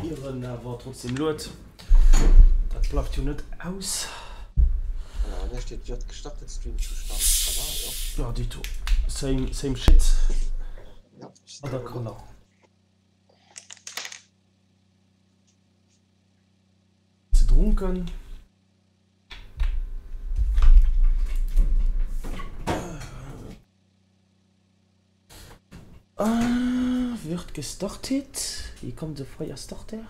Ier en awer trotzdem lued. Dat bleift jo net aus. Voilà, bei mir steet Wird gestartet, Streamzustand, voilà, jo. Ja, dito. Same, same shit. Ja, ech sinn Other elo do. color. Ze drunken. Wird gestartet. Hier kommt de Fire Starter.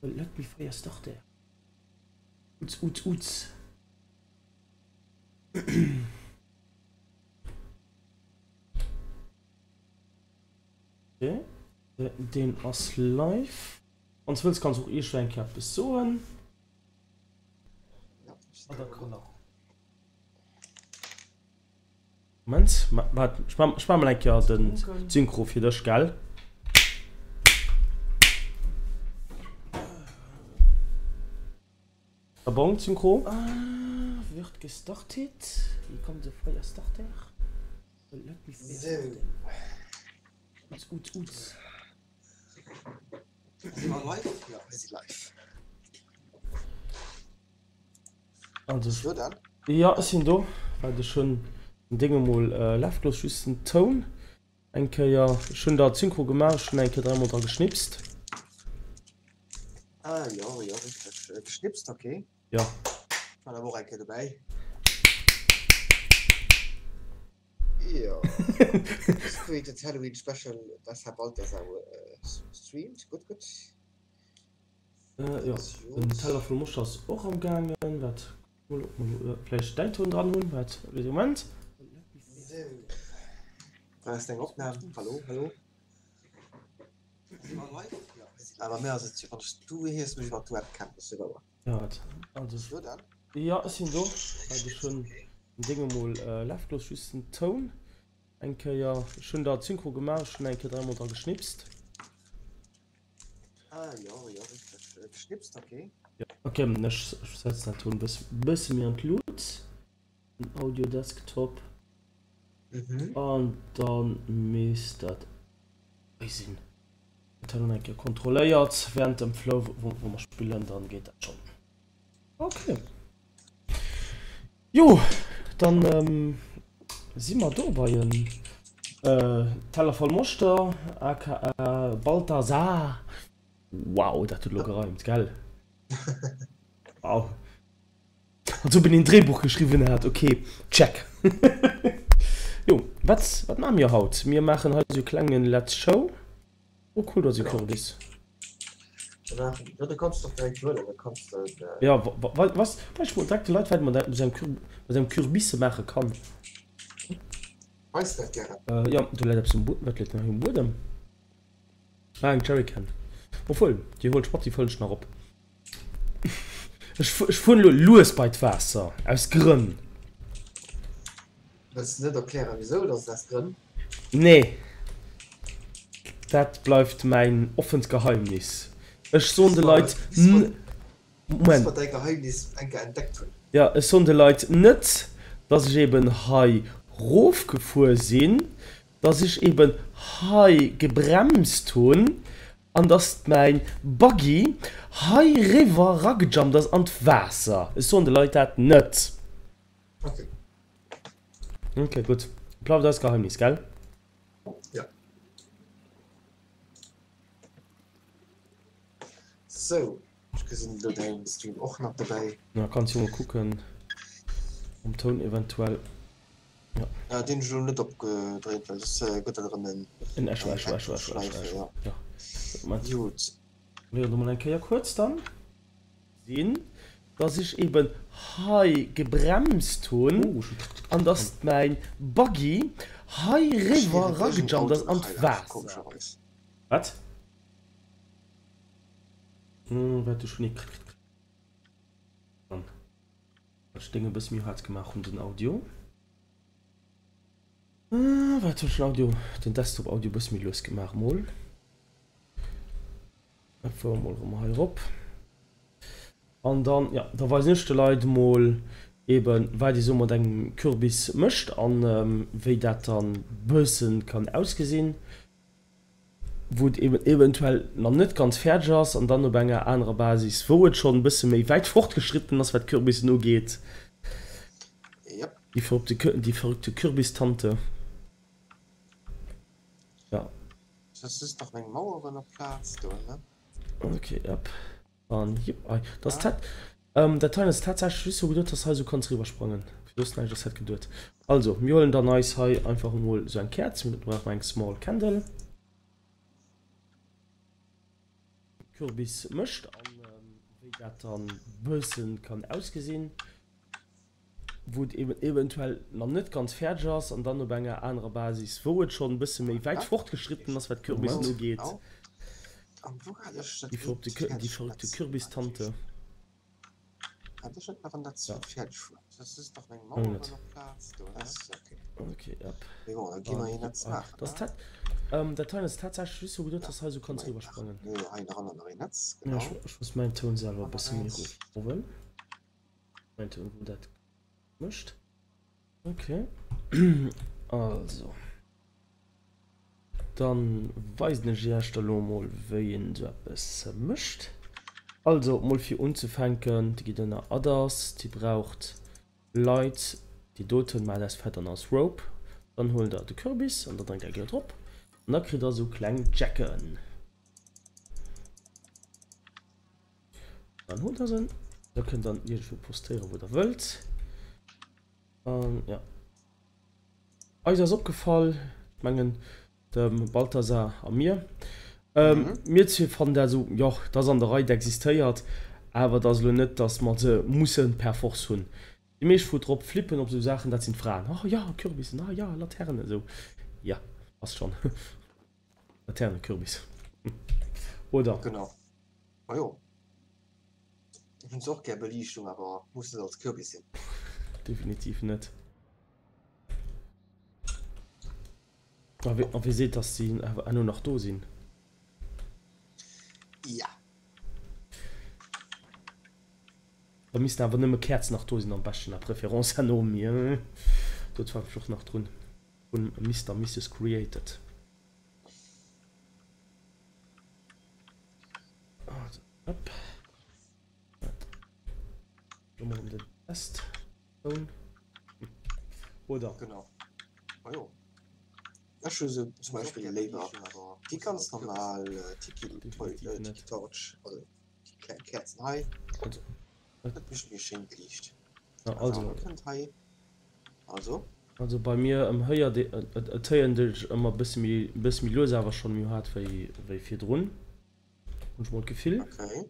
Let me Fire Starter. Uts, uts, uts. Okay. Deen ass live. Wann s wëlls kanns och iergwéi eng Kéier eppes soen. Other color. Moment, waart, ech maa, ech maa mol eng Kéier den Synchro fir dech, gell? Ah bon, Synchro? Wird gestartet. Hier kommt de Fire Starter. Let me Fire Starter. Uts, uts, uts. Si mer live? Jo, mir si live. Also, Bist du dann? Ja, ech sinn do. Waart, ech hunn den Ding emol laf gelooss, just den Toun eng Kéier. Ech hunn der d'Synchro gemaach, ech hunn eng Kéier dräimol dra geschnipst. Ah jo, jo, richteg. Geschnipst, okay. Jo. Ech war awer och eng Kéier dobäi. Jo. Created Halloween Special, das Herr Balthasar streamt. Gutt, gutt. Jo, den Teller voll Moscht ass och am gaangen. Wat mol ob mer vläicht däin Toun dran hunn. Wat wéi Moment. Sou, brauchs de eng Opnam? Hallo, hallo? Awer mir ass et jo, wann ech du hies mech iwwer d'Webcam, dat ass jo wouer. Jo, wat also. Jo, ech sinn do. Wat ech hunn den Ding emol laf gelooss, just den Toun eng Kéier. Ech hunn der d'Synchro gemaach, ech hunn eng Kéier dräimol dra geschnipst. Ah jo, jo, richteg. Geschnipst, ok. Ok, ech setzen dat Toun bësse méi an d'Lut, den Audio Desktop, an dann misst dat hei sinn. Dat hunn eng Kéier kontrolléiert während dem Flow wou mer spillen, dann geet dat schonn. Ok. Jo, dann si mer do bei en Teller voll Moschter, aka Balthasar. Wow, dat huet elo gereimt, gell? Wow. Als ob een een Dréibuch geschriwwen hat. Ok, check. Jo, wat, wat maache mir haut? Mir maachen hei esou e klengen Let's Show. Oh cool, do ass e Kürbis. Jo, du kanns och direkt huelen, da kanns de. Jo, was, weis mol direkt de Leit, wat een mat esou engem Kürbisse maache kann. Weis dat gären. Jo, do läit eppes um Buedem. Wat läit denn hei um Buedem? Ah, eng Jerrycan. Obwuel, déi holt ech mat, déi fëllen ech nach op. Ech fueren elo lues bei d'Waasser, aus Grënn. Wëlls de net erklären wisou dass et aus Grënn? Nee, dat bleift mäin offent Geheimnis. Ech soen de Leit, Bis mer däi Geheimnis eng Kéier entdeckt hunn. Jo, ech soen de Leit net, dass ech eben hei rofgefuer sinn, dass ech eben hei gebremst hunn an dass mäin Buggy hei riwwer ragejumpt ass an d'Waasser. Ech soen de Leit dat net. Ok. Ok, gutt. Bleift eist Geheimnis, gell? Ja. Sou, ech gesinn elo däin Stream och nach dobäi. Na, kanns jo mol kucken mam Toun eventuell. Ja. Äh, deen ech elo net opgedréint, well soss gëtt dat erëm en En Echo, Echo, Echo, Echo, Echo, Echo. Ja. Ja. Moment. Jut. Probéieren do mol eng Kéier kuerz dann. Sinn, dass ech eben hei gebremst hunn an dass mäin Buggy hei Ech riwwer héieren dech um ragejumpt Auto ass an nach hei lauschteren, d'Waasser. komescherweis. Wat? Wat? Ech hunn ee Krr Krr dran. Well ech d'Déng e bësse méi haart gemaach hunn, den Audio. Wat hunn ech den Audio, den Desktop Audio e bësse méi lues gemaach mol. Da fuere mer mol erëm hei erop. An dann, jo, da weisen ech de Leit mol eben, wat ee sou mat engem Kürbis mécht an wéi dat dann bëssen kann ausgesinn. Wou et eben eventuell nach net ganz fäerdeg ass an dann op enger anerer Basis, wou et schonn e bësse méi wäit fortgeschritten ass, wat d'Kürbissen ugeet. Yep. Déi verrückte, déi verrückte Kürbistante. Ja. Das ist nach meng Maueren op Plaz do, ne? Okay, yep. An jipp, ei, das tat, ähm, dat hei ass tatsächlech just sou geduet, dass hei sou kanns riwwersprangen. Fir soss näischt ass dat geduet. Also, mir huelen dann eis hei einfach emol sou eng Käerz, mir brauchen eng small candle. Kürbis mécht an wéi dat dann bëssen kann ausgesinn. Wou et eben eventuell nach net ganz fäerdeg ass an dann op enger anerer Basis, wou et schonn e bësse méi wäit fortgeschritten ass, wat d'Kürbissen ugeet. Déi verrückte, déi verrückte Kürbistante. Ja. Ok, yep. Das tat, ähm, dat hei ass tatsächlech just sou geduet, dass hei sou kanns riwwersprangen. Ja, ech, ech muss mäin Toun selwer e bësse méi erofschrauwen. Moment, wou dat mécht. Okay. Also. Dann weisen ech iech da lo mol, wéi een esou eppes mécht. Also, mol fir unzefänken, Dir gitt ënner Others, Dir braucht Leit, déi doten, maacht aus Fett an aus Rope. Dann huelt der de Kürbis an da dréckt der eng Kéier drop an da kritt der esou kleng Jacken. Dann hutt der se. Da kënnt dann iergendwou postéieren, wou der wëllt. An ja. Eis ass opgefall, ech mengen dem Balthasar a mir, ähm, mir zwee fannen dat esou, jo, dat ass an der Rei, dat existéiert, awer dat ass elo net, datt mer se musse per force hunn. Déi meescht wou drop flippen op esou Saachen, dat sinn d'Fraen. Oh ja, Kürbissen, ah ja, Laternen, esou. Ja, passt schonn. Laternekürbis. Oder? Genau. Majo. Ech hunn zwar och gär Beliichtung, awer muss net als Kürbis sinn. Definitiv net. A wie, a wie seet, dass si awer elo nach do sinn? Ja. Da missten awer nëmme Käerzen nach do sinn, am beschten à préférence herno, mee do zweifel ech och nach drun. Vun Mister Misses Created. Also, hopp. Lo mol den Test. Oder? Genau. Majo. Ech hu se zum Beispill léiwer déi ganz normal Tiki-Torch, also déi kleng Käerzen hei. Dat mécht méi schéint Liicht. Also kënnt hei also. Also bei mir ëm héiert ee et et héiert een ech ëmmer bësse méi bësse méi lues awer schonn méi haart wéi wéi virdrun hunn ech mol d'Gefill. Okay.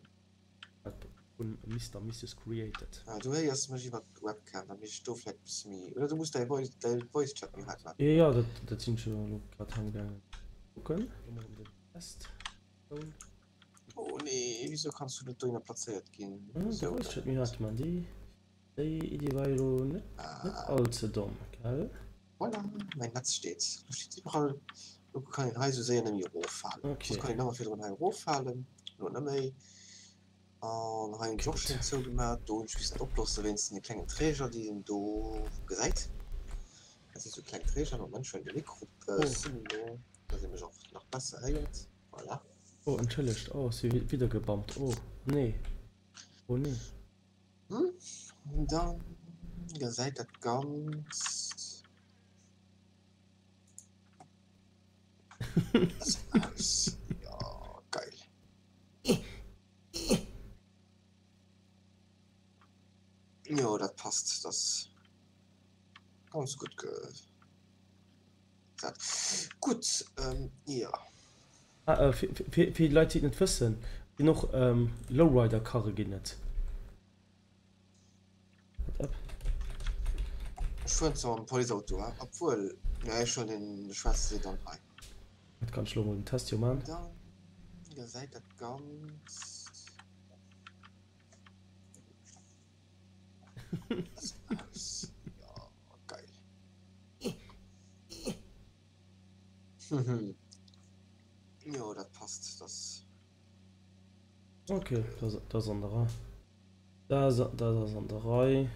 Dat vun Mister Misses Created. Ah du héiers mech iwwer d'Webcam, da misst ech do vläit bësse méi oder du muss däi Voice däi Voice Chat méi haart maachen. Jo jo dat dat sinn ech jo elo grad amgaangen kucken. Lo mol den Test. Oh nee, wieso kanns du net dohinner plazéiert ginn? De Voice Chat méi haart man, déi déi Iddi war jo lo net net all ze domm, gell? Voilà, mäin Netz steet. Lo steet iwwerall. Lo kann een hei sou séier net méi eroffalen. Okay. Soss konnt een ëmmer virdrun hei eroffalen, lo net méi. An hei hunn ech och schéin zougemat. Do hunn ech missen oplosse wéinst den klengen Träger, déi een do gesäit. Dat si sou kleng Träger. Moment, ech huelen de Mikro e bëssen méi no, dass ee mech och nach besser héiert. Voilà. Oh, entschëllegt. Oh, ech si widder gebammt. Oh, nee. Oh, nee. Hm, dann gesäit dat Ganzt esou aus. Jo, geil. Jo, dat passt. Dat ass ganz gutt ge. Gutt, jo. Ah, fir déi Leit, déi et net wëssen, et ginn och Lowrider-Karre ginn et. Wat up? Ech fueren zwar mam Policeauto, obwuel, nee, ech huelen deen schwaarze Sedan hei. Dat kann ech elo mol den Test jo man. Dann gesäit dat Ganzt esou aus. Jo, geil. Jo, dat passt, dat. Ok, dat ass an der Rei. Dat ass an der Rei.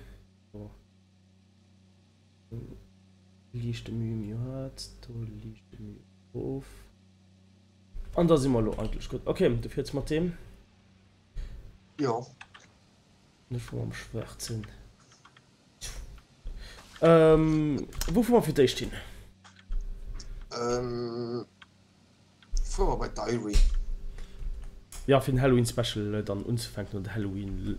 So. Liicht de Müh méi haart, do liicht de Müh erof. An da si mer elo eigentlech gutt. Ok, du fiers mat deem? Jo. Ech fuere mam schwaarzen. Wou fuere mer fir d'éischt hin? Fuere mer bei d'Dairy. Jo, fir den Halloween Special dann unzefänken oder de Halloween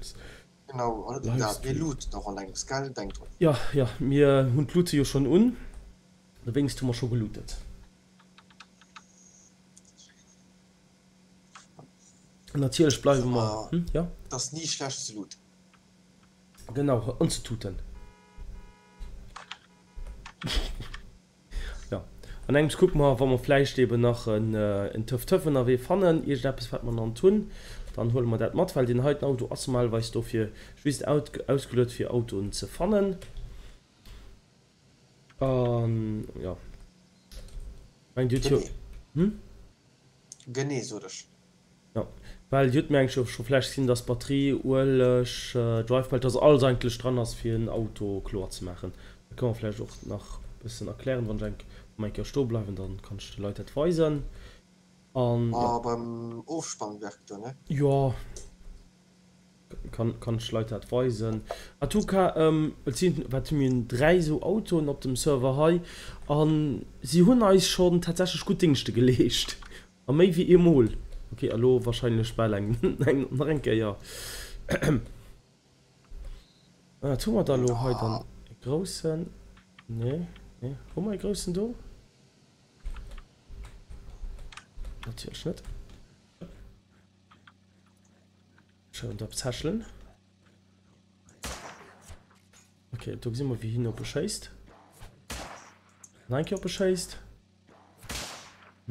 Genau, an net dat, mir looten och an engems, gell? Denk drun. Jo, jo, mir hunn d'Loote jo schonn un, dowéinst hu mer scho gelootet. Natierlech bleiwe mer, hm, jo? Et ass ni schlecht ze looten. Genau, an ze tuten. Jo, an engems kucke mer, wa mer vläicht eben nach en Töff Töff ënnerwee fannen, iergendeppes, wat mer nach net hunn, dann huele mer dat mat, well deen heiten Auto ass normalerweis dofir just ausgeluet, fir Autoen ze fannen. An jo, mengt Dir hutt jo. Genee. Hm? Genee, sot ech. Jo, well Dir hutt mir eigentlech och scho vläicht gesinn, dass Batterie, Ueleg, Drive Belt, dass alles eigentlech dran ass fir en Auto kloer ze maachen. Dat kënne mer vläicht och nach e bëssen erklären, wann ech eng wa mer eng Kéier stoe bleiwen, dann kann ech de Leit dat weisen. An jo. Ah, beim Ofspannwerk do, ne? Jo, kann kann ech de Leit dat weisen. En tout cas, et sinn, wat hu mir, 3 esou Autoen op dem Server hei an si hunn eis schonn tatsächlech gutt Dingschte geleescht. A méi wéi eemol. Ok, a lo wahrscheinlech bal eng nach eng Kéier. Wat hu mer da lo hei dann? E groussen? Nee, nee. Hu mer e groussen do? Natierlech net. Schön do eppes hechelen. Ok, do gesi mer wéi hien op e schéisst. Nach eng Kéier op e schéisst.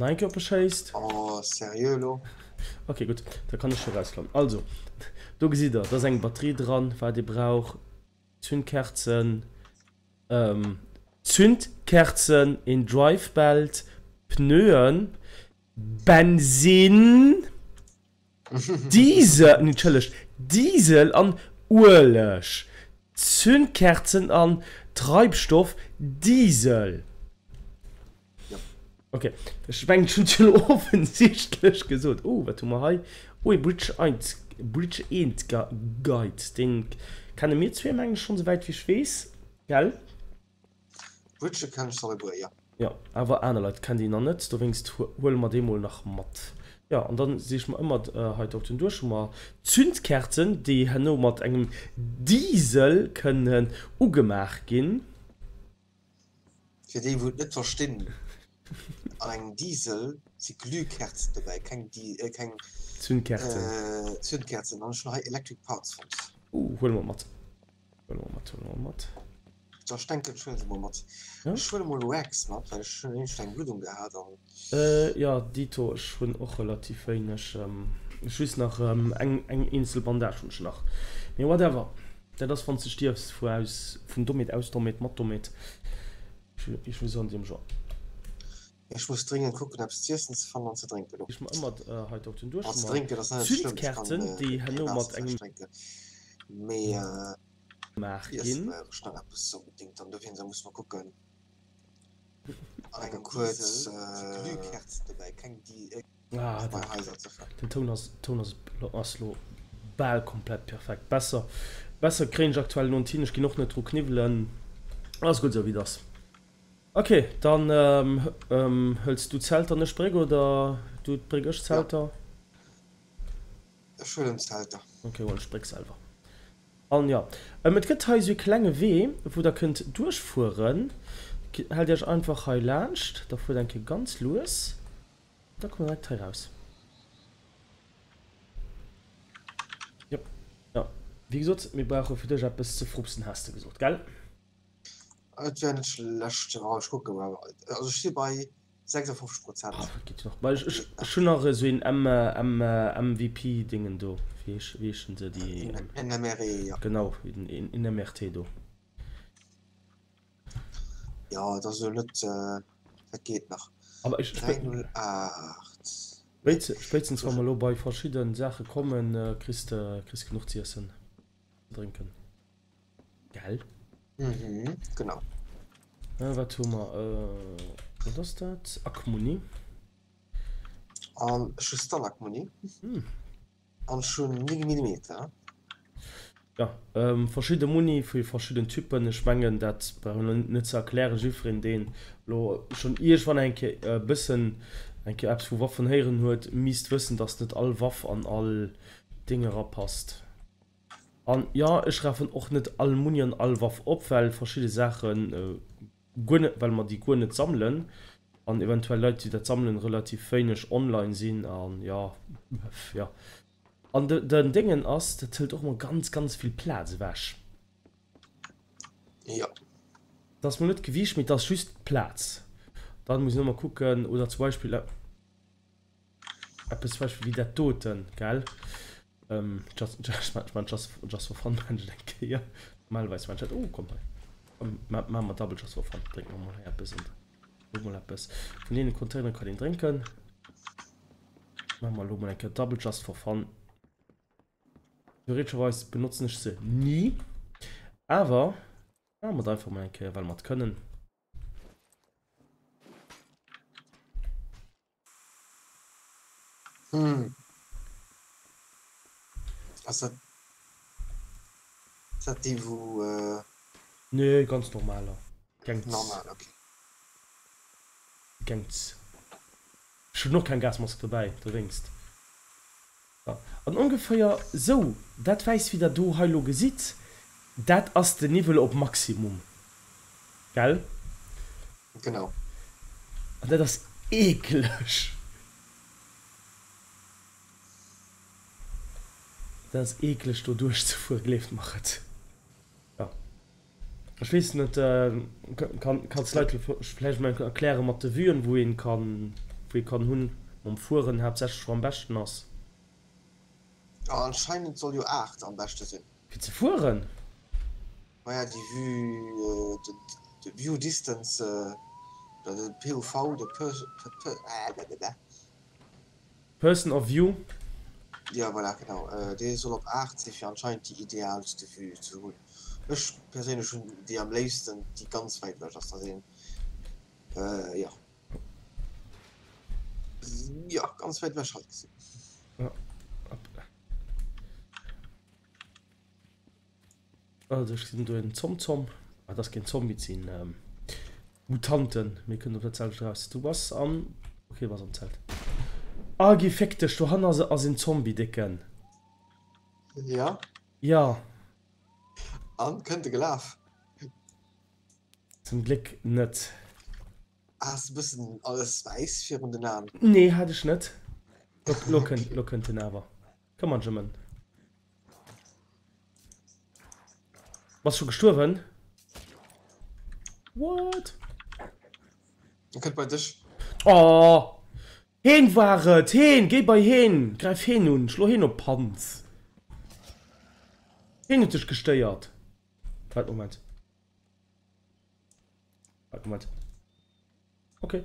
Nach eng Kéier op e schéisst. Oh, seriö elo? Ok, gutt, da kann ech jo rausklammen. Also, do gesitt der, da ass eng Batterie dran, wat ee brauch, Zündkerzen, Zündkerzen, een Drive Belt, Pneuen, Bensinn. Diesel, nee entschëllegt, Diesel an Ueleg, Zündkerzen an Treibstoff, Diesel. Ok, ech mengen ech hunn et jo elo offensichtlech gesot. Oh, wat hu mer hei? Oh, ee Bridge 1, Bridge 1 Guide, deen kenne mir zwee mengen ech schonn, souwäit wéi ech weess, gell? Bridge kennen ech alleguer, jo. Jo, awer aner Leit kennen déi nach net, dowéinst huele mer déi mol nach mat. Jo, an dann siche mer ëmmer hei d'Autoen duerch. Hu mer Zündkerzen, déi herno mat engem Diesel kënnen ugemaach ginn. Fir déi wou et net verstinn, an engem Diesel si Glühkerzen dobäi, keng keng Zündkerzen. Zündkerzen. An ech hunn hei Electric Parts fonnt. Uh, huele mer mat. Huele mer mat, huele mer mat. Jo, ech denken, ech huelen se mol mat. Ech huele mol Wax mat, well ech hunn iergendwéi eng Bluddung gehat an. Jo, dito, ech hunn och relativ wéineg. Ech just nach eng eng eenzel Bandage hunn ech nach. Mee whatever, dat ass wann s de stierfs vu aus vun Dommheet, aus Dommheet, mat Dommheet, ech wou soen, deem Genre. Ech muss dringend kucken eppes z'iessen ze fannen an ze drénken. Ech mer ëmmer hei dort hunn duerch mer Zündkerzen déi herno mat engem gemaach ginn. Den Toun ass Toun ass ass lo bal komplett perfekt. Besser besser kréien ech aktuell lo net hin. Ech ginn och net dru kniwwelen. Ass gutt esou wéi et ass. Ok, dann hëls du d'Zelter an ech d'Bréck, oder du d'Bréck, ech d'Zelter? Ech huelen d'Zelter. Ok, huelen ech d'Bréck selwer. An jo, et gëtt hei esou ee klenge Wee, wou der kënnt duerchfueren. Haalt iech einfach hei laanscht, da fuert eng Kéier ganz lues, da kommt der direkt hei raus. Jop, jo, wéi gesot, mir brauche fir dech eppes ze frupsen, has de gesot, gell? Et wär net schlecht, jo, ech kucke mol. Also ech si bei 56 Prozent. Ah, dat geet jo nach. Well ech, ech hunn nach esou een M, M, MVP Dingen do. Wéi heesch, wéi heeschen se déi? En MRE, jo. Genau, en, en MRT do. Jo, dat ass elo net, dat geet nach. Aber ech, 308. Spéitstens wa mer elo bei verschidde Saache kommen, kriss de, kriss genuch z'iessen, ze drénken. Gell? Mhm, genau. Äh, wat hu mer? Äh, wat ass dat? Akmuni. An ech hu Stalag Muni. An ech hunn 9 Millimeter. Jo, verschidde Muni fir verschidden Typen. Ech mengen dat brauch ech net ze erklären. Jiddwereen deen elo schonn iergendwann eng Kéier e bëssen eng Kéier eppes vu Waffen héieren huet, misst wëssen, dass net all Waff an all Ding erapasst. An jo, ech rafen och net all Muni an all Waff op, well verschidde Saache guer net, well mer déi guer net sammelen an eventuell Leit déi dat sammelen relativ wéineg online sinn an jo, jo. An de den Déngen ass, dat hëlt och emol ganz ganz vill Plaz ewech. Jo. Dat ass mol net d'Gewiicht, mee dat ass just d'Plaz. Dann muss een och mol kucken, oder zum Beispill eppes zum Beispill wéi dat doten, gell? Just, just, ech man just, just for fun man ech et eng Kéier. Normalerweis man ech dat, oh komm hei, komm ma maache mer double just for fun, drénke mer mol hei eppes an elo mol eppes. Vun deene Containere kann een drénken. Maache mer elo mol eng Kéier double just for fun. Theoretescherweis benotzen ech se ni, awer maache mer et einfach mol eng Kéier, well mer et kënnen. Hm. Ass dat, ass dat déi wou. Nee, ganz normaler. Gengs. Normal, okay. Gengs. Ech hunn och keng Gasmask dobäi, dowéinst. An ongeféier sou dat wäiss wéi der do hei lo gesitt, dat ass de Niwwel op Maximum, gell? Genau. An dat ass eekleg. Dat ass eekleg do duerchzefueren, gleeft mer et. Jo. Ech weess net, kanns d'Leit vläicht mol erklären mat de Vuen, wou een kann, wou ee kann hunn mam Fueren haaptsächlech wou am beschten ass? Jo, anscheinend soll jo 8 am beschte sinn. Fir ze fueren? Maja, déi Vue, de View Distance, oder de POV, de Pe. Person of View. Jo voilà, genau, dee soll op 8 si fir anscheinend déi idealste Vue ze hunn. Ech perséinlech hunn déi am léifsten déi ganz wäit ewech ass, dass een jo jo ganz wäit ewech halt gesinn. Jo. Also ech gesinn do en Zom-Zom. Ah, dat ass keen Zombie, et sinn Mutanten. Mir kënnen op dat selwecht eraus. Du bass am. Okay, du bass am Zelt. Ah, geh féck dech, dohanner ass ass en Zombie, Décken. Ja? Ja. An, kënnt e gelaf? Zum Gléck net. Has de bëssen alles wäiss virun den Aen? Nee, hat ech net. Lo kënnt, lo kënnt en awer. Komm an, Jemmen. Bass scho gestuerwen? What? En kënnt bei dech. Oh! Heen war et! Heen! Géi bei heen! Gräif heen un! Schlo heen op d'Panz! Heen huet dech gestéiert! Waart, Moment. Waart, Moment. Okay.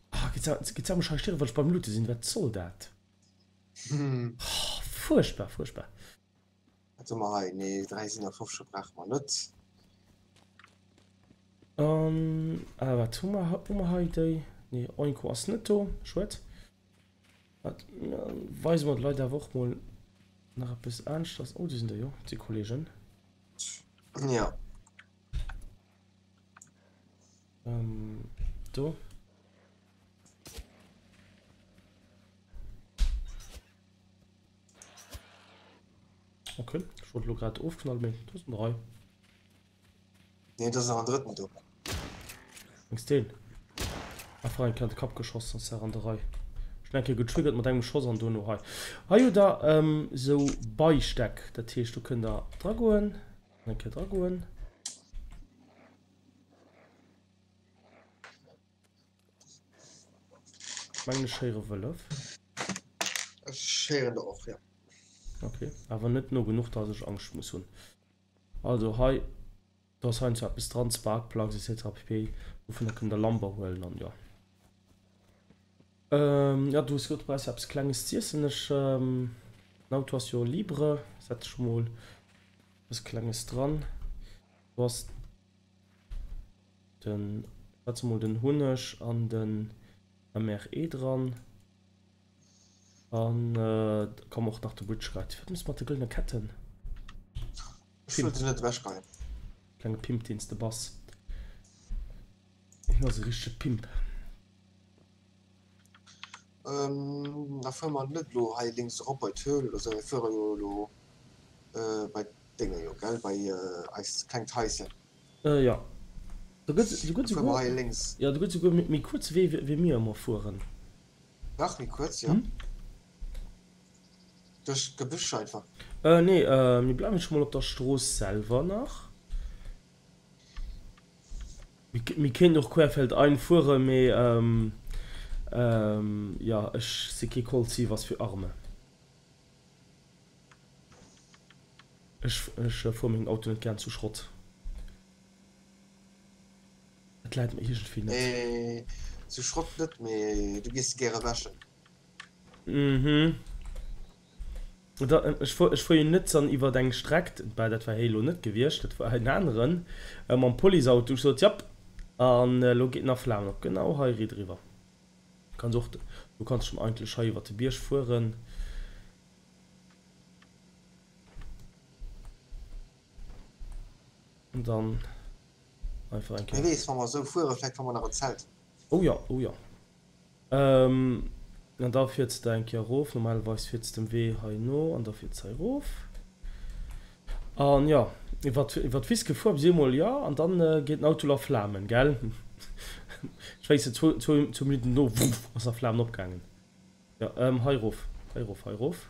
Ah, geht's am Schei stirwen, wann ech beim Loote sinn? Wat soll dat? Hm. Oh, furchtbar, furchtbar. Wat hu mer hei? Nee, 357 brauche mer net. An, ah, wat hu mer, hu mer hei déi? Nee, Oinko ass net do. Schued. Wat, weise mer de Leit awer och mol nach eppes aneschters. Oh, do sinn der jo, déi Kollegen. Ja. Ähm, do. Okay, ich wollte lo grad ofknallen, mee do sinn drei. Nee, do ass nach en drëtten do. Mengs deen? Einfach eng Kéier an de Kapp geschoss, sonst wär an der Rei. Ech hunn eng Kéier getriggert mat engem Schoss an dono hei. Hei hutt der ähm, sou Beisteck, dat heescht do kënnt der dragoen, eng Kéier dragoen. Mengen ech héiere Wëllef. Ech héieren der och, jo. Ok, awer net no genuch, dass ech Angscht muss hunn. Also hei, do ass heiansdo eppes dran, Spark Plugs etc pp. Dovunner kënnt der Lamber huelen an jo. Jo, du hues gesot, du brauchs eppes Klenges z'iessen. Ech, den Auto ass jo libre, setz ech mol eppes Klenges dran. Do ass den, schätze mol den Hunneg an den. MRE dran. An da komm och nach de Bridge Guide. Wat muss mat de gëllene Ketten? Ech wëll se net ewechgeien. Klenge Pimp deen s de bass. Hien ass e richtege Pimp. Da fuere mer net elo hei lénks erop bei d'Höhl oder sou, mir fuere jo elo bei d'Dénge jo, gell, bei eist klengt Haischen. Jo, do gëtt do gëtt souguer, jo, do gëtt souguer méi kuerze Wee wéi mir ëmmer fueren. Nach méi kuerz, jo. Duerch d'Gebüsch einfach. Nee, mir bleiwen scho mol op der Strooss selwer nach. Mir kéinten och querfeldein fueren, mee jo, ech si kee Colt Sievers für Arme. Ech fuere mengem Auto net gären zu Schrott. Dat läit mer iergendwéi net. Nee, zu Schrott net, mee du gees se gäre wäschen. Mhm. Ech fuer jo net dann iwwert eng Streck, bah dat war hei elo net gewiescht, dat war en aneren, mam Policeauto. Ech sot, Japp, an elo geet nach Flamen op. Genau hei riit eriwwer. Kanns och, du kanns schon eigentlech hei iwwert de Bierg fueren. An dann einfach eng Kéier. Wie weess, wa mer esou fueren, vläicht fanne mer nach en Zelt. Oh jo, oh jo. An da fiers de eng Kéier erof. Normalerweis fiers de dem Wee hei no an da fiers de hei erof. An jo, iwwer iwwer d'Wiss gefuer bis eemol, jo, an dann geet den Auto a Flamen, gell? Ech weess net, zwou zwou zwou Minutten dono, wuff, ass a Flamen opgaangen. Jo, hei erof, hei erof, hei erof.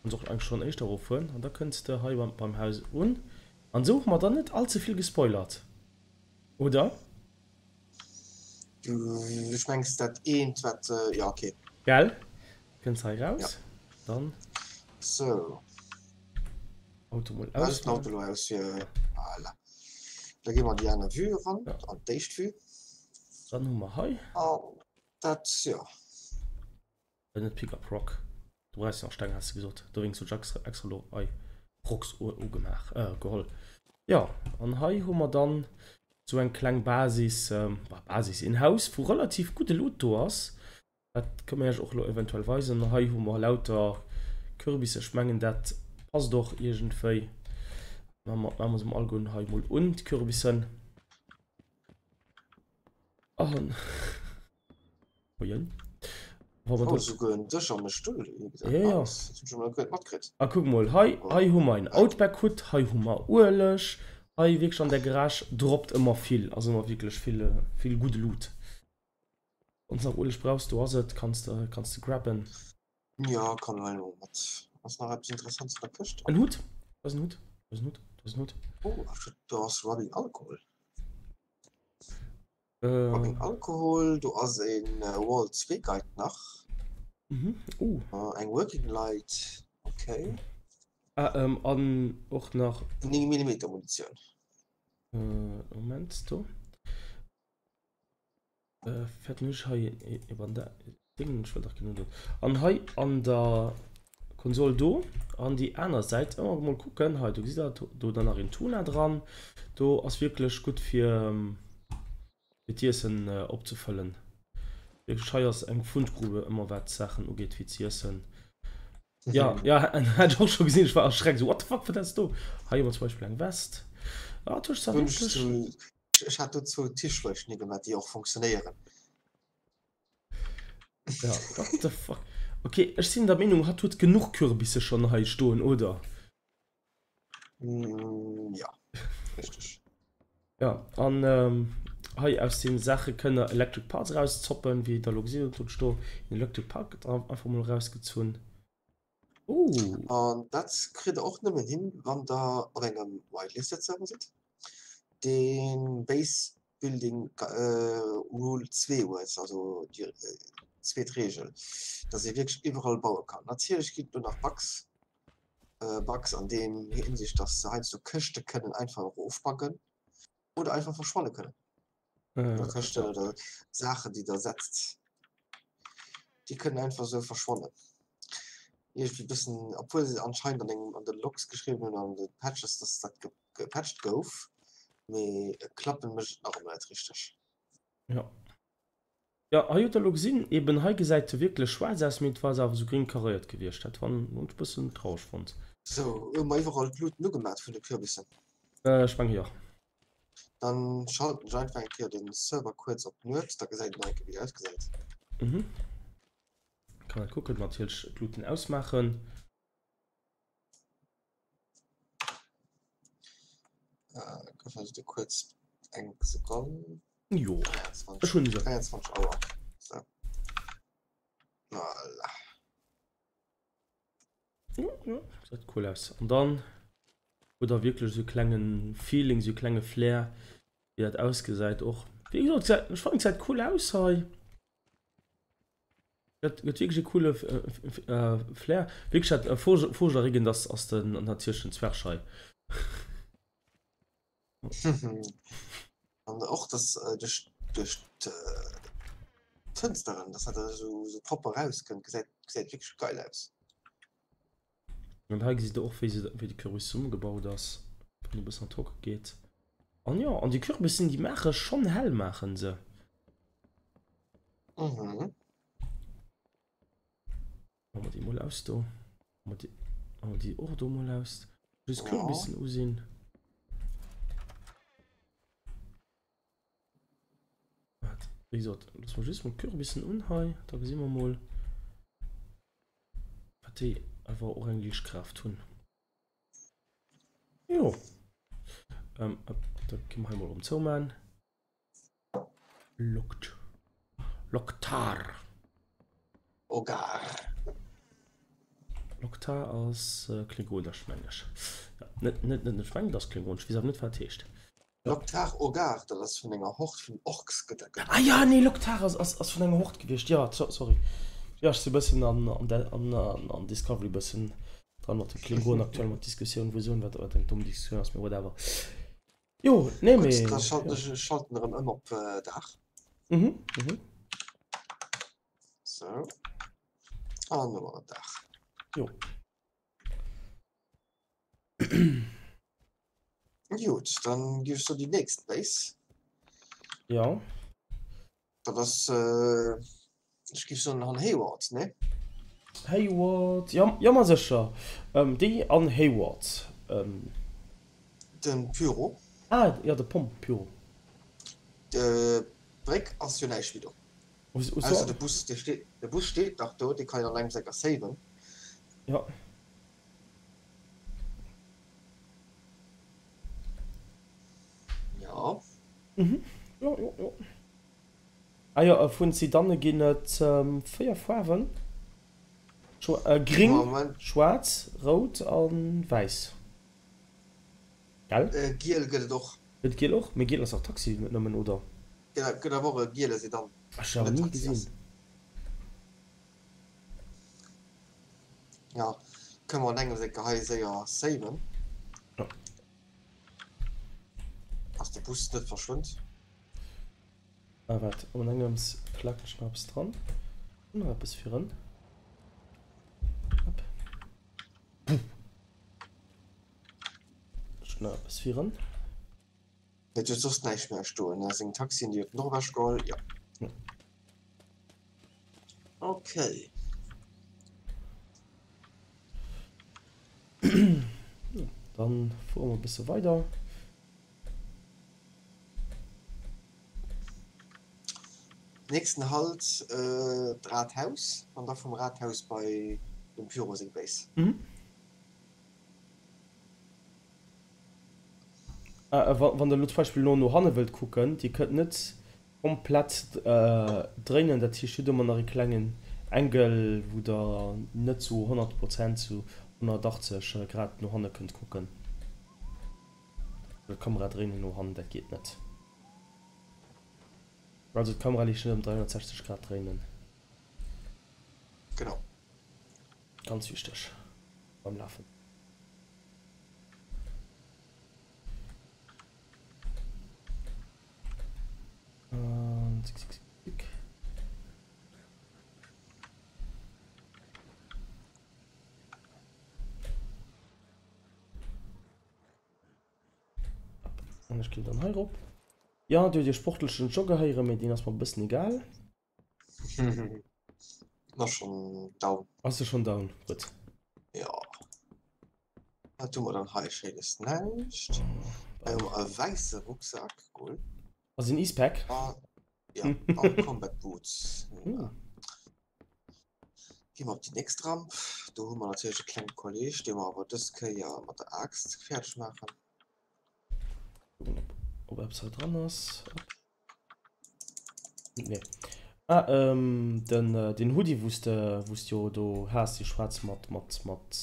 Kanns och eigentlech schonn éischter erof fueren an da kënns de hei beim beim Haus un. An esou hu mer dann net all ze vill gespoilert, oder? Du ech mengs dat eent wat jo ok. Gell? Kënns hei raus, ja. Dann. Sou. Auto mol aus. Den Auto lo aus fir voilà. Da gi mer an déi aner Vue eran, ja. An d'éischt Vue. Dann hu mer hei. An dat jo. Net Pick up Rock. Du brauchs nach Steng has de gesot. Dowéinst hunn ech extra extra lo ei Rocks ugemaach äh geholl. Jo an hei hu mer dann sou eng kleng Basis, bah Basis, een Haus wou relativ gudde Loot do ass. Dat kënne mer iech och lo eventuell weisen. Hei hu mer lauter Kürbisse, ech mengen dat passt och iergendwéi. Maache mer maache mer se mol allegueren hei mol un d'Kürbissen. An Moien. Oh, souguer en Dësch an e Stull. Ja, ja. A kuck mol, hei, hei hu mer en Outback Hut, hei hu mer Ueleg, hei wierklech an der Garage droppt ëmmer vill, ass ëmmer wierklech vill, vill gudde Loot. Wann s nach Ueleg brauchs, do ass et, kanns de, kanns de grabben. Ja, kann hei elo mat. Ass nach eppes Interessantes an der Këscht? En Hut, do ass en Hut, do ass en Hut, do ass en Hut. Oh, do ass Rubbing Alcohol. Äh. Alkohol, do ass een Wall 2 Guide nach. Mhm. Oh. Eng Working Light, okay. Ah, ähm, an och nach. 9 Millimeter Munitioun. Äh, Moment, do. Äh, fährt nicht hei iwwer da Ding, ich will doch genug. An hei an der Konsol do, an déi aner Säit, ëmmer mol kucken, hei do gesitt der, do dann nach een Tuna dran, do ass wierklech gutt fir fir d'Iessen opzefëllen. Wierklech hei ass eng Fundgrube ëmmer wat Saachen ugeet fir z'iessen. Ja, ja, hat ech och scho gesinn, ech war erschreckt, esou what the fuck, wat ass do? Hei hu mer zum Beispill eng West. Ah, du hues da wierklech. Ech hat do zwou Tischleuchten higemaach, déi och funktionéieren. Ja, what the fuck? Okay, ech sinn der Meenung, hatt huet genuch Kürbisse schonn hei stoen, oder? Mm, ja, richteg. Ja, an ähm, hei aus den Saache kënne Electric Parts erauszoppen, wéi der elo gesinn hutt, hunn ech do en Electric Part einfach mol erausgezunn. Oh. An dat kritt der och nëmmen hin, wann der op engem Whitelisted Server sidd. Dee Base Building Rule 2 huet, also déi zweet Reegel, dass ee wierklech iwwerall baue kann. Natierlech ginn et do nach Bugs, Bugs an deem Hinsicht, dass se heiansdo Këschte kënnen einfach erofbuggen oder einfach verschwanne kënnen. Oder Këschten oder Saachen, déi der setzt, déi kënnen einfach esou verschwannen. Iergendwéi e bëssen, obwuel se anscheinend an engem an de Logs geschriwwen hunn an de Patches, dass dat gepatcht gouf, mee klappen mécht et nach ëmmer net richteg. Ja. Jo, hei hutt der elo gesinn, eben hei gesäit se wierklech schwaarz aus, mee et war se awer sou gréng karéiert gewiescht. Dat hunn ech e bëssen traureg fonnt. Sou, hu mer iwwerall d'Luuten ugemat vun de Kürbissen? Ech mengen jo. Dann schalten ech einfach eng Kéier den Server kuerz op Nuet, da gesäit een nach eng Kéier wéi et ausgesäit. Mhm. Kann net kucken, natierlech d'Luuten ausmaachen. Äh, gëff also dir kuerz eng Sekonn. Jo, 23, ech hunn se. 23 Auer. So. Voilà. Ja, ja, gesäit cool aus. An dann huet der wierklech esou e klengen Feeling, esou e klenge Flair, wéi dat ausgesäit och. Wéi gesot, gesäit, ech fannen, gesäit cool aus hei. Gëtt gëtt wierklech e coole Flair. Wierklech dat Furchterregend ass ass den natierlech den Zwerg hei. An och dass duerch duerch d'Fënsteren, dass dat esou esou propper erauskënnt, gesäit gesäit wierklech geil aus. An hei gesitt der och wéi se wéi de Kürbis zesummegebaut ass, wann e bëssen an d'Hock geet. An jo, an déi Kürbissen déi maache schonn hell maachen se. Mhm. Maache mer déi mol aus do. Maache mer déi, maache mer déi och do mol aus. Just Ja. Kürbissen usinn. Wat, wéi gesot, loosse mer just mol d'Kürbissen un hei, da gesi mer mol. Wat déi awer och eng Liichtkraaft hunn. Jo. Ähm, da gi mer hei mol erëm zouman. Lokt. Loktar. Ogar. Loktar ass klingonesch, meng ech. Ja, net, net, net, ech mengen, et ass klingonesch, weess awer net, wat et heescht. Loktar Ogar, dat ass vun enger Hord vun Orks gedeckelt. Ah ja, nee, Loktar ass, ass, ass vun enger Hord gewiescht, jo, sorry. Jo, ech si bëssen an, an, an, an Discovery bëssen dran mat de Klingonen aktuell, mat Diskussioun, wou soen, wat, wat eng domm Diskussioun ass, mee whatever. Jo, nee, Gutt, mee, da schalten jo. ech, ech schalten erëm ëm op Dag. Mhm, mhm. Sou, an elo ass et Dag. Jo. Gut, dann gi ech so déi nächst Base. Ja. Dat ass äh, ech géif soen han Hayward, ne? Hayward, ja, ja ma sécher. Ähm, déi an Hayward. Ähm. Den Pyro. Ah, ja, de Pomp Pyro. D'Bréck ass jo näischt méi do. Ausser de Bus, dee steet, de Bus steet nach do, dee kann een an engem Säcker saven. Ja. Ja. Mhm. Jo, jo, jo. Ah jo, a vun Sedanne ginn et 4 Faarwen, gring, schwaarz, rout a wäiss. Gell? Giel gëtt et och. Gëtt et giel och? Mee giel ass dach Taxi net nëmmen, oder? Gëtt awer och e giele Sedan. Ech hunn awer ni gesinn. Ja, kënne mer an engem seng Gehei séier saven. Ja. Ass de Bus net verschwënnt? Ah wat, an engems klackt ech nach eppes dran. Hunn nach eppes fir en. Hopp. Ech hunn nach eppes fir en. Et huet soss näischt méi stoen, ne? Seng Taxien, déi huet en och ewechgeholl, jo. Ja. Okay. Dann fuere mer e bësse weider. Nächsten Halt, äh, d'Rathaus, an da vum Rathaus bei dem Pyro seng Base. Mhm. Wann der elo zum Beispill elo no hanne wëllt kucken, Dir kënnt net komplett dréinen, dat heescht, dir hutt ëmmer nach e klengen Angle, wou der net zu 100 Prozent, zu 180 Grad no hanne kënnt kucken. D'Kamera dréinen no hannen, dat geet net. Also d'Kamera liicht net ëm 360 Grad dréinen. Genau. Ganz wichteg beim Lafen. An zick, zick, zick. An ech ginn dann hei rop. Ja, do huet Dir sportlechen Jogger héieren, mee deen ass mer e bëssen egal. Ass schon down. Ass e schon down? Gutt. Jo. Wat hu mer dann hei Schéines? Näischt. Hei hu mer e wäisse Rucksak. Cool. Ass en Icepack. Ah, ja, an Combat Boots. Ja. Gi mer op déi nächst Ramp. Do hu mer natierlech e klenge Kolleg, dee mer awer dës Kéier mat der Aaxt fäerdeg maachen. Kucken, ob eppes hei dran ass. Nee. Ah, ähm, den, äh, den Hoodie, wou s de, wou s de jo do has, dee schwaarz mat, mat, mat,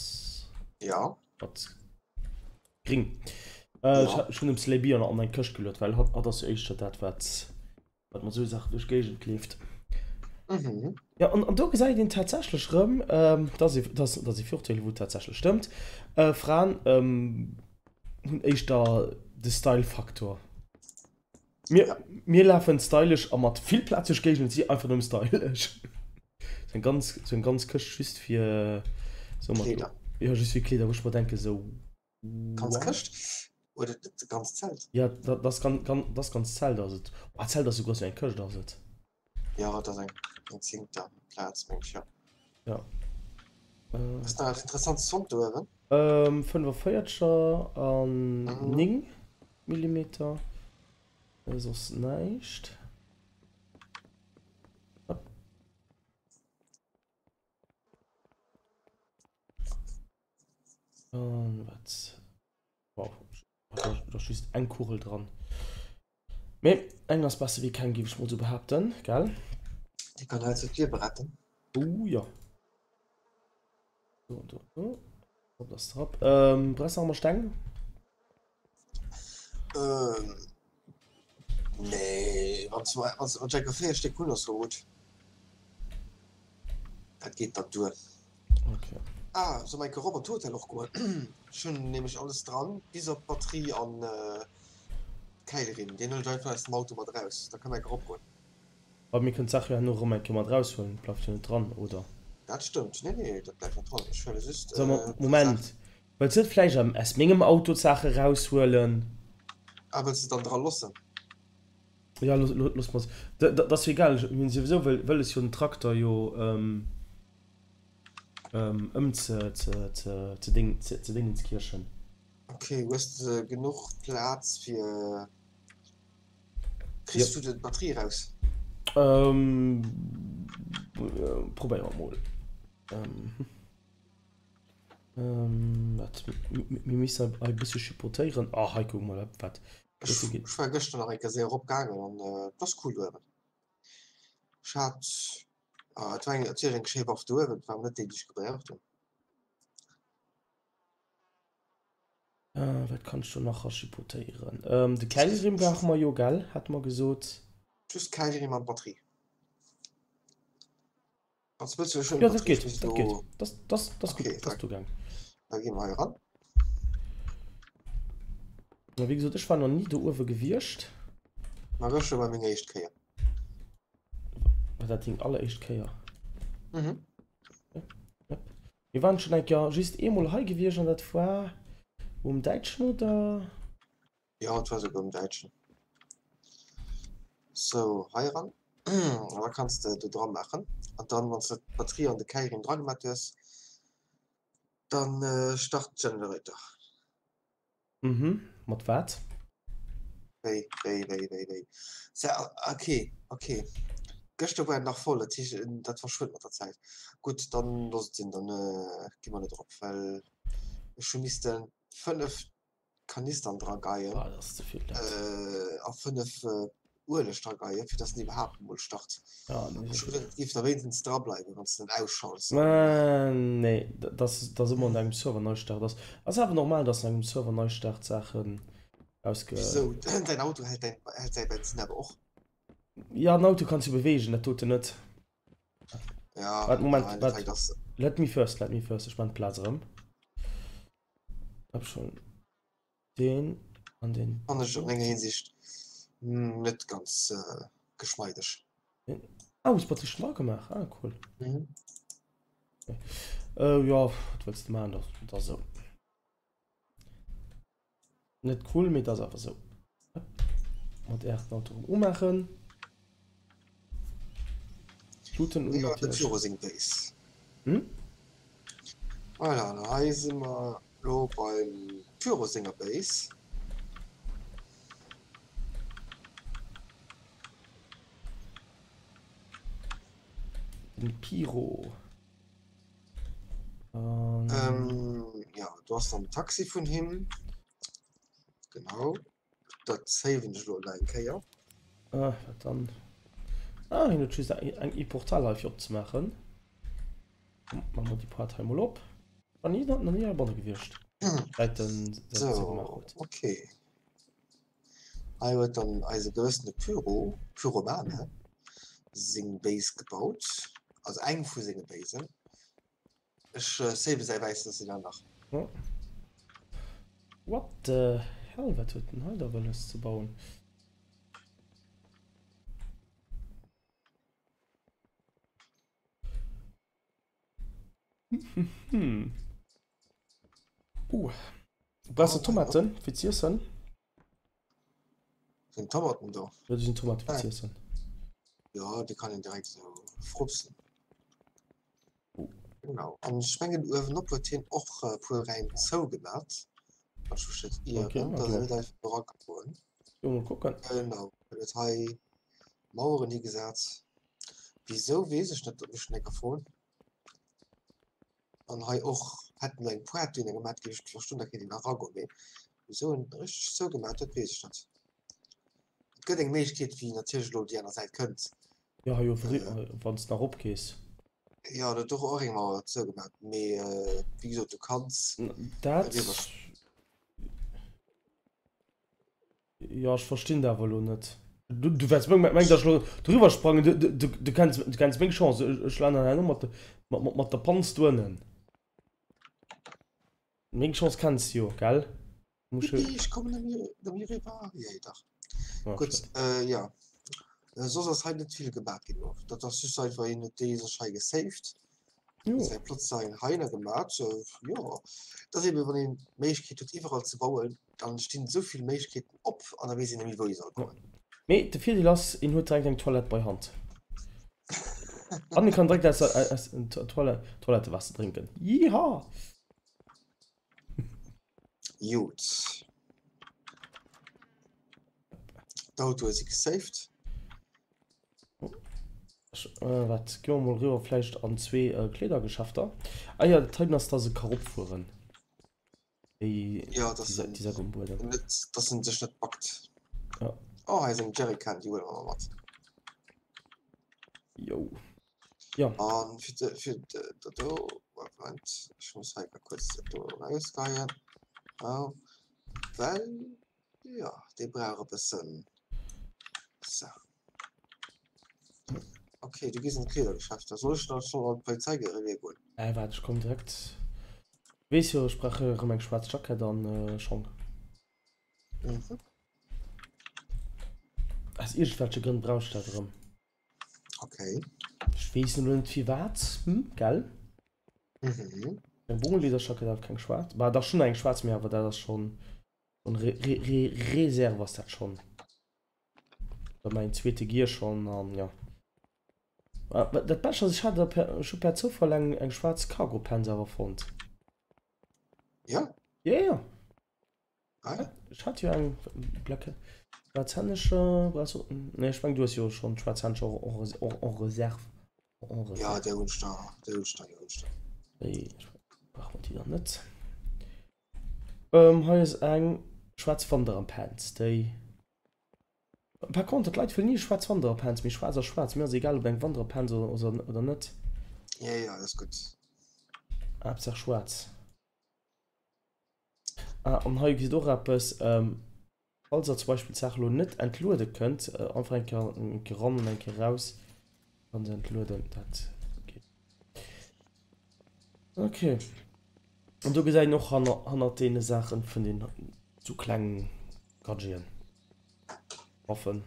Ja. mat gring. Äh, ech Ja. ha- ech hunn dem Slaby an an eng Këscht geluet, well hatt, hatt ass jo éischter dat, wat, wat mat esou Saachen duerch d'Géigend leeft. Mhm. Ja, an, an do gesäit een tatsächlech rëm, ähm, dass ee, dass, dass ee Virurteel, wou tatsächlech stëmmt, äh, Fraen, ähm, hunn éischter de Style-Faktor. Mir, Ja. mir lafen stylisch a mat vill Plaz duerch d'Géigend, si einfach nëmme stylisch. Sou eng ganz, sou eng ganz Këscht just fir sou mat, Kleeder. ja, just fir Kleeder, wou ech mer denken sou, Ganz what? Këscht oder dat ganzt Zelt? Ja, dat ass ganz, ganz, dat ganz Zelt ass et. Oh, d'Zelt ass sou grouss wéi eng Këscht ass et. Ja, dat ass eng, eng zéngter Plaz, meng ech, ja. Ja. Äh. Ass nach eppes Interessantes fonnt do uewen? Ähm, 45er an Mhm. 9 Millimeter. Äh, soss näischt. Hopp. An wat? Wow. Da ass just eng Kugel dran. Mee eng ass besser wéi keng, géif ech mol sou behaapten, gell? Déi kann hei zu d'Liewe retten. Oh jo. Do, do, do. Op ass drop. Ähm, brauchst du nach emol Steng? Ähm, nee, wann du wann du Jack 4 Stéck hunn, ass lo gutt. Dat geet dann duer. Okay. Ah, soll mer eng Kéier erop an d'Hotel och goen? Ech hunn nämlech alles dran, bis op d'Batterie an d'Keilriem. Deen huelen ech einfach aus dem Auto mat eraus. Da kënne mer eng Kéier eropgoen. Awer mir kënnen d'Saach jo herno erëm eng Kéier mat eraushuelen. Et bleift jo net dran, oder? Dat stëmmt. Nee, nee, dat bleift net dran. Ech huele just Soll mer, e puer Moment, Saachen. wëlls de net vläicht aus mengem Auto d'Saache eraushuelen? Ah, wëlls de dann dra loossen? Ja, looss mer se. Dat ass jo egal, mir hunn souwisou wëlles jo den Trakter jo ëm ze Dingenskirchen. Ok, hues de genuch Plaz fir, kriss du de d'Batterie eraus? Probéiere mer mol. Wat, mir missen e bësse chipotéieren. Ah, hei kuck mol, wat Ech war gëschter nach eng Kéier séier erop gaangen an et ass cool uewen. Ech hat, et war eng natierlech eng schéi Waff do uewen, et war awer net déi déi ech gebraucht hunn. Wat kann ech do nach rachipotéieren? De Keilriem brauche mer jo, gell, hate mer gesot. Just Keilriem an Batterie. Wanns wëlls, ech hunn Ja, dat geet, dat geet. Dat, dat, dat ass gutt, dat ass dogaang. Da gi mer hei eran. Ma wéi gesot, ech war nach ni do uewe gewiescht. Ma gëschter war meng éischt Kéier. War dat deng alleréischt Kéier? Mhm. Ja. Mir waren schonn eng Kéier just eemol hei gewiescht an dat war um Däitschen, oder? Jo, et war souguer um Däitschen. Sou, hei eran. An da kanns de do dra maachen. An dann, wann s de d'Batterie an de Keilriem dra gemat hues, dann start Generator. Mhm, mat wat? Wéi, wéi, wéi, wéi, wéi? Sa, okay, okay. Gëschter war en nach voll, dat heescht, dat verschwënnt mat der Zäit. Gutt, dann looss et sinn, dann gi mer net erop, well ech hu misste 5 Kanistern dra geien Ah, dat ass ze vill, dat. a 5 Ueleg dra geien, fir dass en iwwerhaapt emol start. Ah, nee, Ech hu geduet, et géif da wéinstens dra bleiwen, wann s de en ausschalts. Nee, dass dass ëmmer an engem Server Neustart ass. Ass awer normal, dass an engem Server Neustart Saachen ausge. Wisou? Däin Auto hält däin hält säi Bensinn awer och. Ja, den Auto kanns du beweegen, dat doten net. Ja, Waart, Moment, am waart. Endeffekt ass. Let me first, let me first, ech man d'Plaz erëm. Hab schon den an den. Fannen ech op menger Hinsicht net ganz geschmeideg. Ah, hues Batterie schon dra gemaach? Ah, cool. Mhm. Äh, ja, wat wëlls de maachen, dat ass esou. Net cool, mee dat ass awer esou. Mat R den Auto erëm umaachen. Tuten un natierlech. Pyro seng Base. Hm? Voilà, an hei si mer lo beim Pyro senger Base. Den Pyro. Ähm, ähm, ja, do ass dann Taxi vun him. Genau. Dat saven ech elo nach eng Kéier. Ah, wat dann? Ah, hien huet just eng e Portal hei fir opzemaachen. Maache mer déi Poart hei mol op. War ni, nach ni heibanne gewiescht. Säit en säit se gemaach huet. Okay. Hei huet dann eise gewëssene Pyro, Pyromane, seng Base gebaut. Also eng vu senge Basen. Ech save säi wäissen Zylinder nach. Oh. What the hell, wat huet den hei da wëlles ze bauen? Hm. Uh. Brauchst du Tomaten fir z'iessen? Sinn Tomaten do? Jo, do sinn Tomate fir z'iessen. Jo, déi kann een direkt esou frupsen. Genau. An ech mengen uewenop huet hien och e puer Räim zougemat, wann ech mech net ieren, dass en net einfach eragoen. Jo, mol kucken. Genau, en huet hei Maueren higesat. Wisou weess ech net, dat muss ech en eng Kéier froen. An hei och hätt en eng Poart dohinner gemat, géif ech verstoen, da kéint een eragoen, mee wisou en richteg zougemat huet, weess ech net. Et gëtt eng Méiglechkeet, wéi natierlech elo op déi aner Säit kënnt. Jo, jo, wann s de nach eropgees. Jo, en huet och och eng Mauer zougemat, mee wéi gesot, du kanns Dat. eriwwer. Jo, ech verstinn dat awer elo net. Du, du wäerts meng, mengs, datt ech elo driwwer sprangen? Du, du, du kenns, du kenns meng Chance, ech, ech landen herno mat, mat, mat der Panz doënnen. Meng Chance kenns de jo, gell? Muss je. Ech kommen net méi, net méi eriwwer. Jee, dach. Ah, Gutt, shit. äh, ja. Äh, soss ass hei net vill gemat ginn. Dat ass just einfach, hien huet déi sech hei gesaved. Jo. Säi Plot sein heiner gemat. Äh, jo. Dat ass eben, wann een d'Méiglechkeet huet, iwwerall ze bauen, dann stinn esou vill Méiglechkeeten op an da weess een net méi, wou ee soll goen. Mee de Virdeel ass, een huet direkt eng Toilette bei Hand. An ee kann direkt aus der, aus der Toilette, Toilettewaasser drénken. Yeehaw! Jut. D'Autoe si gesaved. Äh, wat? Gi mer mol riwwer vläicht an zwee äh, Kleedergeschäfter. Ah ja, dat heiten ass, dass e ka ropfueren. Déi, Ja, dass déi, en déi Säck um Buedem. net, dass en sech net backt. Ja. Oh, hei ass eng Jerrycan, déi huele mer mol mat. Jo. Ja. An fir de, fir de, dat do, Moment, ech muss hei mal kuerz dat do erausgeheien. Oh, well, ja, dee brauch e bëssen. So. Okay, du gees an d'Kleedergeschäfter. Soll ech dann schonn an d'Polizeirevier goen? Äh, waart, ech kommen direkt. Weess jo, ech brauch erëm eng schwaarz Jackett an Schong. Mhm. Aus iergendwelche Grënn brauch ech dat erëm. Okay. Ech weess elo net firwat, hm, gell? Mhm. Eng Bongelederjacke, dat keng schwaarz. Bah, dach schon eng schwaarz, mee awer dat ass schon, schon Re Re Re Reserve ass dat schon. Da mäin zweete Gear schon an ja. Ah, dat Bescht ass, ech hat der per, ech hu per Zoufall eng, eng schwaarz Cargo Pants awer fonnt. Ja? Ja, ja. Ah. Ech hat jo eng Black schwaarz Hännecher. Brauchst du? Nee, ech meng du hues jo schon schwaarz Hännecher en, en Reserve. En Reserve. Ja, déi hunn ech da, déi hunn ech da, déi hunn ech da. Déi brauche mer déi dann net. Ähm, hei ass eng schwaarz Wandererpants, déi. Par contre, d'Leit wëllen ni schwaarz Wandererpants, mee schwaarz ass schwaarz. Mir ass egal, ob eng Wandererpants oder, oder net. Ja, ja, dat ass gutt. Haaptsaach schwaarz. Ah, an hei gesitt och eppes, falls der zum Beispill d'Saach elo net entluede kënnt, einfach eng Kéier eng Kéier ran an eng Kéier raus, kann se entlueden, dat geet. Okay. An do gesäit een och hanner, hannert deene Saachen vun den sou kleng Gadgeten, Waffen.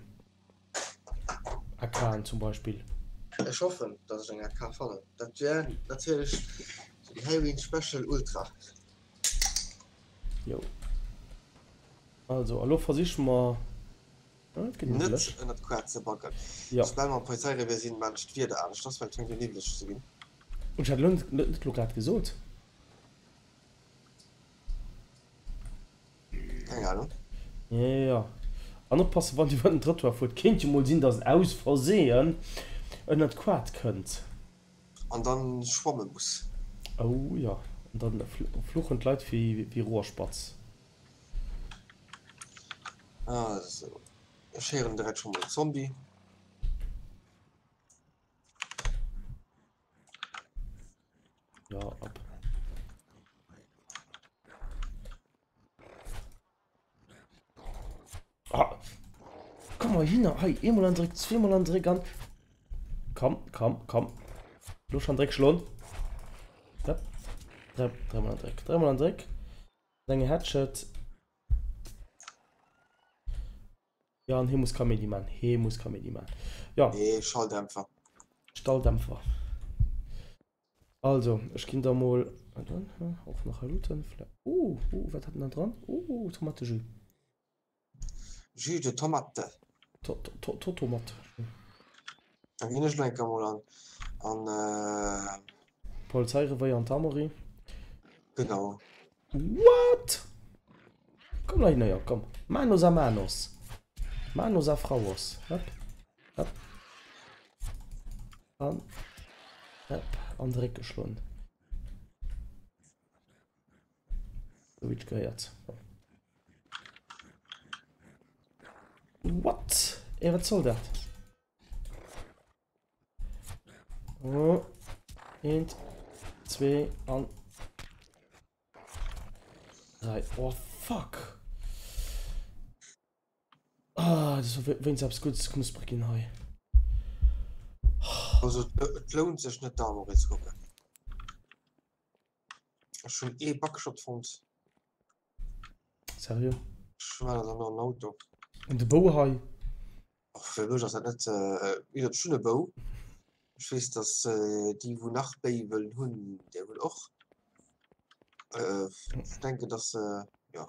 AKen zum Beispill. Ech hoffen dass ech eng AK fannen, dat wär natierlech den Halloween Special Ultra. Jo. Also, a lo versiche mer. Net ënnert d'Quad ze backen. Soubal mer am Polizeirevier sinn, maan ech d'Wieder aneschters, well et fänkt un niwweleg ze ginn. Hunn ech dat elo net elo grad gesot? Keng Ahnung. Jo. An oppassen, wann Dir iwwer den Trottoir fuert, kéint jo mol sinn, dass en aus Versehen ënnert d'Quad kënnt. An dann schwamme muss. Oh jo, an dann fluchen d'Leit wéi Rohrspatz. Also, ech héieren direkt schon mol en Zombie. Ja, ab. Ah. Komm mal hin, hei, eemol an Dréck, zweemol an Dréck an. Komm, komm, komm. Lo schon Dréck schloen. Drei, dreimal an Dréck, dreimal an Dréck. Enge Headshot. Ja, an hie muss Kaméidi man. Hie muss Kaméidi man. Ja. Nee, Schalldämpfer. Stalldämpfer. Also, ech ginn da mol och nach hei looten. Oh, oh, wat hat en da dran? Oh, Tomatejus. Jus de tomate. Totomate. Da ginn ech lo eng Kéier mol an an. Polizeirevéier an d'Armory. Genau. What? Komm lei hinner, komm. Manos a Manos. Manos a Frauos. Hopp, hopp. An, hopp, an de Réck geschloen. Sou wéi et gehéiert. What? Ey, wat soll dat? Oh. Eent, zwee an dräi. Oh, fuck. Ah, das war wéinst eppes Guddes knusprig ginn hei. Also, et lount sech net d'Armory ze kucken. Ech hunn ee Buckshot fonnt. Seriö? Ech war dann an Auto. An de Bou hei? Och fir mech ass dat net, wéi gesot, ech hunn e Bou. Ech weess, datt déi wou nach Béi wëllen hunn, där hunn och. Ech denken, datt se, jo.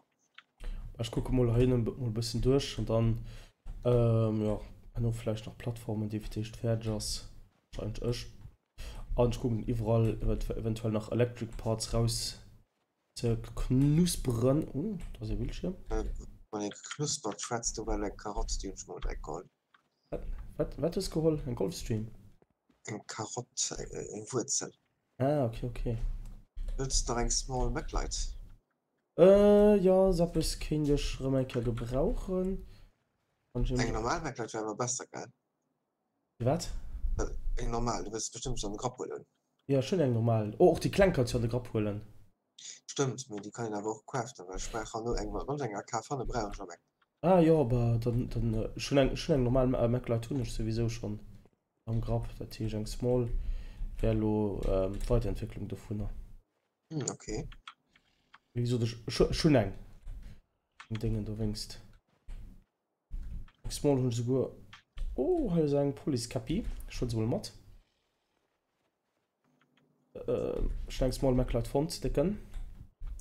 Ech kucke mol hei mol e bëssen duerch an dann, jo, herno vläicht nach Plattformen, déi fir d'éischt fäerdeg ass, wahrscheinlech ech. An ech kucken iwwerall eventuell nach Electric Parts raus ze knusperen. Oh, do ass ee Bildschierm. Wann ee geknuspert schwätzt, do war eng Karott, déi hunn ech mol direkt geholl. Wat, wat hues geholl? Eng Golfstream? Eng Karott, eng Wuerzel. Ah, okay, okay. Wëlls de nach eng Small Maglite? Äh, jo, sou eppes kéint ech rëm eng Kéier gebrauchen. Eng normal Maglite wär awer besser, gell? Wat? Eng normal, du wëlls bestëmmt se an de Grapp huelen. Jo, ech hunn eng normal. Oh, och déi kleng kanns du an de Grapp huelen. Stëmmt, mee déi kann een awer och craften, well ech brauch herno eng, wann ech eng AK fanne brauch ech erëm eng. Ah jo, bah dann, dann, ech hunn eng, ech hunn eng normal Maglite hunn ech souwisou schonn am Grapp, dat heescht eng small wär elo d'Weiterentwécklung dovunner. Hm, ok. Wéi gesot, ech, ech hunn eng, eng Déngen dowéinst. Small hunn ech souguer. Oh, hei ass eng Police-Käppi. Ech huele se mol mat. Ech hunn eng Small Maglite fonnt, décken.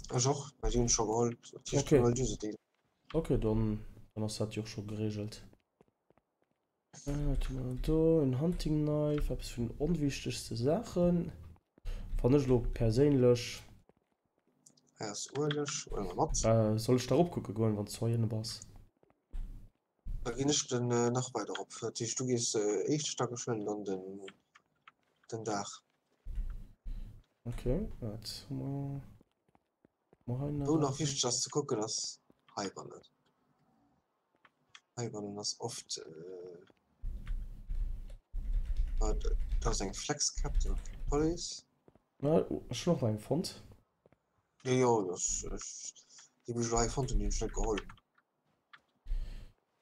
Ech och, mä déi hunn ech scho geholl. Dat heescht, Okay. huel du se déi. Okay, dann, dann ass dat jo och scho geregelt. Wat hu mer do? En Hunting Knife, eppes vun den onwichtegste Saachen, fannen ech elo perséinlech. Hei ass Ueleg, huele mer mat. Soll ech da eropkucke goen, wann s du heihinne bass? Da ginn ech den nach weider erop. Dat heescht, du gees éischte Stack, ech huelen dann den, den Daach. Okay, wat hu mer, hu mer hei Wou nach nach eppes? wichteg ass ze kucken, ass heibannen. Heibannen ass oft dat ass eng Flexcap, dat ass d'Police. Ech hunn och nach eng fonnt. Jo jo, dat déi wou ech elo hei fonnt hunn, déi hunn ech net geholl.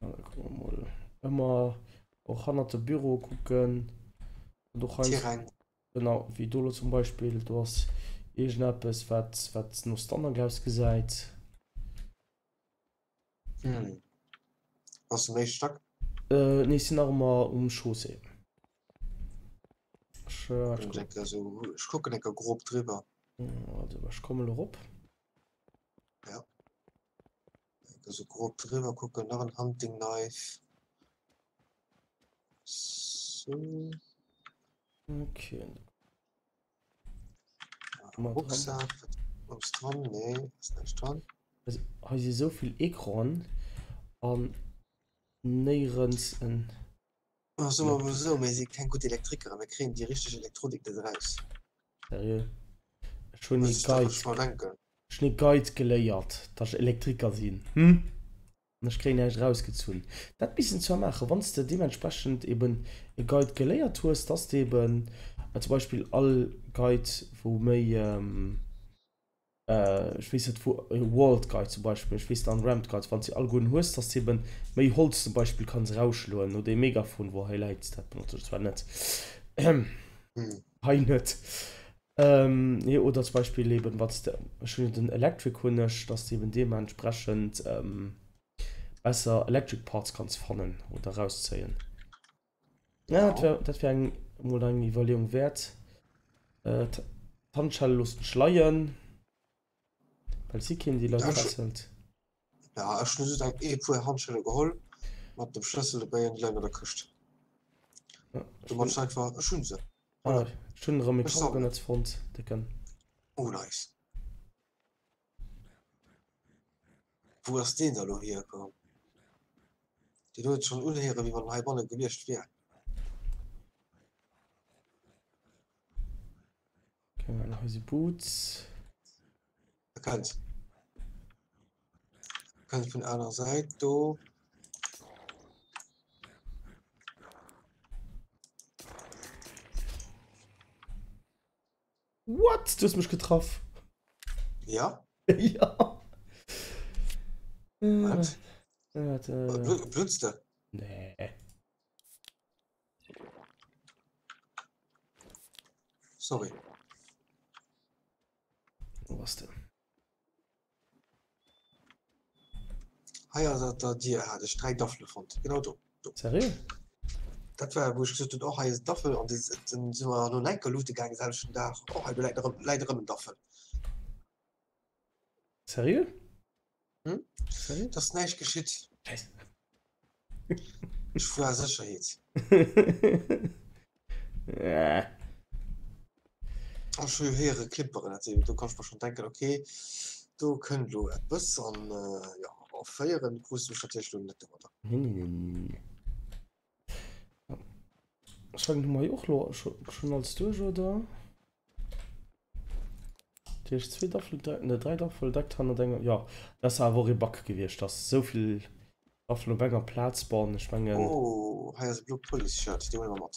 Da kucke mer mol. Ëmmer och hannert de Büro kucken. Tirang. Genau, wéi do elo zum Beispill, do ass iergendeppes wat wat no Standard ausgesäit. Hm. Bass du um éischte Stack? Äh, nee, ech sinn nach ëmmer um Chaussée. Ech, äh, Ech denke also, ech kucken enker grob driwwer. Also, ech komme lo rop. Ja. Also grob driwwer kucken, nach en Hunting Knife. Sou. Okay. Rucksak, wat ass dran? Nee, ass näischt dran. Also, hei si sou vill Ecranen an néierens en. Ah, soe mer mol esou, mir si keng gutt Elektrikeren, mir kréien déi richteg Elektronik net eraus. Seriö? Ech hunn ee Guide, ech hunn ee Guide geléiert, datt ech Elektriker sinn, hm? An ech kréien näischt erausgezunn. Dat misst en zwar maachen, wann s de deementsprechend eben e Guide geléiert hues, dass de eben zum Beispill all Guide, wou méi, ech weess net wou, e Walled Guide zum Beispill, ech weess net, Unramped Guides, wann s de alleguerten hues, dass de eben méi Holz zum Beispill kanns erausschloen oder ee Megafon, wou hei läit, dat benotze ech zwar net, hei net. Nee, oder zum Beispill eben, wann s de, ech hunn jo den Electric hunn ech, dass de eben deementsprechend besser Electric Parts kanns fannen oder erauszéien. Ja, dat wär, dat wär eng, emol eng Iwwerleeung wäert. D'Handschelle loossen ech leien, well si keen déi Leit fesselt. Ja, ech hunn just eng ee puer Handschelle geholl mat dem Schlëssel dobäi an déi leien an der Këscht. Domat ech einfach, ech hunn se. Ah, ech hunn erëm e Cargonetz fonnt, décken. Oh nice. Wou ass deen da lo hierkomm? Deen huet schonn unhéieren, wéi wann en heibanne gewiescht wier. Keng Ahnung, hei si Boots. E kënnt. E kënnt vun aner Säit do. What? Du hues mech getraff. Ja? Ja. Wat? Wat, äh... Blutz de? Nee. Sorry. Wo ass de? Hei ass at der Dier hat ech 3 Daffele fonnt. Genau do. do. Seriö? Dat war wou ech gesot hunn, och hei ass en Daffel an dann si mer no enker loote gaangen selwechten Dag. Och hei do läit erëm läit erëm en Daffel. Seriö? Hm? Seriö? Et ass näischt geschitt. Scheiße. Ech fuer a Sécherheet. Ech hu héiere klimperen, dat do kann ech mer schonn denken, okay, do kënnt elo eppes an jo, erféieren krus de mech natierlech elo net domadder. Nee, nee, nee, nee. Ech mengen, hu mer hei och elo schonn alles duerch, oder? Dat heescht zwee Daffel, ne dräi Daffel direkt hannert enger, jo, dat ass awer och ee Bug gewiescht, dass esou vill Daffel op enger Plaz spawnen, ech mengen. Oh, hei ass e blot Police Shirt, dee huele mer mat.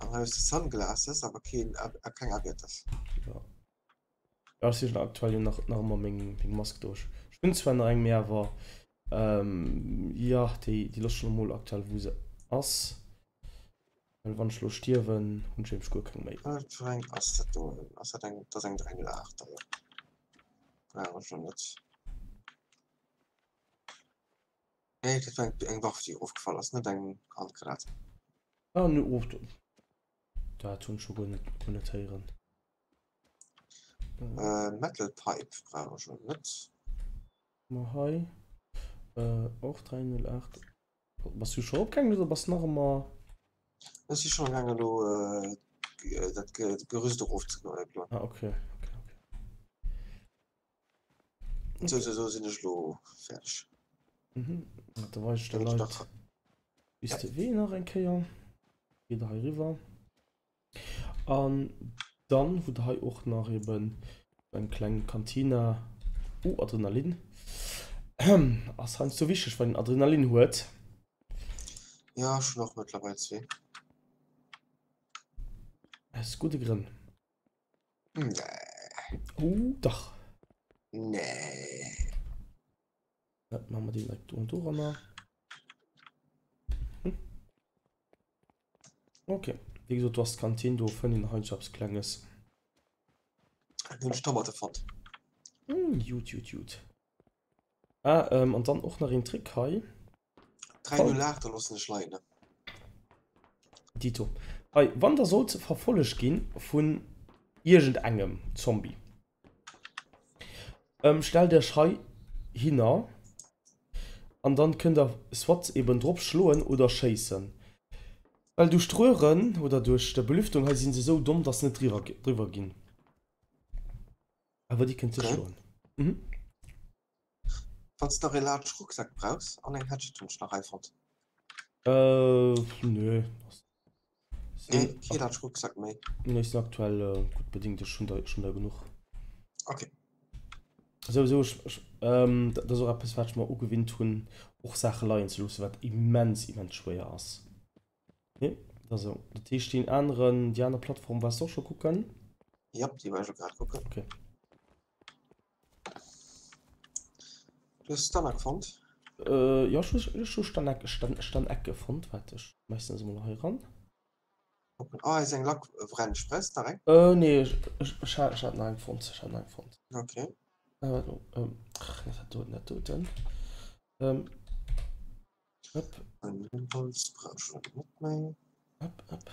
An hei hues de Sunglasses, awer keen, keng Aviates. Jo, jo ech sichen aktuell jo nach nach ëmmer meng meng Mask do. Ech hunn zwar nach eng, mee awer jo, déi déi looss ech elo mol aktuell wou se ass. Well wann ech lo stierwen, hunn ech nämlech guer keng méi. Wat fir eng ass dat do? Ass dat eng, dat ass eng 308 er, jo. Brauch ech lo net. Nee, dat war eng, eng Waff, déi erofgefall ass, net eng Handgranat. Ah, ne, oh, dat hunn ech scho guer net, guer net héieren. Äh, Metal Pipe brauch ech lo net. Ma hei, äh, och 308. Bass du scho opgaangen oder bass nach ëmmer? Ech si schonn amgaangen elo dat Gerüst erofzegoen. Ah okay, okay, okay. Sou, sou, sou sinn ech elo fäerdeg. Mhm. Da weis ech de Leit bis de Wee nach eng Kéier. Geet der hei eriwwer. An dann hutt der hei och nach eben eng kleng Kantina. Uh, Adrenalin. Ass heiansdo wichteg, wann een Adrenalin huet. Ja, ech hunn och mëttlerweil zwee. Aus gudde Grënn. Nee. Oh, dach. Nee. Dat maache mer direkt do doranner. Hm. Okay. Wéi gesot, do ass d'Kantin, do fënnt een heiansdo eppes Klenges. Do hunn ech Tomate fonnt. Hm, jut, jut, jut. Ah, ähm, an dann och nach een Trick hei. 308, da loossen ech leien, ne? Dito. Hei, wann der sollt verfollegt ginn vun iergendengem Zombie, ähm, stellt iech hei hinner an dann kënnt der soit eben drop schloen oder schéissen. Well duerch d'Röhren oder duerch der Belüftung hei sinn se esou domm, dass se net driwwer driwwer ginn. Awer déi kënnt Okay. zeschloen. Mhm. Wann s de nach ee Large Rucksack brauchs an eng Hatchet hunn ech nach hei fonnt. Äh, nö. Nee, kee Large Rucksack méi. Nee, ech sinn aktuell gutt bedingt, ech hunn der, ech hunn der genuch. Okay. Souwisou, ech, ech, ähm, dat ass och eppes, wat ech mer ugewinnt hunn, och Saache leien ze loossen, wat immens, immens schwéier ass. Nee, dat ass esou. Dat heescht, deen aneren, déi aner Plattform waars de och scho kucken? Jep, déi war ech och grad kucken. Okay. Du hues Stanak fonnt? Äh, jo, ech hu, ech hu Stanak, Stan, Stanecke fonnt. Waart, ech schmeissen se emol hei eran. Oh, hei ass eng Lack Wrench. Brauchs de nach eng? Äh, nee, ech, ech, ech hat, ech hat nach eng fonnt. Ech hat nach eng fonnt. Okay. Äh, waart mol, ähm, ach, net dat doten, dat doten. Ähm, hopp. En Holz brauch ech elo net méi. Hopp, hopp.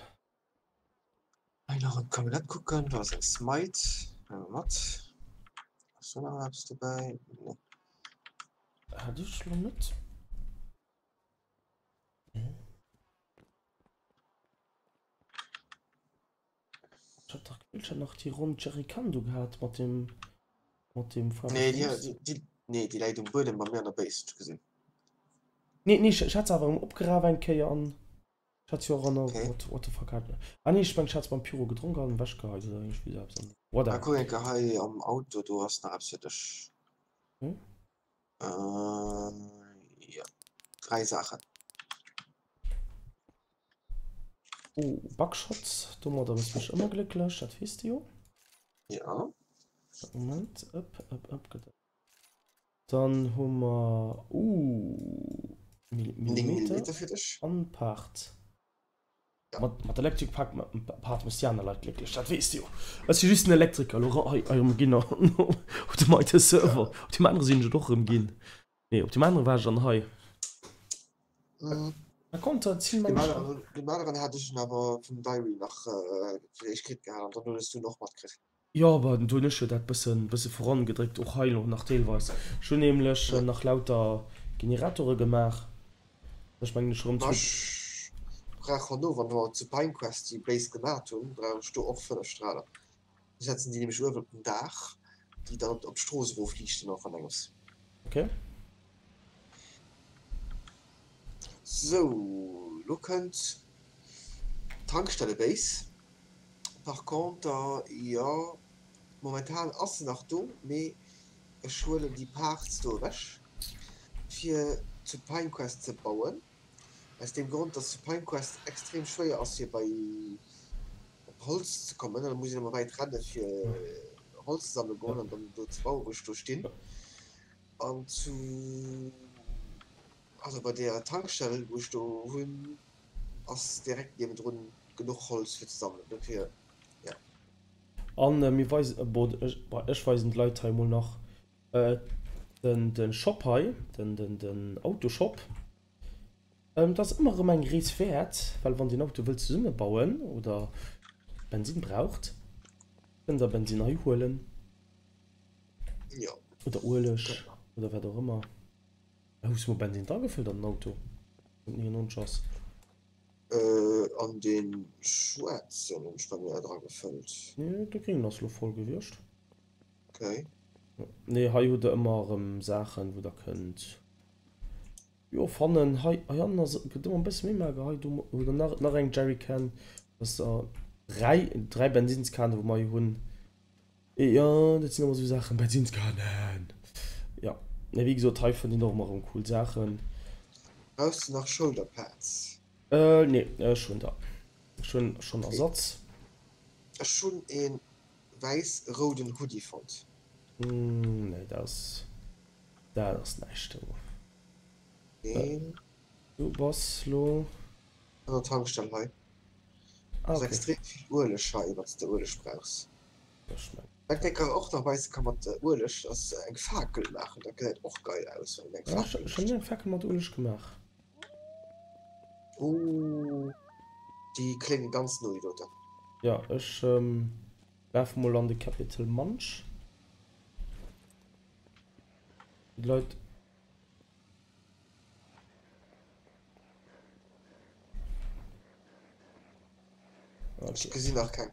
Hei nach an d'Camionnette kucken, do ass eng Smite, huele mer mat. Ass do nach eppes dobäi? Nee. Hat ech lo net. Ech hat dach gebilt, ech hat nach déi ronn Jerrycan do gehat mat dem mat dem Nee, déi, déi, déi, nee, déi läit um Buedem bei mir an der Base, hunn ech gesinn. Nee, nee, ech hat se awer erëm opgeraf eng Kéier an Ech hat jo och an der Okay. what, what the fuck hat Ah nee, ech meng ech hat se beim Pyro gedronk an ewechgeheit oder iergendwéi sou eppes an Ah, whatever. kuck eng Kéier hei am Auto, do ass nach eppes fir dech. Hm? Äh, jo, 3 Saachen. Oh, Buckshots, domadder méchs mech ëmmer glécklech, dat weess de jo. Ja. Moment, ëpp, ëpp, ëpp, gëtt Dann hu mer, uh, Millimeter an Part. Mat mat Electric Park Part méchs déi aner Leit glécklech, dat weess de jo. Ech si just den Elektriker elo hei erëm ginn an op dem heite Server. Op deem anere sinn ech et och erëm ginn. Nee, op deem anere war ech dann hei. Par contre, et sinn Deem mengen ech. aneren, deem aneren hat ech en awer vum Diary nach fir d'éischt kritt gehat an dann hues du en och matkritt. Jo, bah, do hunn ech jo dat bëssen, bësse vorangedréckt, och hei elo nach deelweis. Ech hunn nämlech nach lauter Generatore gemaach. Ech mengen, ech hu rëm Ma zwou. ech brauch herno, wann mer zu Pinecrest déi Base gemat hunn, brauch ech do och 5 Strahler. Ech setzen déi nämlech uewen op den Daach, déi dann op d'Strooss erofliichten och an engems. Okay. Sou, lo kënnt d'Tankstelle-Base. Par conter, jo, momentan ass se nach do, mee ech huelen déi Parts do ewech, fir zu Pinecrest ze bauen, aus deem Grond, dass zu Pinecrest extrem schwéier ass, fir bei op Holz ze kommen, da muss een ëmmer wäit renne fir Holz ze sammele goen an dann do ze bauen, wou ech do stinn. An zu, also bei deeër Tankstell, wou ech do hunn, ass direkt niewendrun genuch Holz fir ze sammelen, dofir ja. An mir weisen, bon ech weisen d'Leit hei mol nach den den Shop hei, den den den Autoshop. Dat ass ëmmer erëm eng Rees wäert, well wann dir en Auto wëllt zesummebauen oder Bensinn braucht, kënnt der Bensinn hei huelen. Jo. Oder Ueleg oder wat och ëmmer. Hues du mol Bensinn dragefëllt an den Auto? 99 ass. An dee schwaarzen hunn ech bei mir dragefëllt. Nee, de gréngen ass lo voll gewiescht. Okay. Nee, hei hutt der ëmmer erëm Saachen, wou der kënnt jo fannen. Hei heiannen ass gëtt ëmmer e bësse méi mager. Hei do hutt der nach nach eng Jerrycan. Dat ass der 3, 3 Bensinnskanen, wou mer hei hunn. Jo, dat sinn ëmmer esou Saachen, Bensinnskanen! Jo, mee wéi gesot, hei fënnt een och ëmmer erëm cool Saachen. Brauchs de nach Shoulderpads? Äh, nee, ech hunn der. Ech hunn schonn Ersatz. Ech hunn ee wäiss-rouden Hoodie fonnt. Nee, dat ass, dat ass näischt do. Neen. Du bass lo. An der Tankstell hei. Ah, Ass okay. extrem vill Ueleg hei, wann s de Ueleg brauchs. Ech meng. Wat een och nach weise ka mat Ueleg ass eng Fakel maachen, dat gesäit och geil aus wann een eng Ja, ech Fakel ech hunn mécht. eng Fakel mat Ueleg gemaach. Ooh, déi kléngen ganz no déi doten. Ja, ech lafe mol an de Capital Munch. Déi Leit. Ech gesinn nach keng.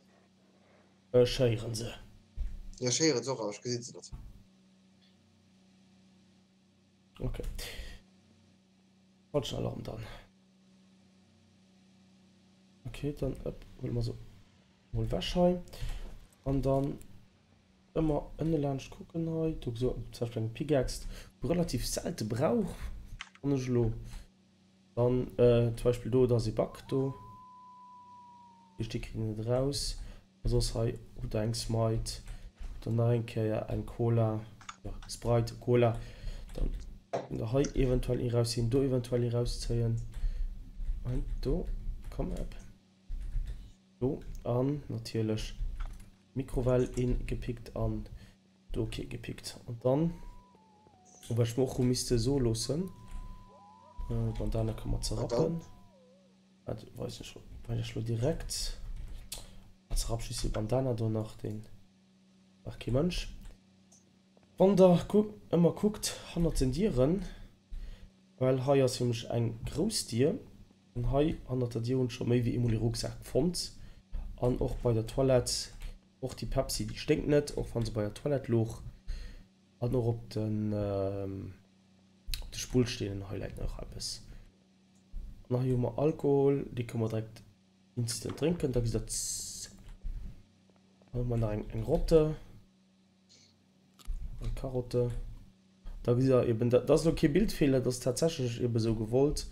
Ech héieren se. Jo, ech héieren se och, awer ech gesinn se net. Ok. Falschen Alarm dann. Ok, dann ëpp, huele mer se mol ewech hei. An dann ëmmer ënne laanscht kucken hei. Do zum Beispill eng Pickaxe, déi relativ selte brauch, fannen ech elo. Dann zum Beispill do, et ass ee Bug do. Dee Stéck kritt een net eraus. A soss hei hutt der eng Smite, hutt der nach eng Kéier eng Cola, jo Sprite, Cola. Dann kënnt der hei eventuell ee rauszéien, do eventuell ee rauszéien. Moment, do, komm ep, do an natierlech Mikrowell een gepickt an do kee gepickt. An dann, wat ech mer och hu misste soe loossen, Bandana ka mer zerrappen. Dat weisen ech weis ech lo direkt. Als Rapp just de Bandana do nach, deen brauch kee Mënsch. Wann der ëmmer kuckt hannert den Dieren, well hei ass nämlech eng grouss Dier an hei hannert der Dier hunn ech scho méi wéi eemol ee Rucksak fonnt. An och bei der Toilette, och déi Pepsi déi sténkt net, och wann se bei der Toilette louch. An och op den op de Spullsteenen hei läit nach eppes. An hei hu mer Alkohol, dee kënne mer direkt instant drénken. Da gesitt der z. Dann hu mer nach eng, eng Rotte, eng Karotte. Da gesitt der eben, dat ass elo kee Bildfeeler, dat ass tatsächlech eben esou gewollt,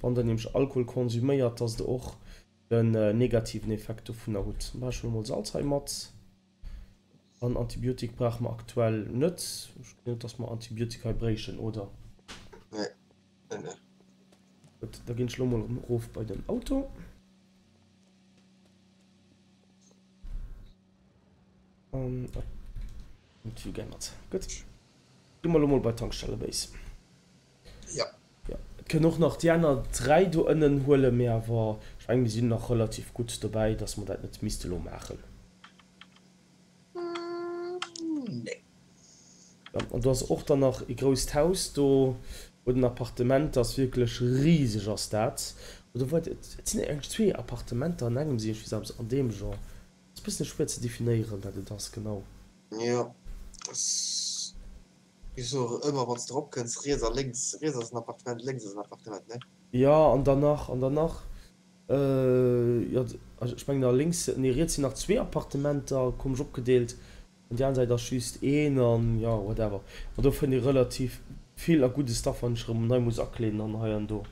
wann der nämlech Alkohol konsuméiert, dass der och den negativen Effekt dovunner hutt. Mä ech huele mol Salz hei mat. An Antibiotik brauche mer aktuell net. Ech gesinn net, dass mer Antibiotik hei bréichen, oder? Nee, nee, nee. Gutt, da ginn ech elo mol erëm erof bei den Auto. An net vill geännert. Gutt, gi mer elo mol bei d'Tankstelle, Béis. Ja. Ja, et kënnen och nach déi aner 3 do ënnen huelen, mee awer ech mengen, mir sinn nach relativ gutt dobäi, dass mer dat net misste elo maachen. Nee. Ja, an do ass och dann nach e grousst Haus do, wou den Appartement ass, wierklech riseg ass dat. Oder wou, et sinn eigentlech zwee Appartementer an engem, si ech wéi se an deem Genre. Ass e bëssen schwéier ze definéieren, wat et ass genau. Jo, dass Ech soe ëmmer wanns de erop kënns, riets a lénks, riets ass en Appartement, lénks ass en Appartement, ne? Jo, an dann nach, an dann nach, jo, ech mengen da lénks, nee riets sinn nach zwee Appartementer, komesch opgedeelt, an déi aner Säit ass just een an jo, whatever. An do fënnt ee relativ vill a gudde Stuff, wann ech erëm nei muss akleeden an hei an do.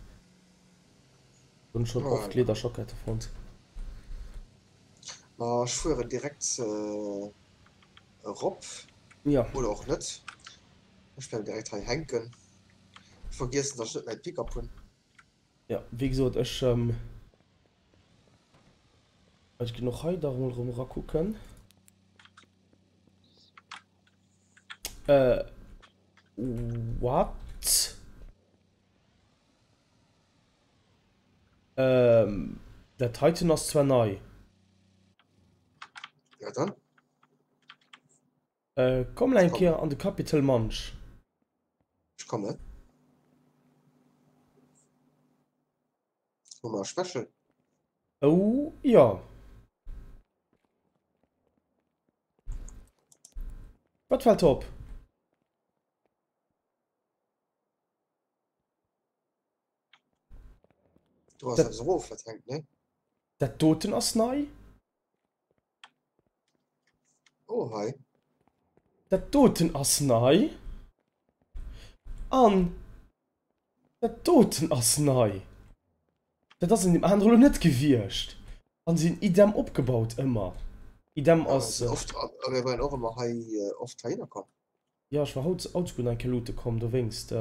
Do hunn ech schonn oft Voilà. Lederjackette fonnt. Ma ech fueren direkt erop. Ja. Oder och net. Ech bleiwen direkt hei hänken. Ech vergiessen dass ech net mäi Pickup hunn. Ja, wéi gesot, ech ech ginn och hei da mol erëm erakucken. Äh, what? Ähm, dat heiten ass zwar nei. Ja dann. Äh, komm eng Kéier an de Capital Munch. Ech kommen. Hu mer e Special? Oh jo. Wat fällt op? Du hast eppes erof, wat hänkt, ne? Dat doten ass nei. Oh, hei. Dat doten ass nei. An dat doten ass nei. Dat ass an deem anere lo net gewiescht. An sinn idem opgebaut ëmmer. Idem ass. Ja, oft, a mir waren och ëmmer hei, oft heihinner komm. Jo, ech war haut haut souguer nach eng Kéier loote komm, dowéinst.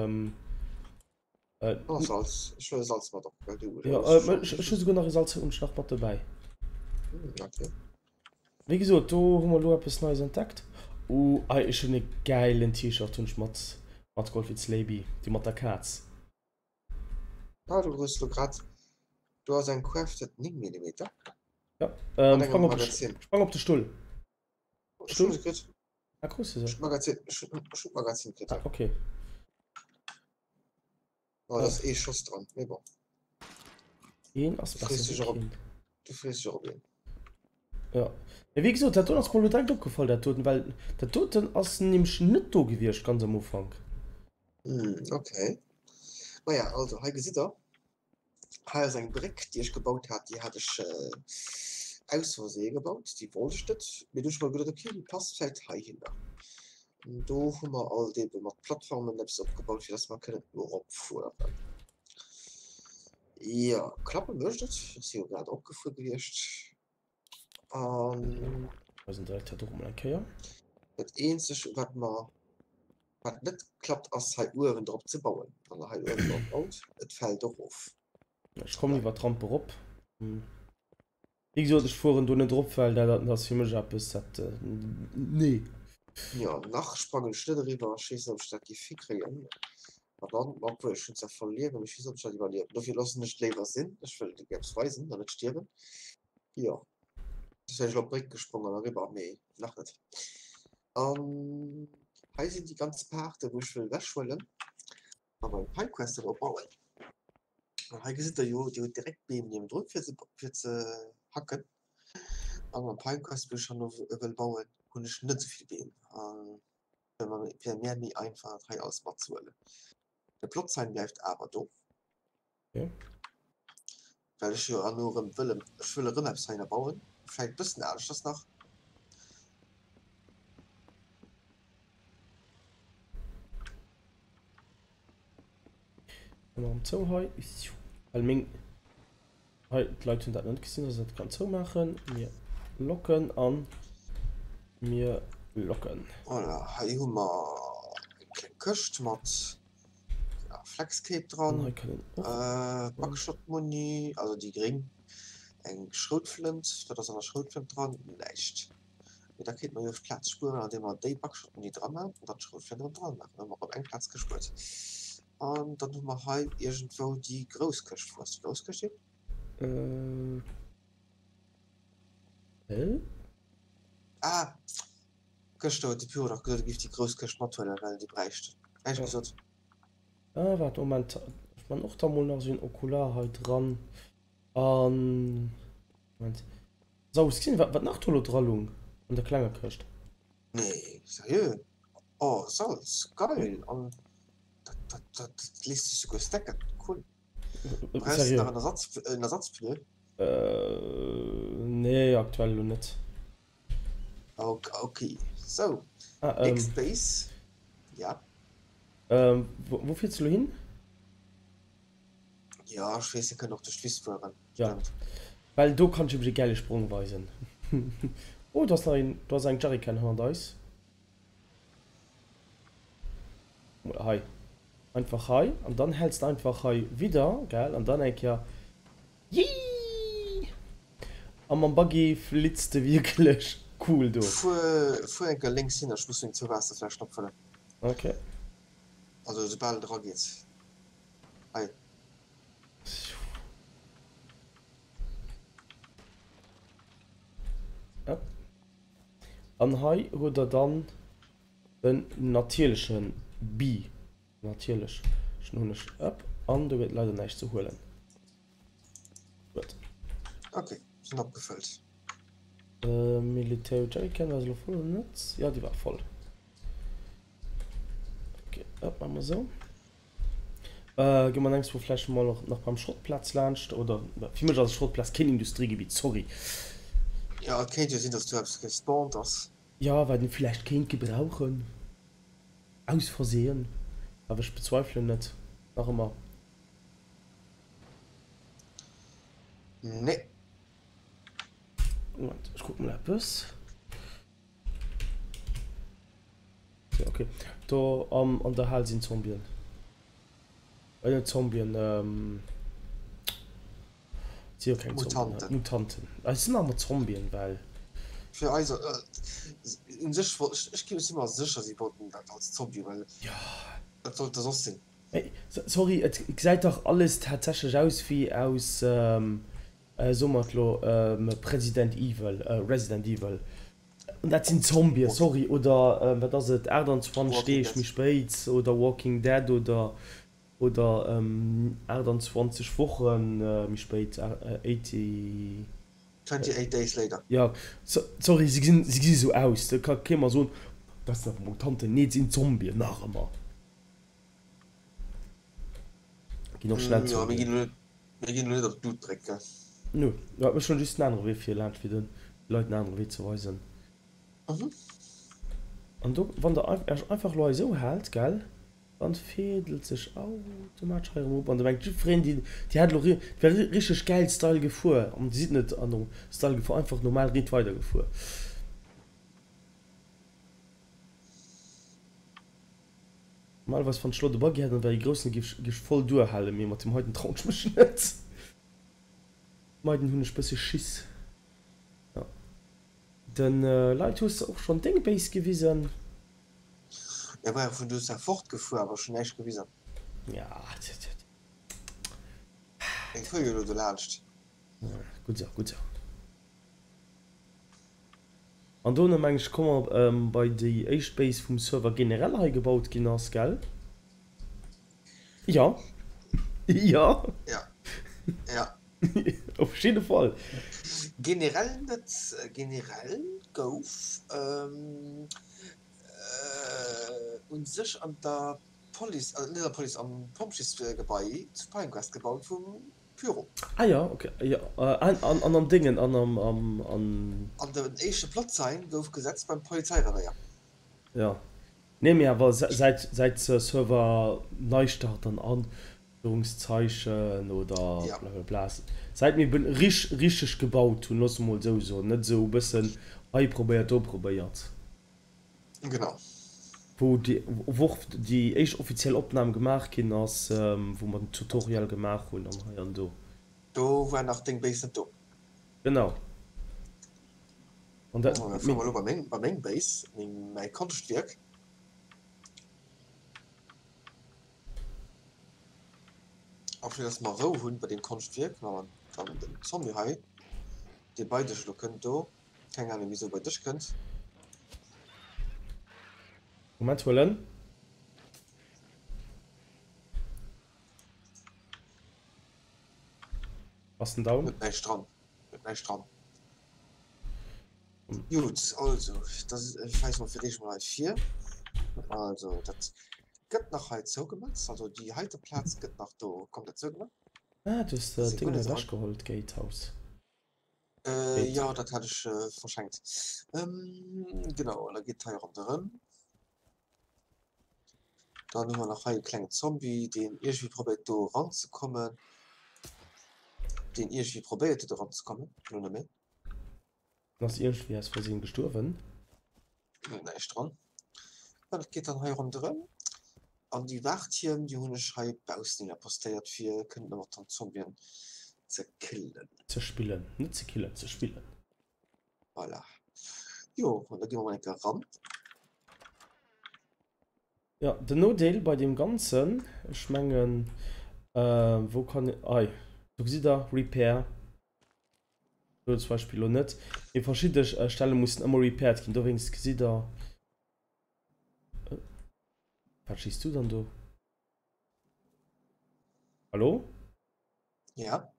Oh, Salz. Ech huele Salz mat op, well du. Jo, ech hu souguer nach e Salz hunn ech nach mat dobäi. Okay. Wéi gesot, do hu mer elo eppes Neies entdeckt. Uh, ei, ech hunn e gäilen T-Shirt hunn ech mat matgeholl fir d'Slaby, dee mat der Kaz. Ah, du hues elo grad, do ass eng Crafted 9 Millimeter. Ja, Mat engem sprang op de, Magazin. sprang op de Stull. Ech hunn se kritt. Ah, krus du se? Magazin, ech hunn d'Magazin kritt. Ah, okay. Oh, da ass ee Schoss dran, mee bon. Een ass besser wéi keen. Du frees dech och op een. Jo. Mee wéi gesot, dat doen ass mer elo direkt opgefall, dat doten, well dat doten ass nämlech net do gewiescht ganz am Ufank. Hm, okay. Maja, also hei gesitt der, hei ass eng Bréck, déi ech gebaut hat. Déi hat ech aus Versee gebaut, déi wollt ech net. Mee du hunn ech mer geduet, okay, déi passt vläicht heihinner. An do hu mer alt eebe mat Plattformen eppes opgebaut, fir dass mer kënnen eropfueren. Jo, klappe mécht et. Ech si jo grad eropgefuer gewiescht. An Weisen direkt dat och emol eng Kéier. Dat eenzeg wat mer wat net klappt ass hei uewen drop ze bauen. Wann der hei uewen drop baut, et fält erof. Ech kommen iwwer d'Ramp erop. Wéi gesot, ech fueren do net drop, well dat ass fir mech eppes dat nee. Jo, nach sprangen ech net eriwwer. Ech weess net ob ech dat géif hikréien. Ma dann, obwuel ech hunn zwar voll Liewen, mee ech weess net ob ech dat iwwerliewen. Dofir loossen ech et léiwer sinn. Ech wëll et eppes weisen an net stierwen. Jo, soss wär ech elo op d'Bréck gesprong an eriwwer, mee nach net. An hei sinn déi ganz Paarte wou ech wëll ewechhuelen a beim Pinequest erop bauen. An hei gesitt der jo, Dir hutt direkt Beem niewendrun fir ze fir ze hacken. An am Pinequest wou ech herno wëll bauen, hunn ech net esou vill Beem an wär mir méi einfach dat hei alles matzehuelen. De Plotsign bleift awer do. Okay. Well ech jo herno erëm wëll, ech wëll erëm eppes heihinner bauen, vläicht e bëssen aneschters nach. Dann erëm zou hei. Well meng hei d'Leit hunn dat net gesinn, dass ech dat kann zoumaachen. Mir locken an mir locken. Voilà, hei hu mer eng kleng Këscht mat Flexcape dran, Buckshot-Muni, also déi gréng, eng Schroutflënt, wat ass an der Schroutflënt dran? Näischt. Mee da kéinte mer jo Plaz spueren, andeem mer déi Buckshot-Muni dran maachen an dann d'Schroutflënt erëm dran maachen. Dann hu mer erëm eng Plaz gespuert. An dann hu mer hei iergendwou déi grouss Këscht. Wou ass déi grouss Këscht hin? Äh. Ah! Gëschter huet de Pyro nach gesot, e giff déi grouss Këscht mathuelen, well en déi bräicht. Näischt gesot. Ah, waart, Moment, ech man och da mol nach esou en Okular hei dran an, Moment, sou, ech gesinn, wat, wat nach do elo dra lung an der klenger Këscht. Nee, seriö? Oh, Salz, geil! An dat, dat, dat léisst sech souguer stacken, cool. Brauchs de nach en Ersatz, en Ersatzpneu? Nee, aktuell elo net. Ok, sou, nächst Base, ja. Wou fiers de lo hin? Jo, ech weess, se kënnen och duerch d'Wiss fueren, Ja, stemmt. well do kann ech nämlech e gäile Sprong weisen. Oh, do ass nach een, do ass eng Jerrycan hannert eis. Hei, einfach hei, an dann häls de einfach hei widder, gell, an dann eng Kéier. Yee! A mam Buggy flitz de wierklech cool do. Fuer fuer eng Kéier lénks hin, ech muss meng zwou Waasserfläschen opfëllen. Ok. Also soubal et erageet. Hei. Up. An hei huet der dann den natierlechen Bi. Natierlech, ech hunn ech up an do gëtt leider näischt ze huelen. Gutt. Ok, sinn opgefëllt. Military Jerrycan war se elo voll oder net? Jo, déi war voll. Ok, dat maache mer esou. Gi mer nächst Woch vläicht mol och nach beim Schrottplaz laanscht oder fir mech ass Schrottplaz keen Industriegebitt, sorry. Jo, et kéint jo sinn, dass do eppes gespawnt ass. Jo, wat een vläicht kéint gebrauchen. Aus Versehen, awer ech bezweifelen et nach ëmmer. Nee. Moment, ech kucken mol eppes. So, okay. Do am, an der Hal sinn Zombien. Äh, net Zombien, ähm. Si jo keng Zombien. Mutanten. Mutanten. Ah, et sinn awer Zombien, well. Fir eis, un sech wollt ech, ech si mer sécher, si wollten dat als Zombie, well wat sollt da soss sinn? Mee, sorry, et gesäit dach alles tatsächlech aus wéi aus, soe mer et lo, President Evil, Resident Evil. An dat sinn Zombien, sorry, oder wat ass et, 28 Deeg méi spéit oder Walking Dead oder Oder 28 Woche méi spéit, 80. 28 Days Later. Jo, sorry, si gesinn, si gesi sou aus, do ka kee mer soen, dat sinn awer Mutanten. Nee, et sinn Zombien, nach ëmmer. Ginn och schnell Jo, mir Zombien. ginn elo net, mir ginn elo net op d'Lut drécken. Nö, jo, ech hunn just en anere Wee fir laanscht fir de Leit en anere Wee ze weisen. Mhm. An do, wann der Iech einfach elo hei esou haalt, gell, dann fädelt sech automatesch hei erëm op an da mengt jiddwereen, déi, déi hätt elo ri, wär ri, richteg gäil Style gefuer an déi sinn net an Style gefuer, einfach normal riit weider gefuer. Normalerweis wann ech elo de Buggy hätt an wär ee groussen, géif ech, géif ech voll duerhalen, mee mat deem heiten trauen ech mech net. Meiden hunn ech bësse Schiss. Jo. Den Leit hues de och schonn deng Base gewisen. Jo war jo vun do zwar fortgefuer, awer ech hunn näischt gewisen. Ja, tja, tja, tja. Eng fuer jo elo dolaanscht. Gutt esou, gutt esou. An dono meng ech komme mer bei déi éischt Base vum Server generell hei gebaut ginn ass, gell? Jo. Jo. Ja. Ja. Op jidde Fall. Generell net. Generell gouf u sech an der Police, net an der Police, am Pompjeesgebai zu Pinecrest gebaut vum Pyro. Ah jo, ok, jo, an am Déngen, an am, am, an. An den éischte Plotsign gouf gesetzt beim Polizeirevéier. Jo, nee, mee awer säit, säit Server Neistart an Anführungszeichen oder blablabla, säit mir eben rich, richteg gebaut hunn, loosse mol esou soen, net esou e bëssen hei probéiert, do probéiert. Genau. Wou déi, wou och déi éischt offiziell Opnam gemaach ginn ass, wou mer den Tutorial gemaach hunn an hei an do. Do war nach deng Base net do. Genau. An dat. Da fuere mer elo bei meng, bei meng Base, meng, mäi Konschtwierk. A fir dass mer Rou hunn bei deem Konschtwierk, maache mer dann den Zombie hei, dee bei dech elo kënnt do. Keng Ahnung wisou bei dech kënnt. Moment huelen. Ass den down? Huet näischt dran. Huet näischt dran. Gut, also, das ech weis mol fir d'éischt mol hei vir. Also, dat gëtt nach hei zougemat. Also déi heite Plaz gëtt nach do komplett zougemat. Ah, du hues dat Ding ewech geholl, d'Gatehouse. Äh, jo, dat hat ech verschenkt. Genau, an da geet hei ronderëm. Dann hu mer nach hei e klengen Zombie, deen iergendwéi probéiert do eranzekommen. Deen iergendwéi probéiert huet eranzekommen, elo net méi. En ass iergendwéi aus Versinn gestuerwen. Näischt dran. Ja, dat geet dann hei ronderëm. An déi Waachtieren, déi hunn ech hei baussen hinner postéiert, fir kënnen mat den Zombien ze killen. Ze spillen, net ze killen, ze spillen. Voilà. Jo, an da gi mer mol eng Kéier eran. Jo, den Nodeel bei deem Ganzen, ech mengen, wou kann, hei, do gesitt Der, Repair. Do zum Beispill elo net, mee verschidde Stelle mussen ëmmer repaired ginn, dowéinst gesitt der. Wat schéiss du dann do? Hallo? Ja.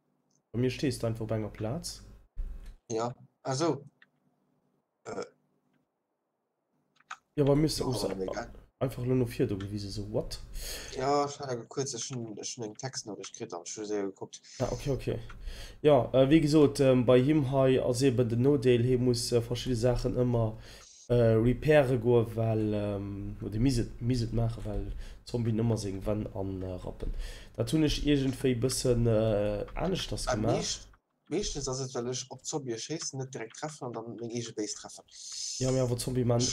Bei mir stees de einfach op enger Plaz. Ja, ah sou. Äh. Jo, bei mir ass einfach elo no vir do gewisen, sou what? Ja, ech hat awer kuerz, ech hunn, ech hunn eng Textnoriicht kritt an ech hu séier gekuckt. Ah, okay, okay. Jo, wéi gesot, bei him hei ass eben den Nodeel, hie muss verschidde Saachen ëmmer repaire goen, well, oder misst et, misst et maachen, well d'Zombien ëmmer seng Wänn anrappen. Dat hunn ech iergendwéi bëssen aneschters gemaach. Meeschtens ass et well ech op Zombië schéissen, net direkt treffen an dann meng eege Base treffen. Jo mee awer Zombie maan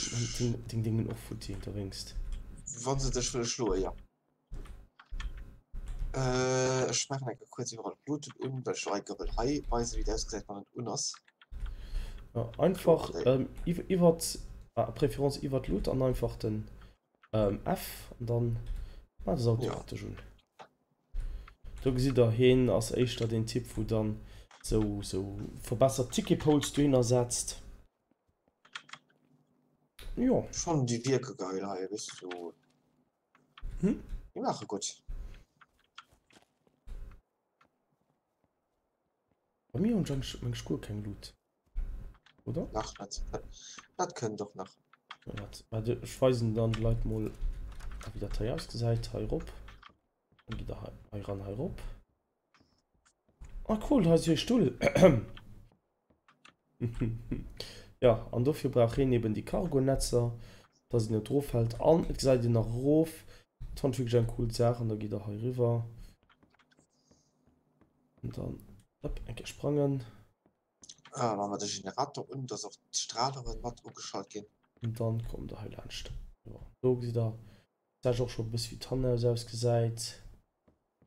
deng Dingen och futti dowéinst. Wann se dech wëlle schloen, jo. Ech maachen eng Kéier kuerz iwwerall d'Luuten un, well ech elo wëll hei weisen wéi et ausgesäit wann et un ass. Jo einfach iwwert, Préférence iwwert d'Lut an einfach den F an dann maacht es automatesch un. Do gesitt der, heen ass éischter deen Typ wou dann sou sou verbessert Ticketpoles dohinner setzt. Jo. Ech fannen déi wierke geil hei, weess de sou. Hm? Déi maache gutt. Bei mir hunn ech meng ech guer keng Lut. Oder? Nach net. Dat kënnt och nach. Wat, wat, ech weisen dann de Leit mol wéi dat hei ausgesäit. Hei erop. Dann gitt der hei, hei ran, hei erop. Ah cool, hei ass jo e Stull. Ja, an dofir brauch een eben déi Cargo-Netzer, dass een net eroffält. An et gesäit een nach erof. Dat fannen ech wierklech eng cool Saach. An da gitt der hei eriwwer. An dann, hopp, eng Kéier sprangen. Ah, maache mer de Generator un, dass och d'Stralere mat ugeschalt ginn. An dann kommt der hei laanscht. Jo, do gesitt der Sech och scho bëssi wéi d'Hannhaus ausgesäit.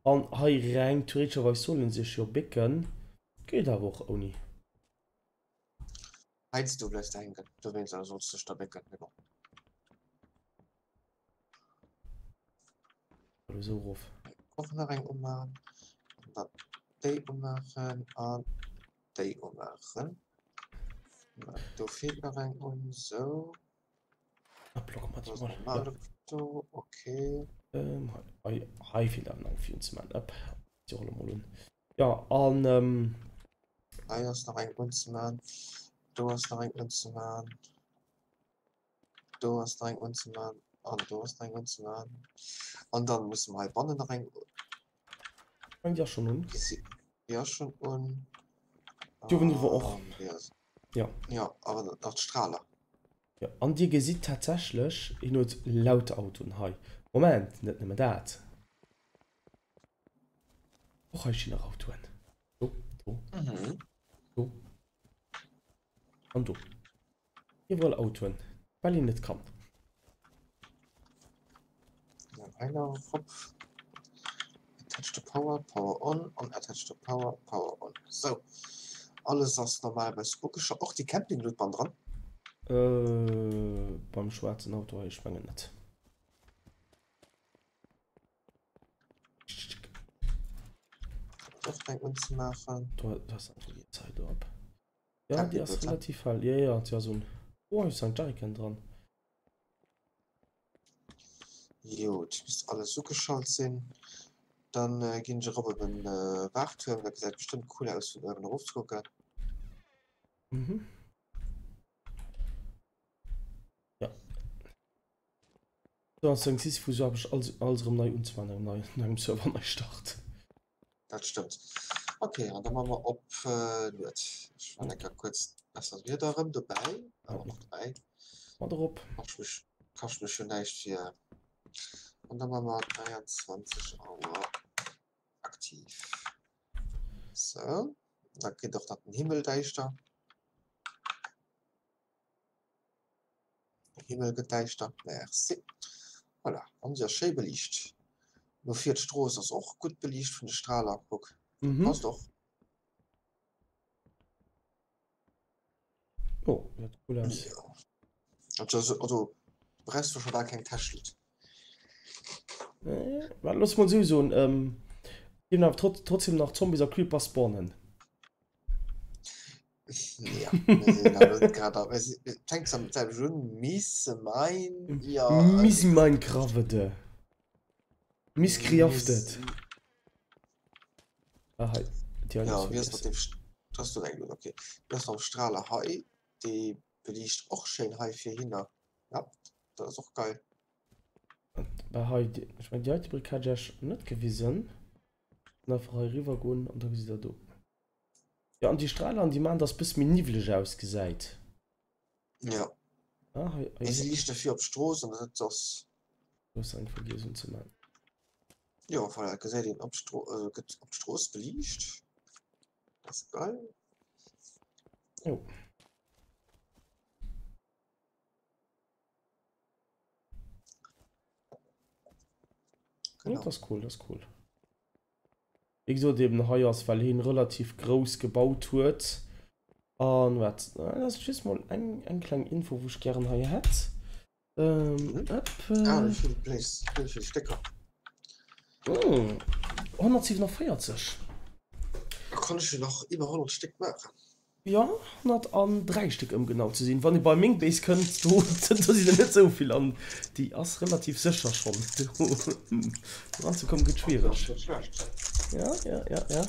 An hei reng theoretescherweis soll en sech jo bécken, geet awer och ouni. Heiansdo bleifs de hänken, dowéinst also solls de dech da bécken, mee bon. Elo esou erof. Och nach eng umaachen, an dann déi umaachen an déi umaachen. Do feelt nach eng un, sou. Okay. Ähm, hei, hei feelt awer nach eng fir unzemaachen. Upp, déi rolle mol un. Ja, an ähm, Hei ass nach eng unzemaachen. Do ass nach eng unzemaachen. Do ass nach eng unzemaachen. An do ass nach eng unzemaachen. An dann musse mer hei bannen nach eng. Eng déi ass schonn un. Déi ass schonn un. Déi uewen och. Ja. Ja, awer nach d'Strahler. Jo, an Dir gesitt tatsächlech, hien huet lauter Autoen hei. Moment, net nëmme dat. Och hei stinn nach Autoen. Do, do, do an do. Iwwerall Autoen, well een et kann. Dann hei nach erop. Attach to power, power on an attach to power, power on. Sou, alles ass normalerweis ugeschalt. Och déi Campinglut ban dran. Äh, beim schwaarzen Auto hei, ech mengen net. Och eng unzemaachen. Do, do ass einfach déi Zait do op. Ja, déi ass relativ hell. Ja, ja, déi ass un. Oh, hei ass eng Jerrycan dran. Jut, misst alles ugeschalt sinn. Dann ginn ech erop op en Waachtuerm, dat gesäit bestëmmt cool aus vun uewen erof ze kucken. Mhm. Ja. Do ass eng Sisyphus Aarbecht alles, alles erëm nei unzemaachen, engem nei, engem Server nei Start. Dat stëmmt. Ok, an da maache mer op Lued. Ech war enker kuerz besser Wieder erëm dobäi, awer nach dobäi. Mat erop. Kascht mech, kascht mech jo näischt fir. An da maache mer 23 Auer aktiv. Sou, da kritt och nach den Himmel däischter. Den Himmel gëtt däischter. Merci. Voilà, an se ass schéi beliicht. No vir d'Strooss ass och gutt beliicht vun de Strahler. Kuck, dat Mhm. passt och. Jo, dat cool aus. Jo. Also, also du brauchst do scho bal keng Täschluut. Äh, well looss mol esou soen, ähm, ginn awer trotz, trotzdem nach Zombies a Creeper spawnen. Ja, mir sinn awer net grad a, mir si, et fänkt zwar mat selwecht un, Miss mein, ja. Miss mein Gravede. Miss Kriaftet. Ah, hei, déi hei Ja, ass wie ass mat vergiess. dem, St- das du eng, okay. Wie ass mam Strahler hei? Dee beliicht och schéin hei fir hinner. Ja, dat ass och geil. Bah, hei, déi, ech meng, déi heite Bréck hat ech iech net gewisen. Dann einfach hei eriwwer goen an da gesitt der do. Jo an déi Strahler déi maan dass bësse méi niwwleg ausgesäit. Ja. Ah, hei, hei Mee se liicht dofir op d'Strooss an dat ass. Do hues de eng vergiess unzemaan. Jo, voilà, et gesäit een op d'Stro, also gëtt op d'Strooss beliicht. Dat ass geil. Jo. Genau. Dat ass cool, dat ass cool. Wéi gesot eben hei ass well hien relativ grouss gebaut huet an wat dat ass just mol eng eng kleng Info wou ech gären hei hätt. Ähm, up, ah, wéi vill Blaze, wéi vill Stécker? Mm, 147. Da kann ech jo nach iwwer 100 Stéck maachen. Jo, 103 Stéck ëm genau ze sinn. Wann ee bei meng Base kënnt, do do sinn der net esou vill an déi ass relativ sécher schonn. Do eranzekommen gëtt schwiereg. Ja, ja, ja, ja.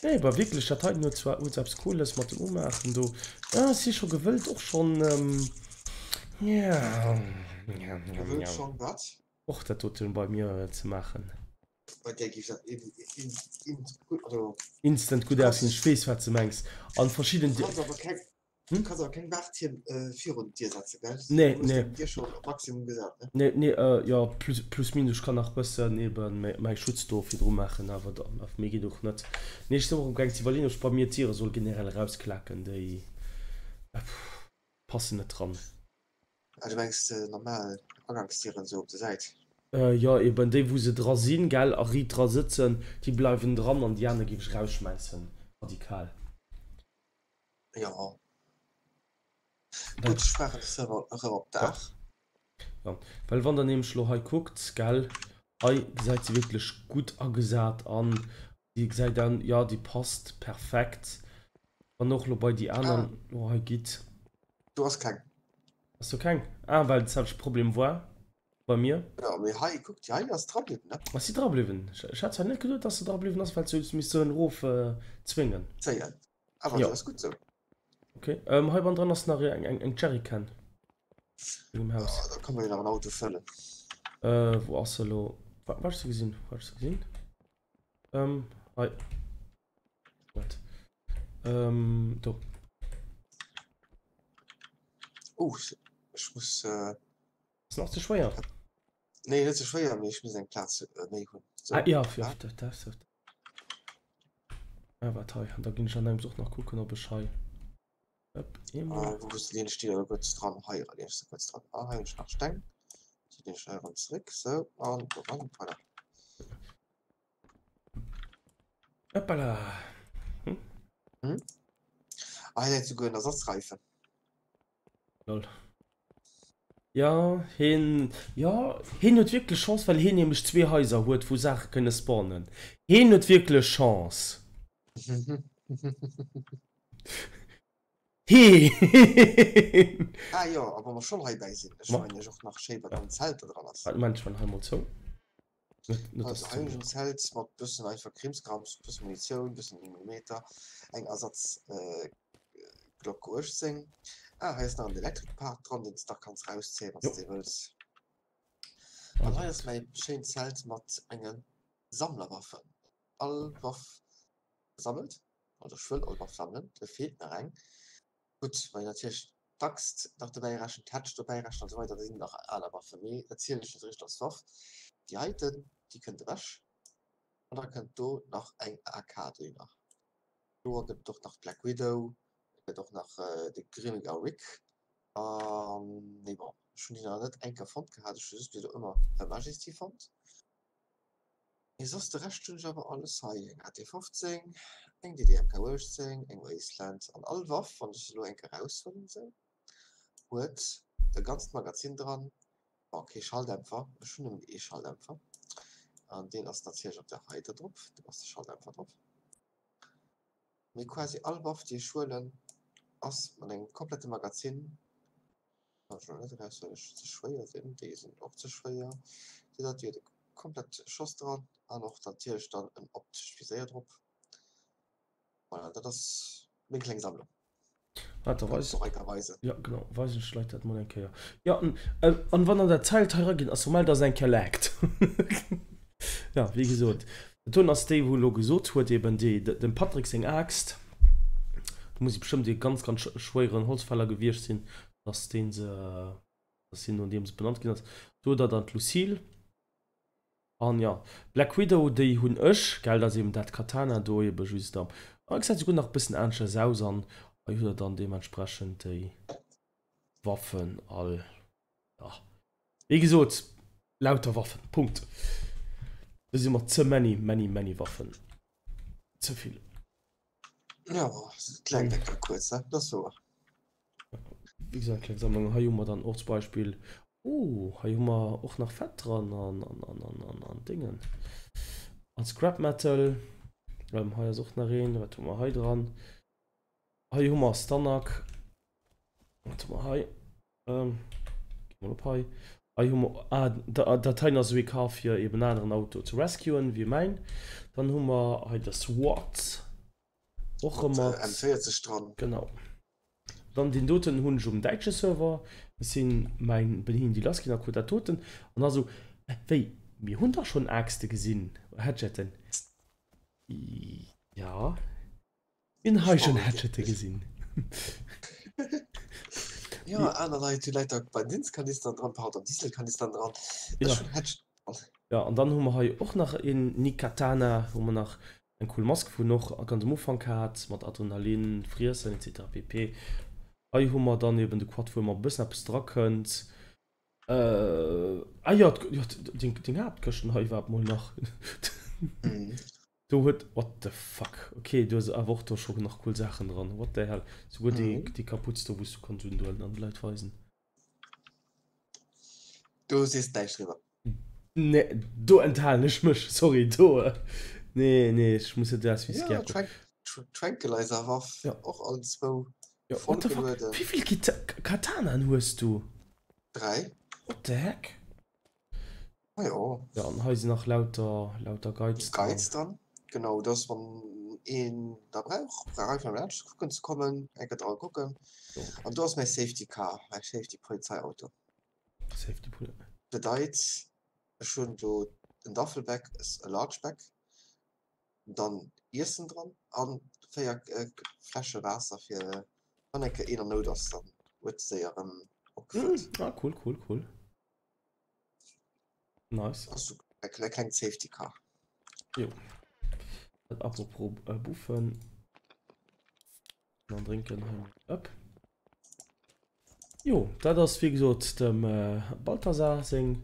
Nee awer wierklech, dat heiten huet zwar huet eppes Cooles mat dem Umaachen do. Ah, ech si scho gewëllt och schonn, ja, ja, ja, Gewëllt ja. schonn wat? Och dat doten bei mir ze maachen. Bei där géif dat in, in, in, also. Instant gutt Du aussinn, kanns, ech weess wat s de mengs. An verschidden. du kanns awer keng, du Hm? kanns awer keng Waachtiern virun d'Dier setzen, gell? Nee, Du hues nee. deng Dier schonn op Maximum gesat, ne? Nee, nee, jo, plus, plus minus, ech kann nach bëssen eben mäi Schutz do virdru maachen, awer da, méi geet och net. Nee, ech sinn och amgaang ze iwwerleeën, ob ech bei mir d'Diere soll generell erausklaken, déi passen net dran. Ah, du mengs normal Agangsdieren esou op der Säit? Jo, eben déi wou se dra sinn, gell, a riit dra sëtzen, déi bleiwen dran an déi aner géif ech rausschmäissen, radikal. Jo. Gutt, ech maachen de Server erëm op Ja. Dag. Ja, well wann der nämlech elo hei kuckt, gell, hei gesäit se wierklech gutt agesat an déi gesäit an, jo, déi passt perfekt. Wann och elo bei déi aner Ah. elo hei gitt. Do ass keng. Ass do keng? Ah, well de selwechte Problem war bei mir. Jo, mee hei, kuck, déi hei ass dra bliwwen, ne? Ass si dra bliwwen? Ech hat zwar net geduet, dass se dra bliwwen ass, well se huet missten erof zwéngen. Zéien. Awer Jo. déi ass gutt esou. Ok, ähm, hei bannendran ass nach eng, eng, eng Jerrycan. Engem Haus. Oh, da kann man jo nach en Auto fëllen. Äh, wou ass se elo? Wa, wat hast du gesinn? Wat hast du gesinn? Ähm, hei. Wat? Ähm, do. Oh, ech muss, äh. Ass nach ze schwéier? Nee, net ze schwéier, mee ech muss eng Plaz äh, méi hunn. So. Ah, ja, ja, dat, dat, dat. Ah, wat hei? An da ginn ech an engems och nach kucken, ob ech hei. Upp, eemol. Ah, wou hues de deen Stier elo kuerz dran? Hei leeën ech se kuerz dran. Ah, hei hunn ech nach Steng. Déi leeën ech hei erëm zeréck. Sou, an doran. Voilà. Hoppala. Hm? Hm? Ah, hei läit souguer en Ersatzreifen. Lol. Ja, heen, jo, heen huet wierklech Chance, well heen nämlech zwee Haiser huet, wou Saache kënne spawnen. Heen huet wierklech Chance. Heen! Ah jo, a wa mer schonn heibäi sinn, ech weien iech och nach schéi, wat am Zelt do dran ass. Waart, Moment, ech man hei mol zou. Net, net Also dass hei hunn ech en Zelt mat bëssen einfach Krimskrams, bëssen Munitioun, bëssen 9 Millimeter, eng Ersatz Glock 18. Ah, hei ass nach en Electric Part dran, deen s de nach kanns rauszéien, wann s de wëlls. An hei ass mäi schéint Zelt mat enge Sammlerwaffen. All Waff gesammelt, also ech wëll all Waff sammelen, et feelt nach eng. Gutt, wann een natierlech d'Axt nach dobäi rechent, d'Hätsch dobäi rechent an esou weider, da sinn nach aner Waffen, mee dat zielen ech net richteg als Waff. Déi heiten, déi kënnt ewech an da kënnt do nach eng AK dohinner. Do gëtt et och nach d'Black Widow, et gëtt och nach de Grimmiger Rick an, mee bon, ech hunn déi nach net eng Kéier fonnt gehat, ech hu just bis elo ëmmer Her Majesty fonnt. Mee soss de Rescht hunn ech awer alles hei, eng AT 15, eng DDMK 18, eng Wasteland an all Waff, wann ech se elo eng Kéier eraushuelen esou, huet e ganzt Magazin dran, bon kee Schalldämpfer, ech hunn nëmmen ee Schalldämpfer an deen ass natierlech op der heiter drop, do ass de Schalldämpfer drop. Mee quasi all Waff déi ech huelen ass mat engem komplette Magazin. Kann ech lo net eraus well ech ze schwéier sinn. Déi sinn och ze schwéier. Déi dat huet e komplett Schoss dran an och natierlech dann en optescht Viséier drop. Voilà, dat ass meng kleng Sammlung. Wat da Kann weis ech och enker weisen. Ja genau, weisen ech d'Leit dat mol eng Kéier. Jo, an, an wann der dat Zelt hei eraginn ass, so mellt ass eng Kéier laggt. Ja, wéi gesot, dat doen ass déi wou elo gesot huet eben déi dem Patrick seng Aaxt. Do muss et bestëmmt ee ganz ganz schwéieren Holzfäller gewiescht sinn, dass deen se, dass hien no deem se benannt ginn ass. Do huet der dann d'Lucille an jo Black Widow, déi hunn ech, gell, dat ass eben dat Katana do ebe just am, ah gesäit souguer nach e bëssen aneschters aus an hei hutt der dann deementsprechend déi Waffen all, jo. Wéi gesot, lauter Waffen. Punkt. Do si mer ze many, many, many Waffen. Ze vill. Jo, et klengt eng Kéier kuerz, ne? Dat ass wouer. Wéi gesot, eng kleng Sammlung. Hei hu mer dann och zum Beispill, oh, hei hu mer och nach Fett dran an, an, an, an, an, an Déngen. An Scrap Metal. Hei ass och nach een. Wat hu mer hei dran? Hei hu mer Stanag. Wat hu mer hei? Ähm, gi mol op hei. Hei hu mer, ah, dat heien ass esou ee Car fir eben aneren Auto ze rescuen, wéi mäin. Dann hu mer hei de SWAT. Och rëm mat. M40 dran. Genau. Dann deen doten hunn ech um däitsche Server. Ech sinn mäin Benhin déi lass ginn a krut dat doten. An da sou, Wéi, mir hunn dach schonn Aaxte gesinn, Hatcheten. Jo, mir hunn hei schonn Hatchete gesinn. Jo, aner Leit hu Leit da Bensinskanisteren dran, pardon, Dieselkanisteren dran. Ech hunn Hatcheten dran. Jo, an dann hu mer hei och nach een Nikatana, wou mer nach Eng cool Mask wou en och ganz am Ufank hat, mat Adrenalin, Friessen etc pp. Hei hu mer dann eben de Quad wou emmer e bëssen eppes dra kënnt. Ah jo, deng deng Haaptkëschten hei war et mol nach. Do huet, what the fuck, ok du hues awer och do scho nach cool Saachen dran, what the hell, souguer déi déi Kaputz do wou s du kanns undoen an de Leit weisen. Do sees de näischt driwwer. Nee, do enthalen ech mech, sorry, do, nee, nee, ech muss net aus wéi Ja, Scarecrow. Trank Tranquilizer-Waff, Ja. och allen zwou Ja, voll what the fuck, gelueden. wéi vill Kita Katanaen hues du? 3. What the heck? Ah jo. Ja, an hei sinn nach lauter, lauter Guides dran. Guides dran, genau, dass wann een der brauch, brauch einfach nëmmen laanscht kucken ze kommen, eng Kéier dra kucken. Jo. An do ass mäi Safety Car, mäi Safety Polizeiauto. Safety Pol. Bedeit, ech hunn do en Duffelbag, e Large Bag, dann Iessen dran an 4 Fläsche Waasser fir wann eng Kéier een an Nout ass, dann huet e séier erëm opgefëllt. Ah cool, cool, cool. Nice. Ass sou e klengt Safety Car. Jo. Apropos Buffen. An drénken hei mol op. Jo, dat ass wéi gesot dem Balthasar seng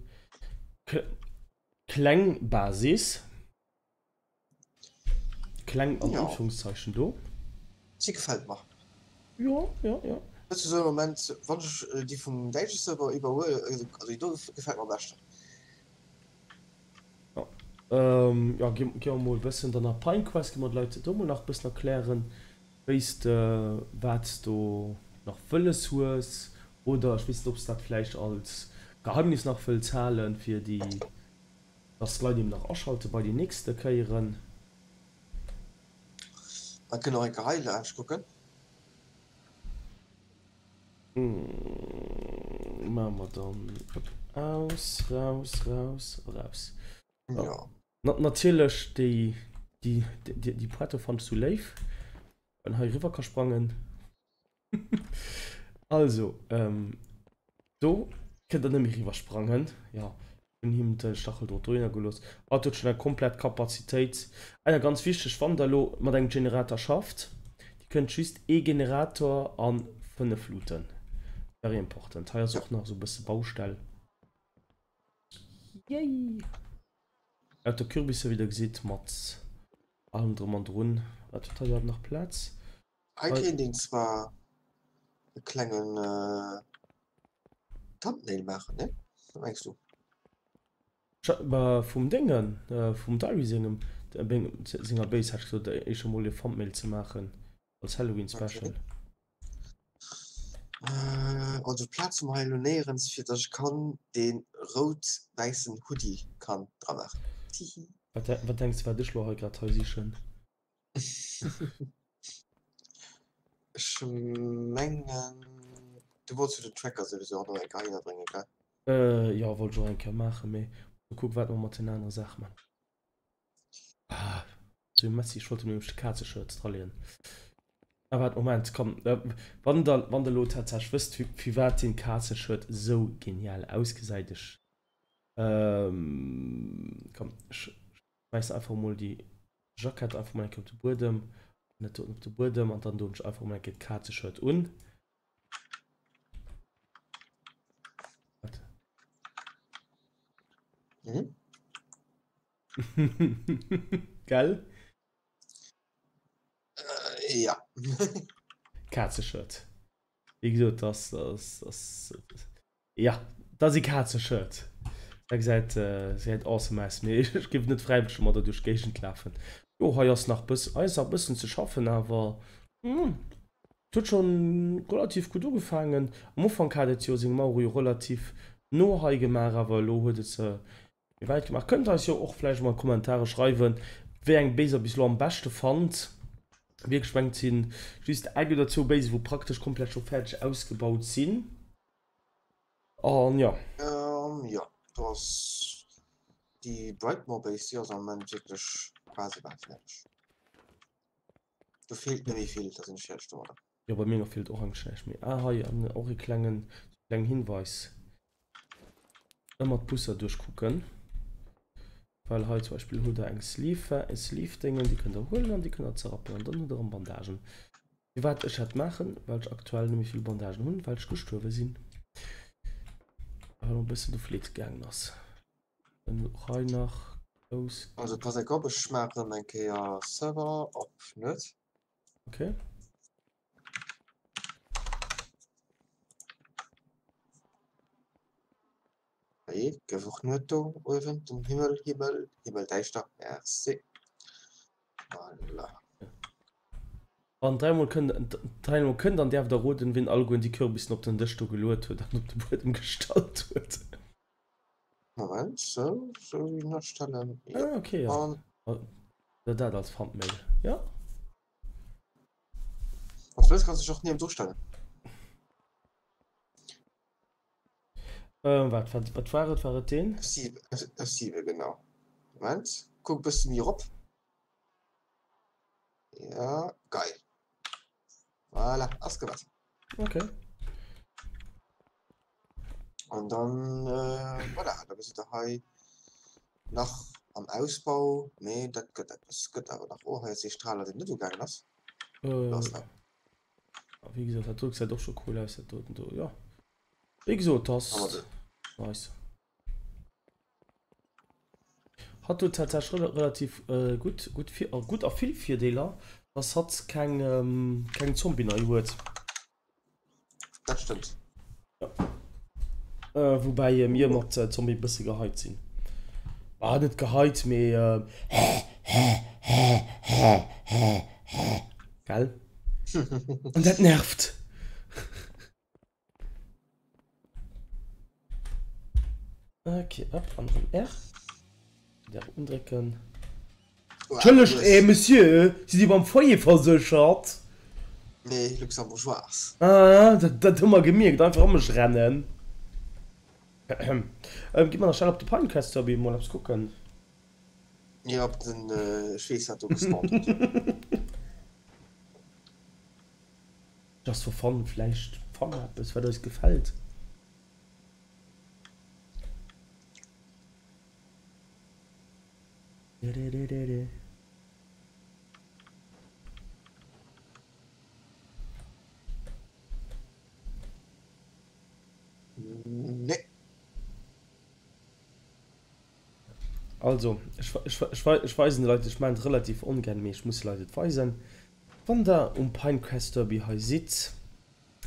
kleng Basis. Kleng an Anführungszeichen do. Si gefält mer. Jo, jo, jo. Dat ass esou e Moment, wann ech déi vum däitsche Server iwwerhuelen, also déi do gefält mer am beschten. Jo, gi mer mol e bëssen dann a Pinequest, gi mer d'Leit do mol nach e bëssen erklären, wéi s de wat s do nach wëlles hues oder ech weess net, ob s dat vläicht als Geheimnis nach wëlls halen, fir déi, dass d'Leit eben nach aschalte bei déi nächste Kéieren. Mer kënnen och eng Kéier hei laanscht kucken. Maache mer dann op aus, raus, raus, raus. Ja. Natierlech déi, déi, déi Pointe fannen ech sou léif, wann hei eriwwer ka sprangen. Also, do kënnt der net méi eriwwer sprangen. Jo, Hunn him de Stacheldrot dohinner gelooss. Hatt huet schonn eng komplett Kapazitéit. Ah jo, ganz wichteg, wann der elo mat engem Generator schafft, dir kënnt just ee Generator a 5 looten. Very important. Hei ass och nach esou e bësse Baustell. Yay! Lauter Kürbisser, wéi der gesitt, mat allem drëm an drun. Wat huet hei iwwerhaapt nach Plaz? Hei kéint een zwar e klengen Thumbnail maachen, ne? Wat mengs du? Bah, vum Déngen, vum Diary sengem, senger Base hat ech gesot, éischter mol e Thumbnail ze maachen als Halloween Special. Okay. Also Plaz hu mer hei elo néierens fir dass ech kann dee rout-wäissen Hoodie kann dra maachen. Hihi. Wat denks de wat ech lo hei grad hei sichen? Ech mengen du wollts jo den Tracker souwisou och nach eng Kéier heihinner bréngen, gell? Jo, wollt ech och eng Kéier maachen, mee mol kucken wat mer mat den anere Saache man. Ah, sou messy, ech wollt em nämlech de Kazeschürz draleeën. Ah waart, Moment, komm, wann der, wann der elo tatsächlech wësst firwat deen Kazeschürz sou genial ausgesäit, ech, komm, ech schmäissen einfach mol déi Jackett einfach mol eng Kéier op de Buedem, net doten op de Buedem an dann doen ech einfach mol eng Kéier d'Kazeshirt un. Wat? Mhm. Gell? Äh, ja. Kazeshirt. Wéi gesot, das, das, das, Ja, dat ass ee Kazeshirt. Dat gesäit, gesäit awesome aus, mee ech géif net fräiwëlleg domadder duerch d'Géigend lafen. Jo, hei ass nach bëss, hei ass nach bëssen ze schaffen, awer et huet schonn relativ gutt ugefaangen. Am Ufank hat et jo seng Mauere jo relativ no hei gemaach, awer elo huet et se méi wäit gemaach. Kënnt eis jo och vläicht emol an d'Kommentare schreiwen, wéi eng Base der bis elo am beschte fannt. Wierklech mengt sinn just eng oder zwou Base wou praktesch komplett scho fäerdeg ausgebaut sinn an jo. Jo do ass déi Brightmoor Base déi ass am Moment wierklech quasi bal fäerdeg. Do feelt net méi vill, da sinn ech fäerdeg domadder. Jo bei menger feelt och eigentlech näischt méi. Ah hei an och e klengen klengen Hinweis. Ëmmer d'Busser duerchkucken, well hei zum Beispill hutt der eng Sleeve, e Sleeve-Déngen, déi kënnt der huelen an déi kënnt der zerrappen an dann hutt der erëm Bandagen. Firwat ech dat maachen? Well ech aktuell net méi vill Bandagen hunn, well ech gestuerwe sinn, well e bëssen de Fleet gaangen ass. Dann och hei nach grouss. Also pass enk op, ech maachen eng Kéier Server op net. Okay. Hey, gouf och net do uewen den Himmel, Himmel, Himmel däischter. Merci. Voilà. An dräimol kënnt, dräimol kënnt an däerft der roden, wien allegueren déi Kürbissen op den Dësch do geluet huet an op de Buedem gestallt huet. Moment, sou, sou ënnerstellen. Ja. Ah, okay, ja. An Dat als Thumbnail, ja. Wann du wëlls, kanns du dech och niewent do stellen. Äh, wat, wat, wat war et? War et deen? F7, F7, genau. Moment, kuck e bësse méi erop. Ja, geil. Voilà, ass gemat. Okay. An dann, äh, voilà, da gesitt der hei nach am Ausbau, mee dat gëtt eppes, gëtt awer nach. Oh, hei ass ee Strahler, deen net ugaangen ass. Äh, Lass nach. wéi gesot, dat do gesäit och scho cool aus, dat doten do, jo. Wéi gesot, ass Hammer de. nice. Hatt huet tatsächlech relativ gutt, gutt, gutt a vill Virdeeler, dass hatt keng, keng Zombien hei huet. Dat stëmmt. Ja. Woubäi mir mat Zombie bësse gehypt sinn. Ah, net gehypt, mee gell? An dat nervt. Okay, up, an erëm R. Der undrécken. Entschëllegt, eh, Monsieur, sidd Dir beim Foyer verséchert? Nee, Luxembourgeoise. Ah, dat, dat hu mer gemierkt. Einfach ëm mech rennen. Gi mer nach schnell op de Pinecrest Derby mol eppes kucken. Jo, op den, ech weess wat do gespawnt huet. Just for fun, vläicht fanne mer eppes wat eis gefält. Nee. Also, ech, ech, ech weisen de Leit, ech maachen et relativ ongern, mee ech muss de Leit et weisen. Wann der um Pinecrest Derby hei sidd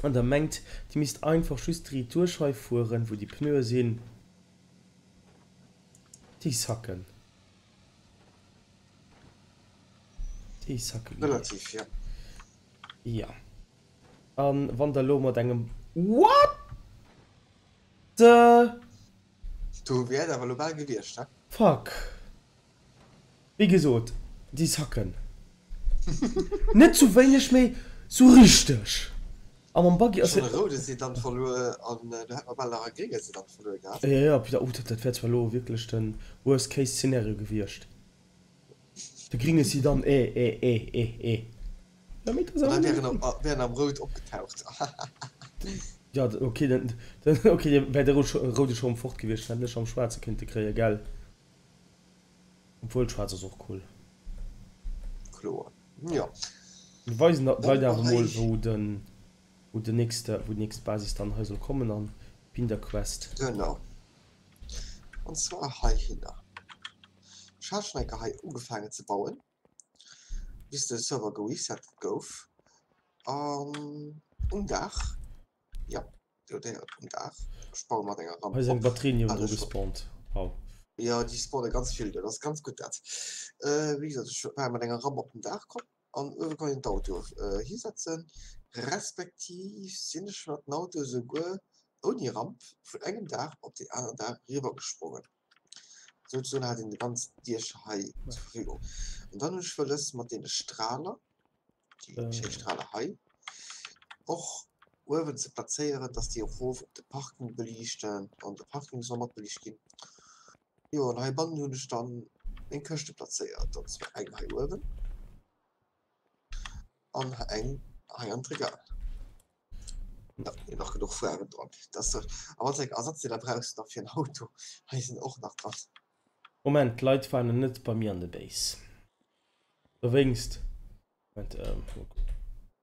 an der mengt dir misst einfach just riit duerch hei fueren wou déi Pneue sinn, déi sacken, déi sacke gi. Relativ, jo. Jo, an wann der elo mat engem, what the. Do wär et awer elo bal gewiescht, he? Fuck. Wéi gesot, déi sacken net sou wéineg, mee sou richteg. A mam Buggy ass Schon e roude Sedan verluer an do hätt mer bal nach e grénge Sedan verluer gehat. Jo, jo, Peter, oh, dat wär zwar elo wierklech de worst case scenario gewiescht. De gringe Sedan, eh, eh, eh, eh, eh. Ja, mee dat ass awer Dann wär en, wär en am Rout opgetaucht. Ja, ok, den, ok, wär de roude Schong fort gewiescht, dann hätt en ech am schwaarze kéinte kréien, gell? Obwuel schwaarz ass och cool. Kloer, jo. Mir weisen der d'Leit awer mol wou den wou den nächste wou déi nächst Basis dann hei soll kommen an Binder Quest. Genau, an zwar heihinner. Ech hat schon eng Kéier hei ugefaangen ze bauen, bis de Server geresettet gouf an um Daach, jo. Um Daach. Ech baue mat enger Ramp. Hei ass eng Batterie niewendru gespawnt. Wow. Jo, déi spawne ganz vill do. Dat ass ganz gutt dat. Wéi gesot, ech war mat enger Ramp op den Daach komm an uewe kann een d'Auto hisetzen. Respektiv sinn ech mat den Auto esouguer ouni Ramp vun engem Daach op deen aneren Daach eriwwer gesprongen. Souzesoen hat een de ganz Diercher hei zur Verfügung. An dann hunn ech wëlles mat deene Strahler. Déi schéi Strahler hei och uewen ze plazéieren, dass déi erof op de Parking beliichten an de Parking soll mat beliicht ginn. Jo, an heibannen hunn ech dann meng Këschte plazéiert, an zwar eng hei uewen an eng hei an d'Regal. Ja, hier nach genuch Faarwen dran. Das soll, a wann s eng Ersatzdeeler brauchs nach fir en Auto, hei sinn och nach dran. Moment, d'Leit waren net bei mir an de Base. Dowéinst. Moment, ähm.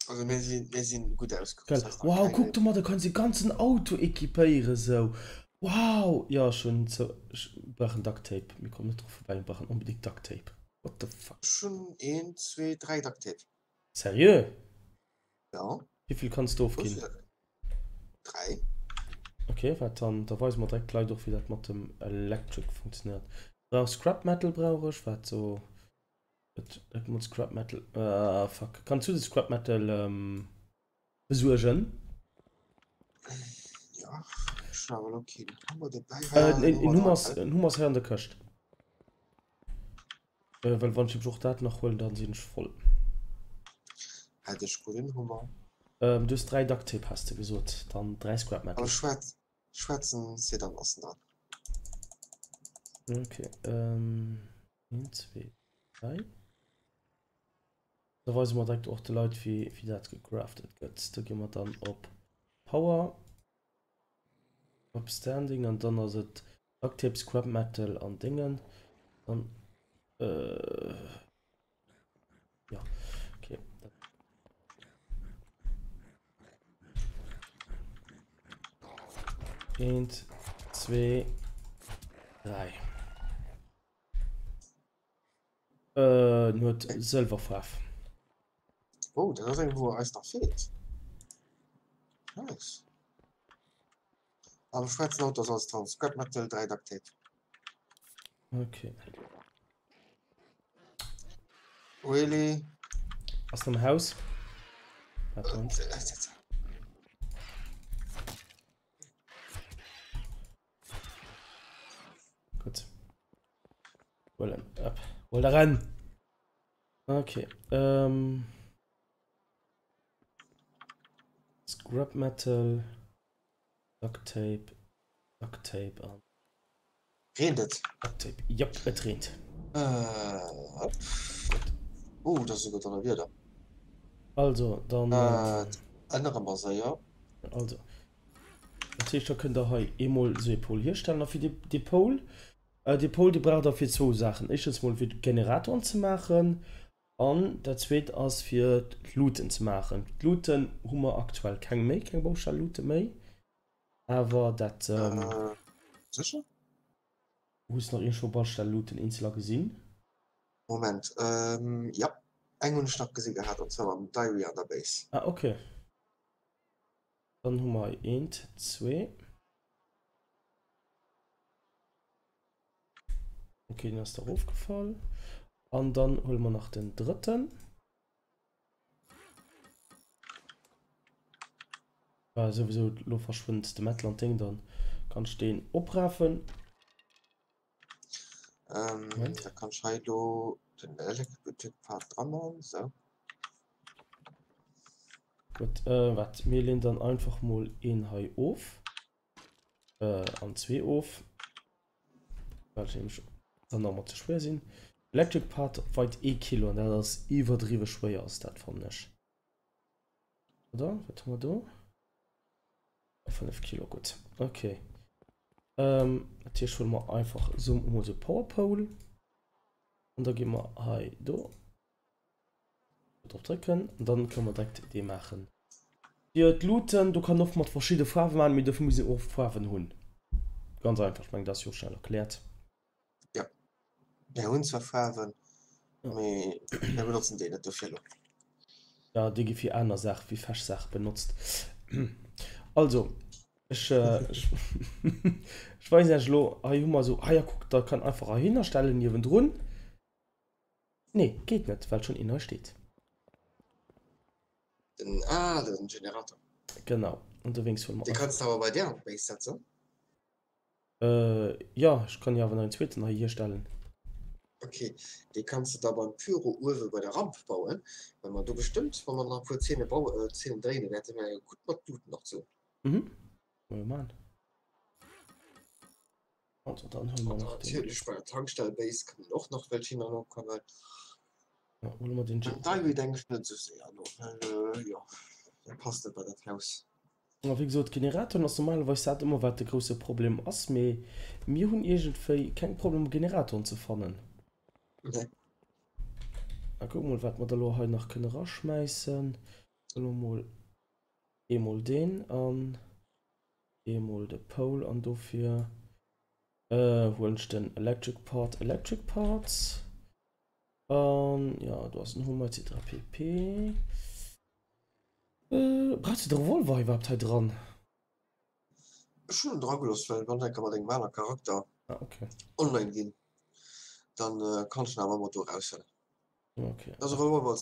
Also mir sinn, mir sinn gutt ausgerüst. Geil. Wow, kuck domadder kanns de ganzen Auto equipéieren sou. Wow! Jo, ech hunn zou, ech brauchen Duct Tape. Mir kommen net dru vorbäi, mir brauchen onbedéngt Duct Tape. What the fuck? Ech hunn een, zwee, dräi Duct Tape. Seriö? Ja. Wéivill kanns de ofginn? 3. Ok, wat dann? Da weise mer direkt d'Leit och wéi dat mat dem Electric funktionéiert. Brauch Scrap Metal brauch ech, wat so et et mol Scrap Metal ah fuck. Kanns du de Scrap Metal ähm, besuergen? Ja, ech hunn awer elo keen Hummer dobäi. Äh, en Hummer ass en Hummer ass hei an der Këscht. Äh, well wann ech nämlech och dat nach huelen, dann sinn ech voll. Hätt ech gutt en Hummer. Ähm, du hues 3 Duct Tape has de gesot, dann 3 Scrap Metal. Am schwaarz, schwaarzen Sedan ass en dran. Okay, ähm, 1, 2, 3. Da weise mer direkt och de Leit, wéi, wéi dat gecraftet gëtt. Do gi mer dann op Power, op Standing an dann ass et Duct Tape, Scrap Metal an Déngen. Dann, äh, ja, okay. Eent, zwee, dräi. Äh, en huet Sëlwerfaarf. Oh, dat ass eng, wou eis nach feelt. Nice. Am schwarzen Auto ass alles dran. Scrap Metal, 3 Duct Tape. Okay. Really? Ass am Haus? Warte. Gut. Huelen. Ab. Hol da ran. Okay. Ähm. Scrap Metal. Duct Tape, Duct Tape an. Reent et? Duct Tape, jop, et reent. Äh, hopp. Oh, dat ass esouguer Donnerwieder. Also, dann. Dat ännere mer séier. Also, dat heescht, da kënnt Der hei eemol esou ee Pol hierstellen. A fir dee, dee Pol, dee Pol, dee braucht Der fir zwou Saachen. Éischtens mol fir Generatoren ze maachen An dat zweet ass fir d'Luuten ze maachen. D'Luuten hu mer aktuell keng méi, keng Baustell-Luute méi. Awer dat. Sécher? Hues nach iergendwou Baustell-Luuten eenzeler gesinn? Moment, jo, eng hunn ech nach gesi gehat, an zwar am Diary an der Base. Ah, ok. Dann hu mer hei eent, zwee. Okay, den ass da erofgefall. An dann huele mer nach den drëtten. Ah, sowieso, lo verschwënnt de Metal an d'Déng, dann kann ech deen oprafen. Ähm, Moment. da kann ich hei do den Electric Part dran machen, so. Gutt, äh, wat, mir leen dann einfach mol een hei of. Äh, an zwee of. Well ech nämlech dann nach mat ze schwéier sinn. Electric Part weit ee Kilo an dat ass iwwerdriwwe schwéier ass dat fannen ech. Oder? Wat hu mer do? 5 Kilo, gutt. Okay. Ähm, dat heescht huele mer einfach esou emol esou Power Pole. An da gi mer hei do. Drop drécken an dann kënne mer direkt dee maachen. Fir d'Luuten, do kann een och mat verschidde Faarwe maachen, mee dofir muss een och Faarwen hunn. Ganz einfach, ech mengen dat ass jo schnell erkläert. Jo, mir hunn zwar Faarwen, mee mir benotzen déi net dofir elo. Jo, déi gi fir aner Saache wéi fesch Saache benotzt. Also, ech ech weisen iech elo, hei hu mer esou, ah jo kuck, da kann einfach heihinner stellen niewendrun. Nee, geet net, well schon een hei steet. Den, ah, den Generator. Genau, an dowéinst huele mer. Dee kanns de awer bei där an d'Base setzen. Äh, jo, ech kann jo awer nach een zweeten hei hierstellen. Ok, dee kanns de da beim Pyro uewe bei der Ramp bauen, well mer do bestëmmt, wa mer nach e puer Zeene bauen, Zeenen dréinen, wäerte mer jo gutt mat Looten och ze hunn. Mhm, mol man. Also dann huele mer An nach den. natierlech bei der Tankstell Base kënnen och nach welch hin an no kommen. Ja, huele mer den. Beim Daiwi denke ech net esou séier no, well jo, dat passt net bei dat Haus. A wéi gesot, Generatoren ass normalerweis dat ëmmer wat de grousse Problem ass, mee mir hunn iergendwéi keng Problemer Generatoren ze fannen. Nee. A kucke mol wat mer da lo hei nach kënne raschmäissen. Elo mol eemol deen an eemol de Pole an dofir huelen ech den Electric Part, Electric Parts an jo do ass den Hummer etc pp. Brauchs de de Revolver iwwerhaapt hei dran? Ech hunn en dragelooss, well wann ech eng Kéier mat engem aner Charakter Ah, okay. online ginn, dann kann ech en awer ëmmer do eraushuelen. Okay. Dat ass e Revolver,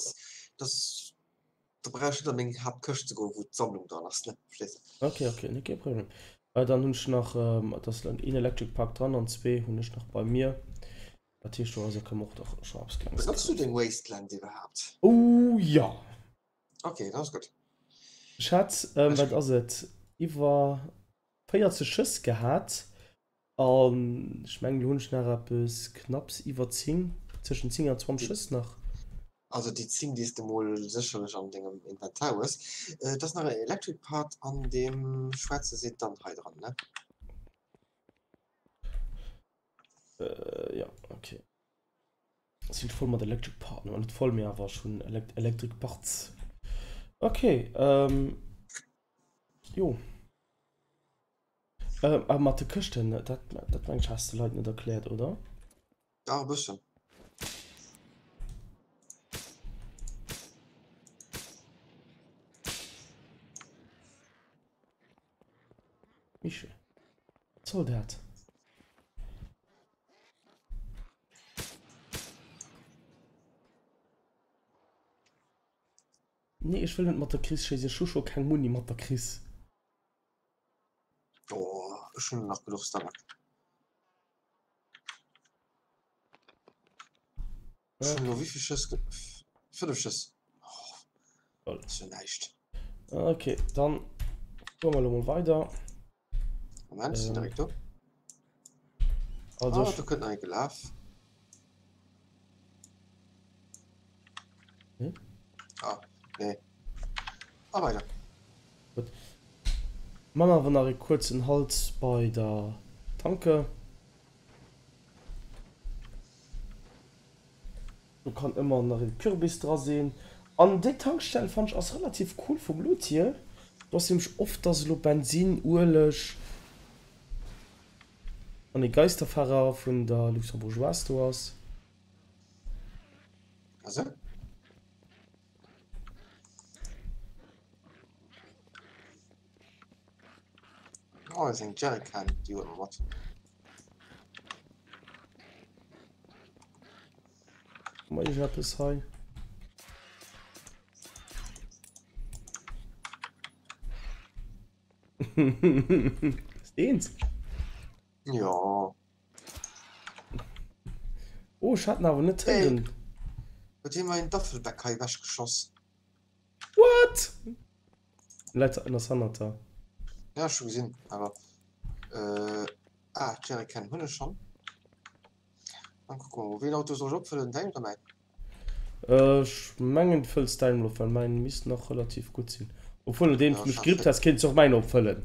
dat ass, do brauch ech net an meng Haaptkëscht ze goen, wou d'Sammlung dran ass, ne, verstees de? Okay, okay, nee, kee Problem. Dann hunn ech nach, et ass een Electric Pack dran an zwee hunn ech nach bei mir. Dat heescht, do ass e kënne mer och dach scho eppes Klenges Benotz du craften. deng Wasteland iwwerhaapt? Oh jo! Ok, dat ass gutt. Ech hat, wat ass et, iwwer 40 Schëss gehat an ech mengen elo hunn ech nach eppes knapps iwwer 10, tëschent 10 an 20 Schëss nach. Also déi 10 déi s de mol sécherlech an dengem Inventar hues. Et ass nach en Electric Part an deem schwaarze Sedan hei dran, ne? Jo, ok. Sinn voll mat Electric Parts, net voll mee awer ech hunn Electric Parts. Ok jo a mat de Këschten dat dat meng ech has de Leit net erkläert oder? Dach e bëssen. Michel, wat soll dat? Nee, ech wëll net mat der Chris schéissen. Ech hu scho keng Muni mat der Chris. Oh, ech hunn nach genuch Stomach. Ech hunn elo wéivill Schëss? 5 Schëss. Oh, dat ass jo näischt. Okay, dann fuere mer elo mol weider. Moment, ech sinn direkt do. Also Ah, do kënnt nach ee gelaf. Hm? Ah, nee. A weider. Gutt. Maache mer awer nach ee kuerzen Halt bei der Tanke. Do kann ëmmer nach een Kürbis dra sinn. An déi Tankstell fannt ech ass relativ cool vum Loot hier. Do ass nämlech oft dass elo Bensinn, Ueleg an ee Geisterfahrer vun der Luxembourgeoise do ass. Also? Oh, ass eng Jerrycan, déi huele mer mat. Hu mer iergendeppes hei? Ass eens? Jo. Oh, ech hat en awer net héieren. Huet hie mer een Daffelbäck hei ewechgeschoss? What? Läit en ass hannert der. Ja, ech hu gesinn, awer äh, ah, Jerrycan hunn ech schonn. Dann kucke mer mol, wéi een Auto soll ech opfëllen, däin oder mäin? Ech mengen du fëlls däin mol op, well mäin misst nach relativ gutt sinn. Obwuel nodeems Ja, du mech ech hat gerippt has, kéints du och mäin opfëllen.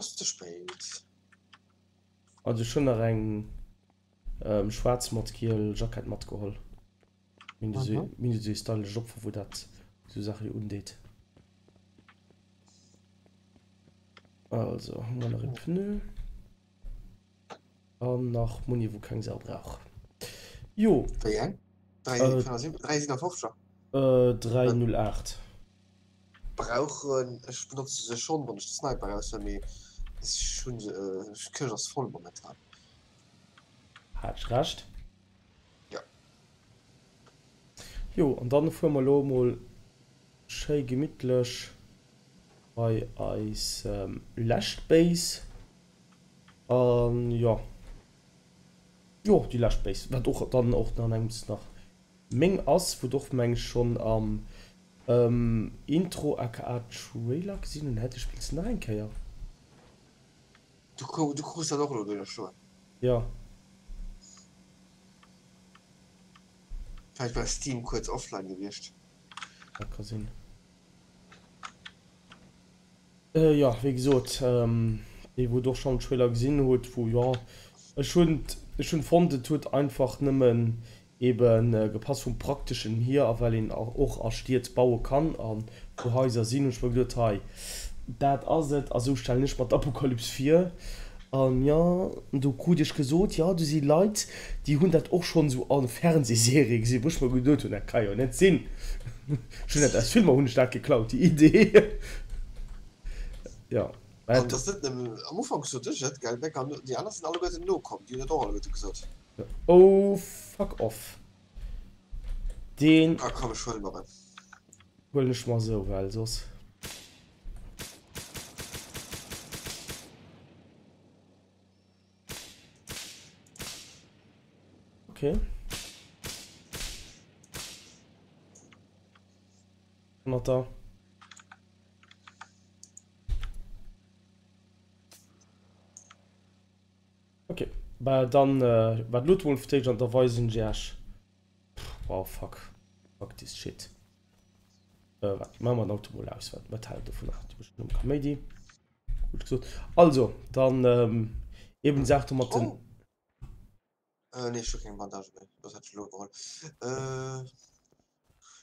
Ass ze spéit. Also ech hunn nach eng schwaarz mat giel Jackett matgeholl. Mir hunn esou ee stylesch Opfer wou dat esou Saache jo undeet. Also hu mer nach ee Pneu an nach Muni wou keng Sau brauch. Jo. Wéi eng? 357er? 308. Brauchen, ech benotze se schonn wann ech de Sniper raushuelen, mee ech hunn se, d'Këscht ass voll momentan. Hat ech Recht? Ja. Jo, an dann fuere mer elo emol schéi gemittlech bei eis lescht Base. An jo. Jo, déi lescht Base, wat och dann och an engems nach meng ass, wou d'och meng ech schonn am Intro aka Trailer gesinn hunn. Hä, du spills nach eng Kéier? Du krus dat och elo duerno stoen. Jo. Vläicht war Steam kuerz offline gewiescht. Dat ka sinn. Jo, wéi gesot, déi wou et och schonn am Trailer gesinn hutt, wou, jo, ech hunn, ech hunn fonnt, et huet einfach nëmmen ebe gepasst vum Prakteschen hier a well een och a Stied baue kann a wou Haiser sinn, hunn ech mer geduet, hei, dat ass et a sou stellen ech mer d'Apokalyps vir. An jo, do krut ech gesot, jo, do si Leit, déi hunn dat och schonn esou a Fernsehserie gesinn, wou ech mer geduet hunn, dat ka jo net sinn. Ech hunn dat aus Filmer hunn ech dat geklaut, déi Idee. Jo. An et ass net nëmmen, am Ufank sot ech et, gell Beck, an déi aner sinn alleguerten nokomm, déi hunn et och alleguerte gesot. Oh fuck off. Deen. Ah komm, ech huele mer en. Huelen ech mer esou, well soss. Okay. Honnerter. Okay, bah dann äh, wat lo mol fir d'éischt an da weisen ech iech. Wow, fuck. Fuck this shit. Äh, wat, maache mer den Auto mol aus, wat, wat hält dovun nach? Du bist um Kaméidi. Gutt gesot. Also, dann ähm, eben Saach do mat den. Oh. Äh, nee, ech hu keng Bandage méi. Dat hat ech elo geholl. Äh,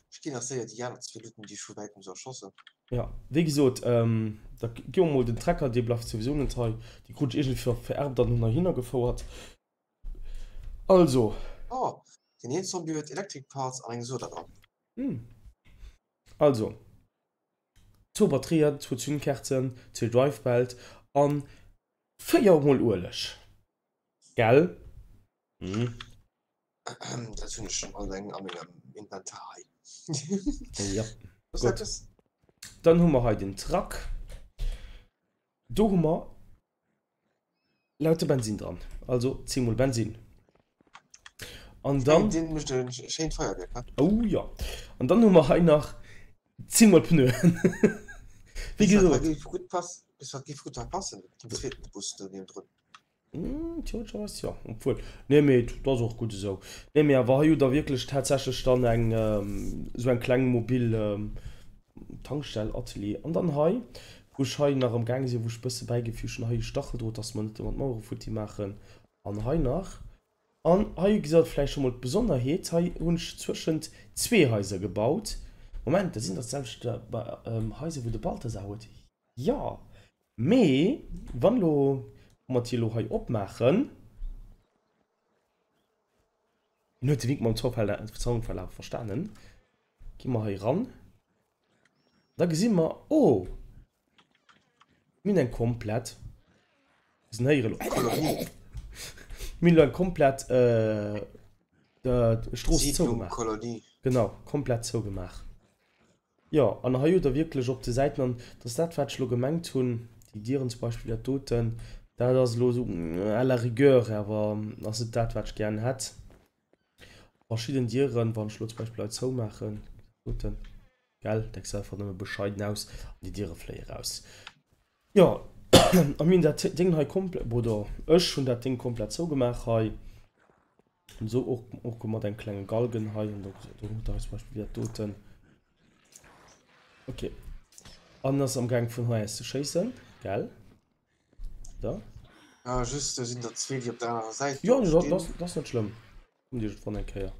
ech ginn nach séier déi aner zwee looten, déi ech vu wäitem sou erschoss hunn. Ja, wéi gesot, ähm, da gi mer mol den Trecker, dee bleift souwisou net hei. Dee krut ech iergendwéi ver vererbt an hunn heihinner gefouert. Also. Oh, deen een Zombie huet Electric Parts an eng Soda dran. Hm. Also, zwou Batterien, zwou Zündkerzen, zwee Drive Belt an 4 mol Ueleg. Gell? Hm. Dat hunn ech schon all eng a mengem Inventar hei. Ja, gutt. Dann hu mer hei den Truck. Do hu mer Lauter Bensin dran, also 10 mol Bensin. An dann. Deen mécht e schéint Feierwierk, he? Oh jo. An dann hu mer hei nach 10 mol Pneuen. Wéi gesot. Dat géif gutt passen, dat géif gutt hei passen, den zweeten Bus do niewendrun. Theoretescherweis jo, obwuel, nee mee dat ass och gutt esou. Nee mee awer hei hutt der wierklech tatsächlech dann eng esou eng kleng mobil Tankstell, Atelier. An dann hei, wou ech hei nach am gaange sinn, wou ech e bësse bäigefügt hunn, hei e Stacheldrot, dass mer net ëmmer d'Mauere futti maachen. An hei nach. An hei gesitt der vläicht scho mol d'Besonnerheet, hei hunn ech zwëschent zwee Haiser gebaut. Moment, dat sinn dach d'selwecht Haiser, wou de Balthasar huet. Jo, mee wann elo, wa mer d'Dier elo hei opmaachen, Hien huet de Wink mam Zaunpfahl awer verstanen. Gi mer hei ran. Da gesi mer, oh, mir hunn eng komplett, mir sinn héiere lo, Kolonie. Mir hunn elo eng komplett Strooss Siedlung, zougemaach. Kolonie. Genau, komplett zougemaach. Jo, an hei hutt Der wierklech op de Säiten, an dat ass dat, wat ech elo gemengt hunn, déi Dieren zum Beispill, dat doten, dat ass elo esou à la rigueur, awer ass net dat, wat ech gären hätt. Verschidden Dieren, wann ech elo zum Beispill hei zoumaachen, dat doten, gell, dat gesäit einfach nëmme bescheiden aus an déi Diere fléie raus. Jo, a mir hunn dat Déng hei komplett, oder ech hunn dat Déng komplett zougemaach hei. An esou och, och mat engem klenge Galgen hei. An do, do hutt Der hei zum Beispill dat doten. Okay. An ass am Gaang vun hei aus ze schéissen, gell? Da. Ja, just, do sinn der zwee, déi op der anerer Säit Jo, do dat, stinn. dat, dat ass net schlëmm. Kommt iergendwann eng Kéier.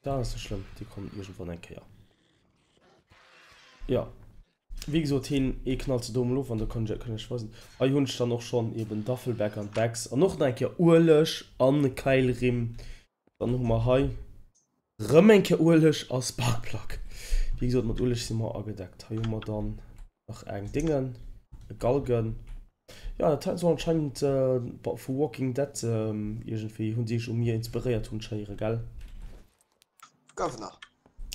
Dat ass net schlëmm, déi kommen iergendwann eng Kéier. Jo, wéi gesot, heen ee knallt se do emol of an da kann ech kann ech weisen. Hei hunn ech dann och schonn eben Duffelbag an Bags an och nach eng Kéier Ueleg an e Keilrimm. Dann hu mer hei rëm eng Kéier Ueleg a Sparkplug. Wéi gesot, mat Ueleg si mer agedeckt. Hei hu mer dann nach eng Déngen, e Galgen. Jo, dat hei soll anscheinend vu Walking Dead iergendwéi, hunn si sech u mir inspiréiert, hunn ech héieren, gell? Governor.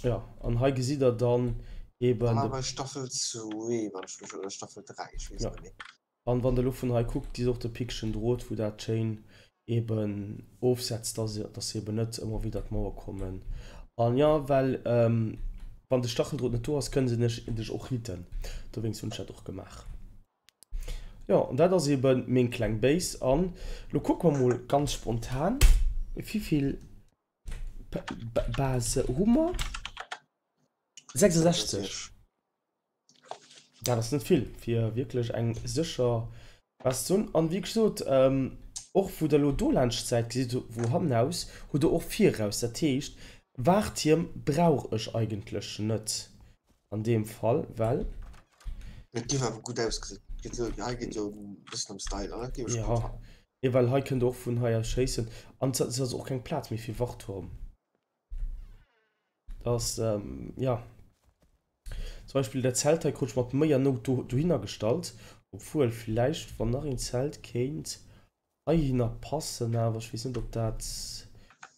Jo, an hei gesitt der dann Da eben war de. bei Staffel zwee, wann ech mech, oder Staffel 3, ech weess Jo. net méi. An wann de lo vun hei kuckt, déi och de pickegen Drot, wou dat schéin eben ofsetzt, dass dass se eben net ëmmer widder d'Mauer kommen. An jo, well wann de Stacheldrot net do ass, kënne se nech dech och hitten. Dowéinst hunn ech dat och gemaach. Jo, an dat ass eben meng kleng Base. An lo kucke mer mol ganz spontan, wivill Base hu mer? 66. Dat ass net vill, fir wierklech eng sécher Base ze hunn. An wéi gesot, och wou Der elo do laanscht säit, gesitt Der, wou hannenaus, hutt Der och viraus. Dat heescht, Waartierm brauch ech eigentlech net an deem Fall, well. Et géif awer gutt ausgesinn. Geet jo, hei geet jo e bëssen ëm Style, an dat géif ech gutt Jo, fannen. nee, well hei kënnt Der och vun hei aus schéissen. An et ass och keng Plaz méi fir Wachtturm. Dass, jo, zum Beispill dat Zelt hei krut ech mat Méi an Nout do dohinner gestallt, obwuel villäicht wann nach een Zelt kéint heihinner passen, awer ech weess net ob dat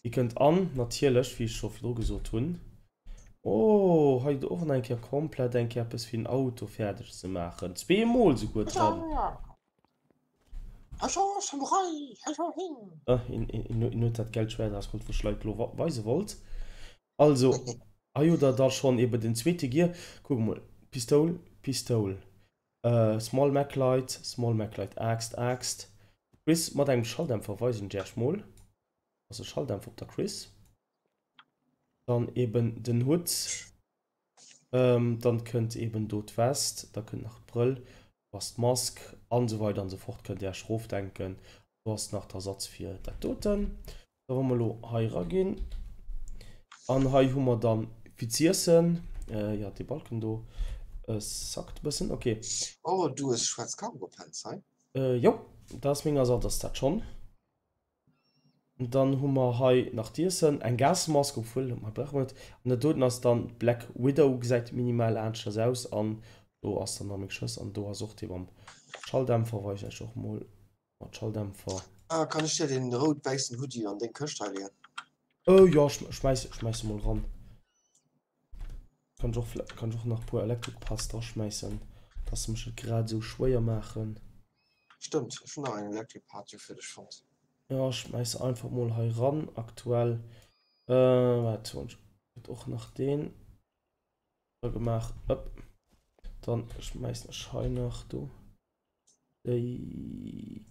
hie kënnt. An natierlech, wéi ech scho virdru gesot hunn, oh hei hutt der och nach eng Kéier komplett eng Kéier eppes fir den Auto fäerdeg ze maachen, zweemol souguer dran. Ah, hien huet dat gellt Schwäert erausgeholl, wou ech Leit elo weise wollt. Also, hei hutt der da schonn eben den zweete Gear. Kuck emol, Pistoul, Pistoul, Small Mac Light, Small Mac Light, Aaxt, Aaxt, Kriss mat engem Schalldämpfer, weisen ech iech mol. Ass e Schalldämpfer op der Kriss. Dann eben den Hutt. Dann kënnt eben do d'West, da kënnt nach d'Brëll, do ass d'Mask an esou weider an esou fort. Kënnt Dir Iech erofdenken. Do ass nach d'Ersatz fir dat doten. Da wa mer elo hei eraginn an hei hu mer dann fir z'iessen, jo dee Balken do sackt e bëssen, ok. Oh du hues schwaarz Cargo Pants hei? Jo, dat ass meng Ersatz ass dat schonn. Dann hu mer hei nach d'Iessen, eng Gasmask, obwuel hei brauche mer net. An dat doten ass dann d'Black Widow, gesäit minimal aneschters aus. An do ass dann nach meng Schwëster an do ass och dee mam Schalldämpfer, weisen ech och mol mat Schalldämpfer. Ah, kann ech dir deen rout-wäissen Hoodie an deng Këscht hei leeën? Jo, schmäiss, schmäiss e mol ran. Kann ech och, kann ech och nach puer Electric Parts draschmäissen, dass se mech net grad esou schwéier maachen. Stëmmt, ech hunn nach eng Electric Part jo fir dech fonnt. Jo, schmäiss se einfach mol hei ran aktuell. Waart, hunn ech och nach deen dra gemaach. Ëpp, dann schmäissen ech hei nach do déi.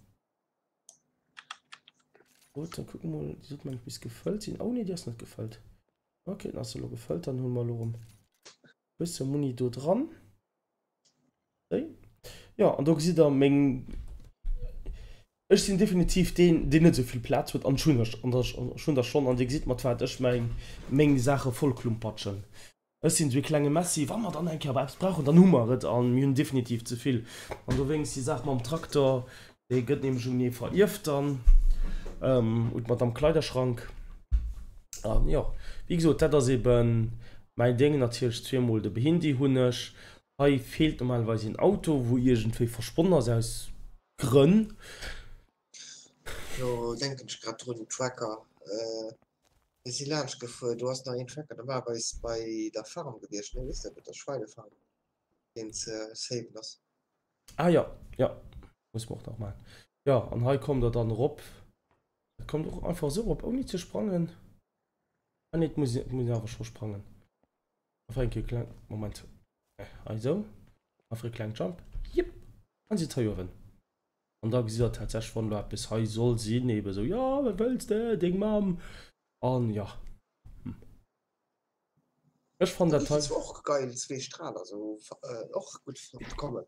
Gut, dann kucke mol, déi sollt mengen ech bis gefëllt sinn. Oh nee, déi ass net gefëllt. Ok, den ass elo gefëllt, dann hu mer elo erëm bësse Muni do dran. Déi. Jo, an do gesitt der meng, ech sinn definitiv deen, deen net esou vill Plaz huet an ech hunn ech, an ech hunn der schonn an Dir gesitt mat wat ech mäin, meng Saache vollklumpatschen. Ech sinn esou ee klenge Messi, wa mer dann eng Kéier awer eppes brauchen, dann hu mer et a mir hunn definitiv ze vill. An dowéinst déi Saach mam Trakter, dee gëtt nämlech un ee verierft dann, un d'Madame Kleiderschrank. An jo, wéi gesot, dat ass ebe mäin Déng. Natierlech zweemol de Behindi hunn ech. Hei feelt normalerweis een Auto, wou iergendwéi verschwonnen ass aus Grënn. Do denken ech grad drun, Tracker. Mir si laanscht gefuer, do ass nach een Tracker normalerweis bei der Farm gewiescht, ne? Weess de, bei der Schweinefarm, deen ze saven ass. Ah jo, jo, muss mer och nach maachen. Jo, an hei kommt der dann erop. Dat kommt och einfach esou erop, ouni ze sprangen. Ah nee, et muss et muss een awer scho sprangen. Einfach eng Kéier kleng, Moment, hei esou, einfach e kleng Jump, jipp, an sidd hei uewen. An da gesitt der tatsächlech, wann elo eppes hei soll sinn, ebe sou, jo, wat wëlls de, deng Mamm? An jo, hm. Ech fannen dat hei. Dat ass och geil, zwee Strahler, sou och gutt kommen.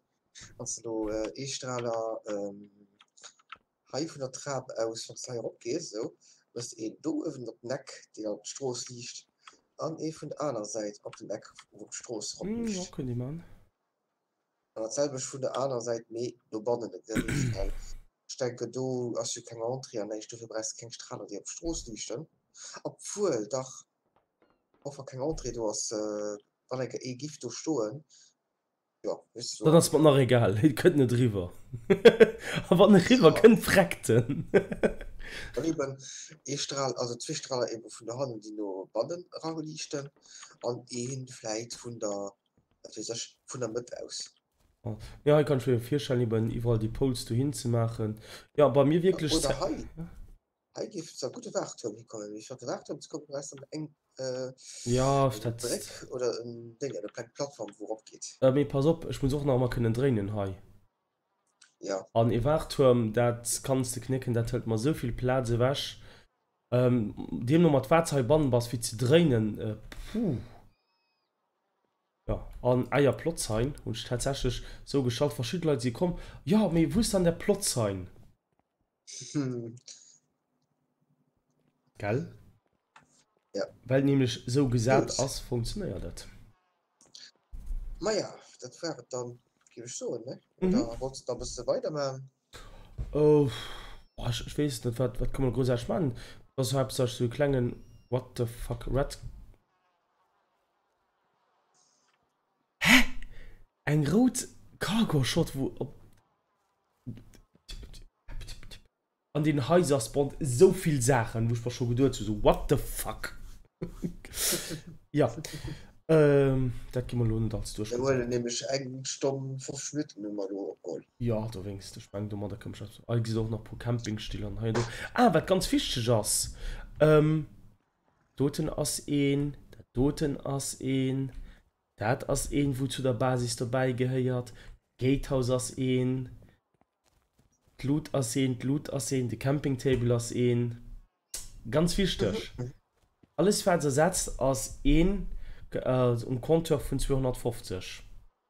Wann s de do ee Strahler hei vun der Trap aus, wann s de hei erop gees, esou, hues de een do uewen op den Eck, deen an d'Strooss liicht, an ee vun der aner Säit op den Eck, wou d'Strooss erop liicht. Jo, kënnt ee man. An dat selwecht vun der aner Säit, mee dobannen e Geriicht, well ech denken, do ass jo keng Entrée an näischt, dofir brauchs de keng Strahler, déi op d'Strooss liichten. Obwuel, dach, och wa keng Entrée do ass, wann eng Kéier ee giff do stoen, jo, weess de, Dann ass mer nach egal, et kënnt net eriwwer. A wann eriwwer kënnt, freckt en. An eben ee Strahl, also zwee Strahler ebe vun dohannen, déi no bannen eraliichten, an een vläit vun der, wat weess ech, vun der Mëtt aus. Jo, hei kann ech mir virstellen eben iwwerall déi Poles dohin ze maachen. Jo, bei mir wierklech. Oder hei, hei géif zwar gutt e Waachtuerm hikommen, mee fir op de Waachtuerm ze kommen, brauchs de dann eng Ja, dat. Bréck oder en Déng, eng kleng Plattform, wou erop geet. Mee pass op, ech muss och nach ëmmer kënnen dréinen hei. Ja. An e Waachtuerm, dat kanns de knécken, dat hëlt mer esou vill Plaz ewech. Deemno mat wat s heibannen bass, fir ze dréinen, puh. Jo, an eier Plotsign hunn ech tatsächlech sou geschalt. Verschidde Leit si komm, jo, mee wou ass dann der Plotsign? Gell? Ja. Well nämlech sou gesat ass, funktionéiert et. Maja, dat war et dann, géif ech soen, ne? Oder wollts de nach e bësse weidermachen? Oh, ech, ech weess net, wat, wat kann man groussaarteg maachen? Dat ass haaptsächlech sou e klengen What the fuck, Red. Hä? Eng rout Cargo Shot wou op An den Haiser spawnt esou vill Saachen wou ech mer scho geduet hu sou what the fuck. Jo dat gi mer elo net alles duerch. Mir huelen nämlech eng Stonn 50 Minutten hu mer elo opgeholl. Jo dowéinst, ech mengen domadder kënnt ech. Hei gesitt och nach e puer Campingstill an hei an do. Ah wat ganz wichteg ass, Doten ass een, dat doten ass een, dat ass een, wou zu der Basis dobäi gehéiert, d'Gatehouse ass een, d'Lut ass een, d'Lut ass een, de Camping Table ass een. Ganz wichteg, alles wat ersetzt ass een um Compteur vun 250,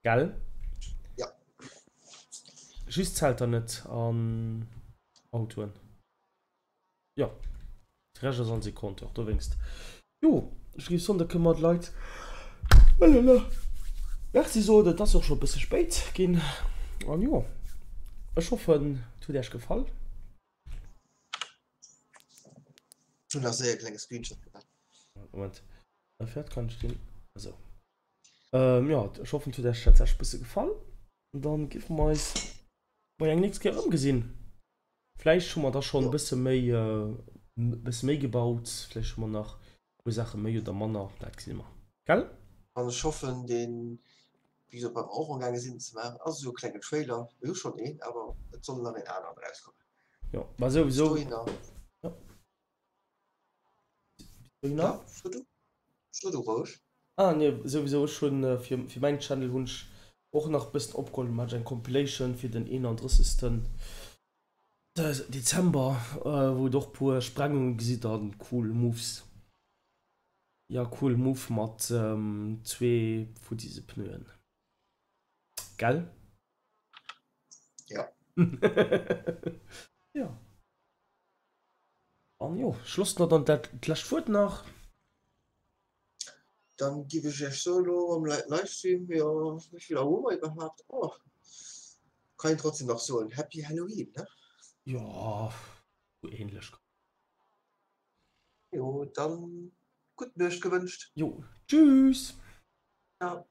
gell? Ja. Just Zelter net an Autoen. Jo, de Rescht ass alles ee Compteur, dowéinst. Jo, ech géif soen, da kënne mer de Leit Merci soen. Et ass och scho e bësse spéit ginn. An jo, ech hoffen, et huet Iech gefall. Ech hunn nach séier e klenge Screenshot gemaach. Moment, fäert kann ech deen esou. Jo, ech hoffen, et huet Iech tatsächlech e bësse gefall. Dann géife mer eis bei eng nächst Kéier erëmgesinn. Vläicht hu mer da schonn e bësse méi, e bësse méi gebaut, vläicht hu mer nach e puer Saache méi oder manner, dat gesi mer, gell? An ech hoffen, deen, wéi gesot, wat mer och amgaange sinn ze maachen, ass esou e klengen Trailer. Mir hu schonn een, awer et soll nach een aneren erauskommen. Jo, mä souwisou. Bis dohinner. Jo. Bis dohinner. Ja, so du. So du roueg. Ah nee, souwisou, ech hunn fir, fir mäin Channel hunn ech och nach e bëssen opgeholl, mat eng Compilation fir den 31. Dezember, wou et och puer Sprengunge gesitt an cool Moves. Ja cool Move mat zwee futtise Pneuen, gell? Ja. Jo. An jo, ech loossen der dann dat d'lescht Wuert nach. Dann giff ech iech soen elo am Livestream, jo wéi vill Auer hu mer iwwerhaapt? Oh, kann een trotzdem nach soen Happy Halloween, ne? Jo, sou ähnlech. Jo, dann gutt Nuecht gewënscht. Jo, tschüss! Ciao.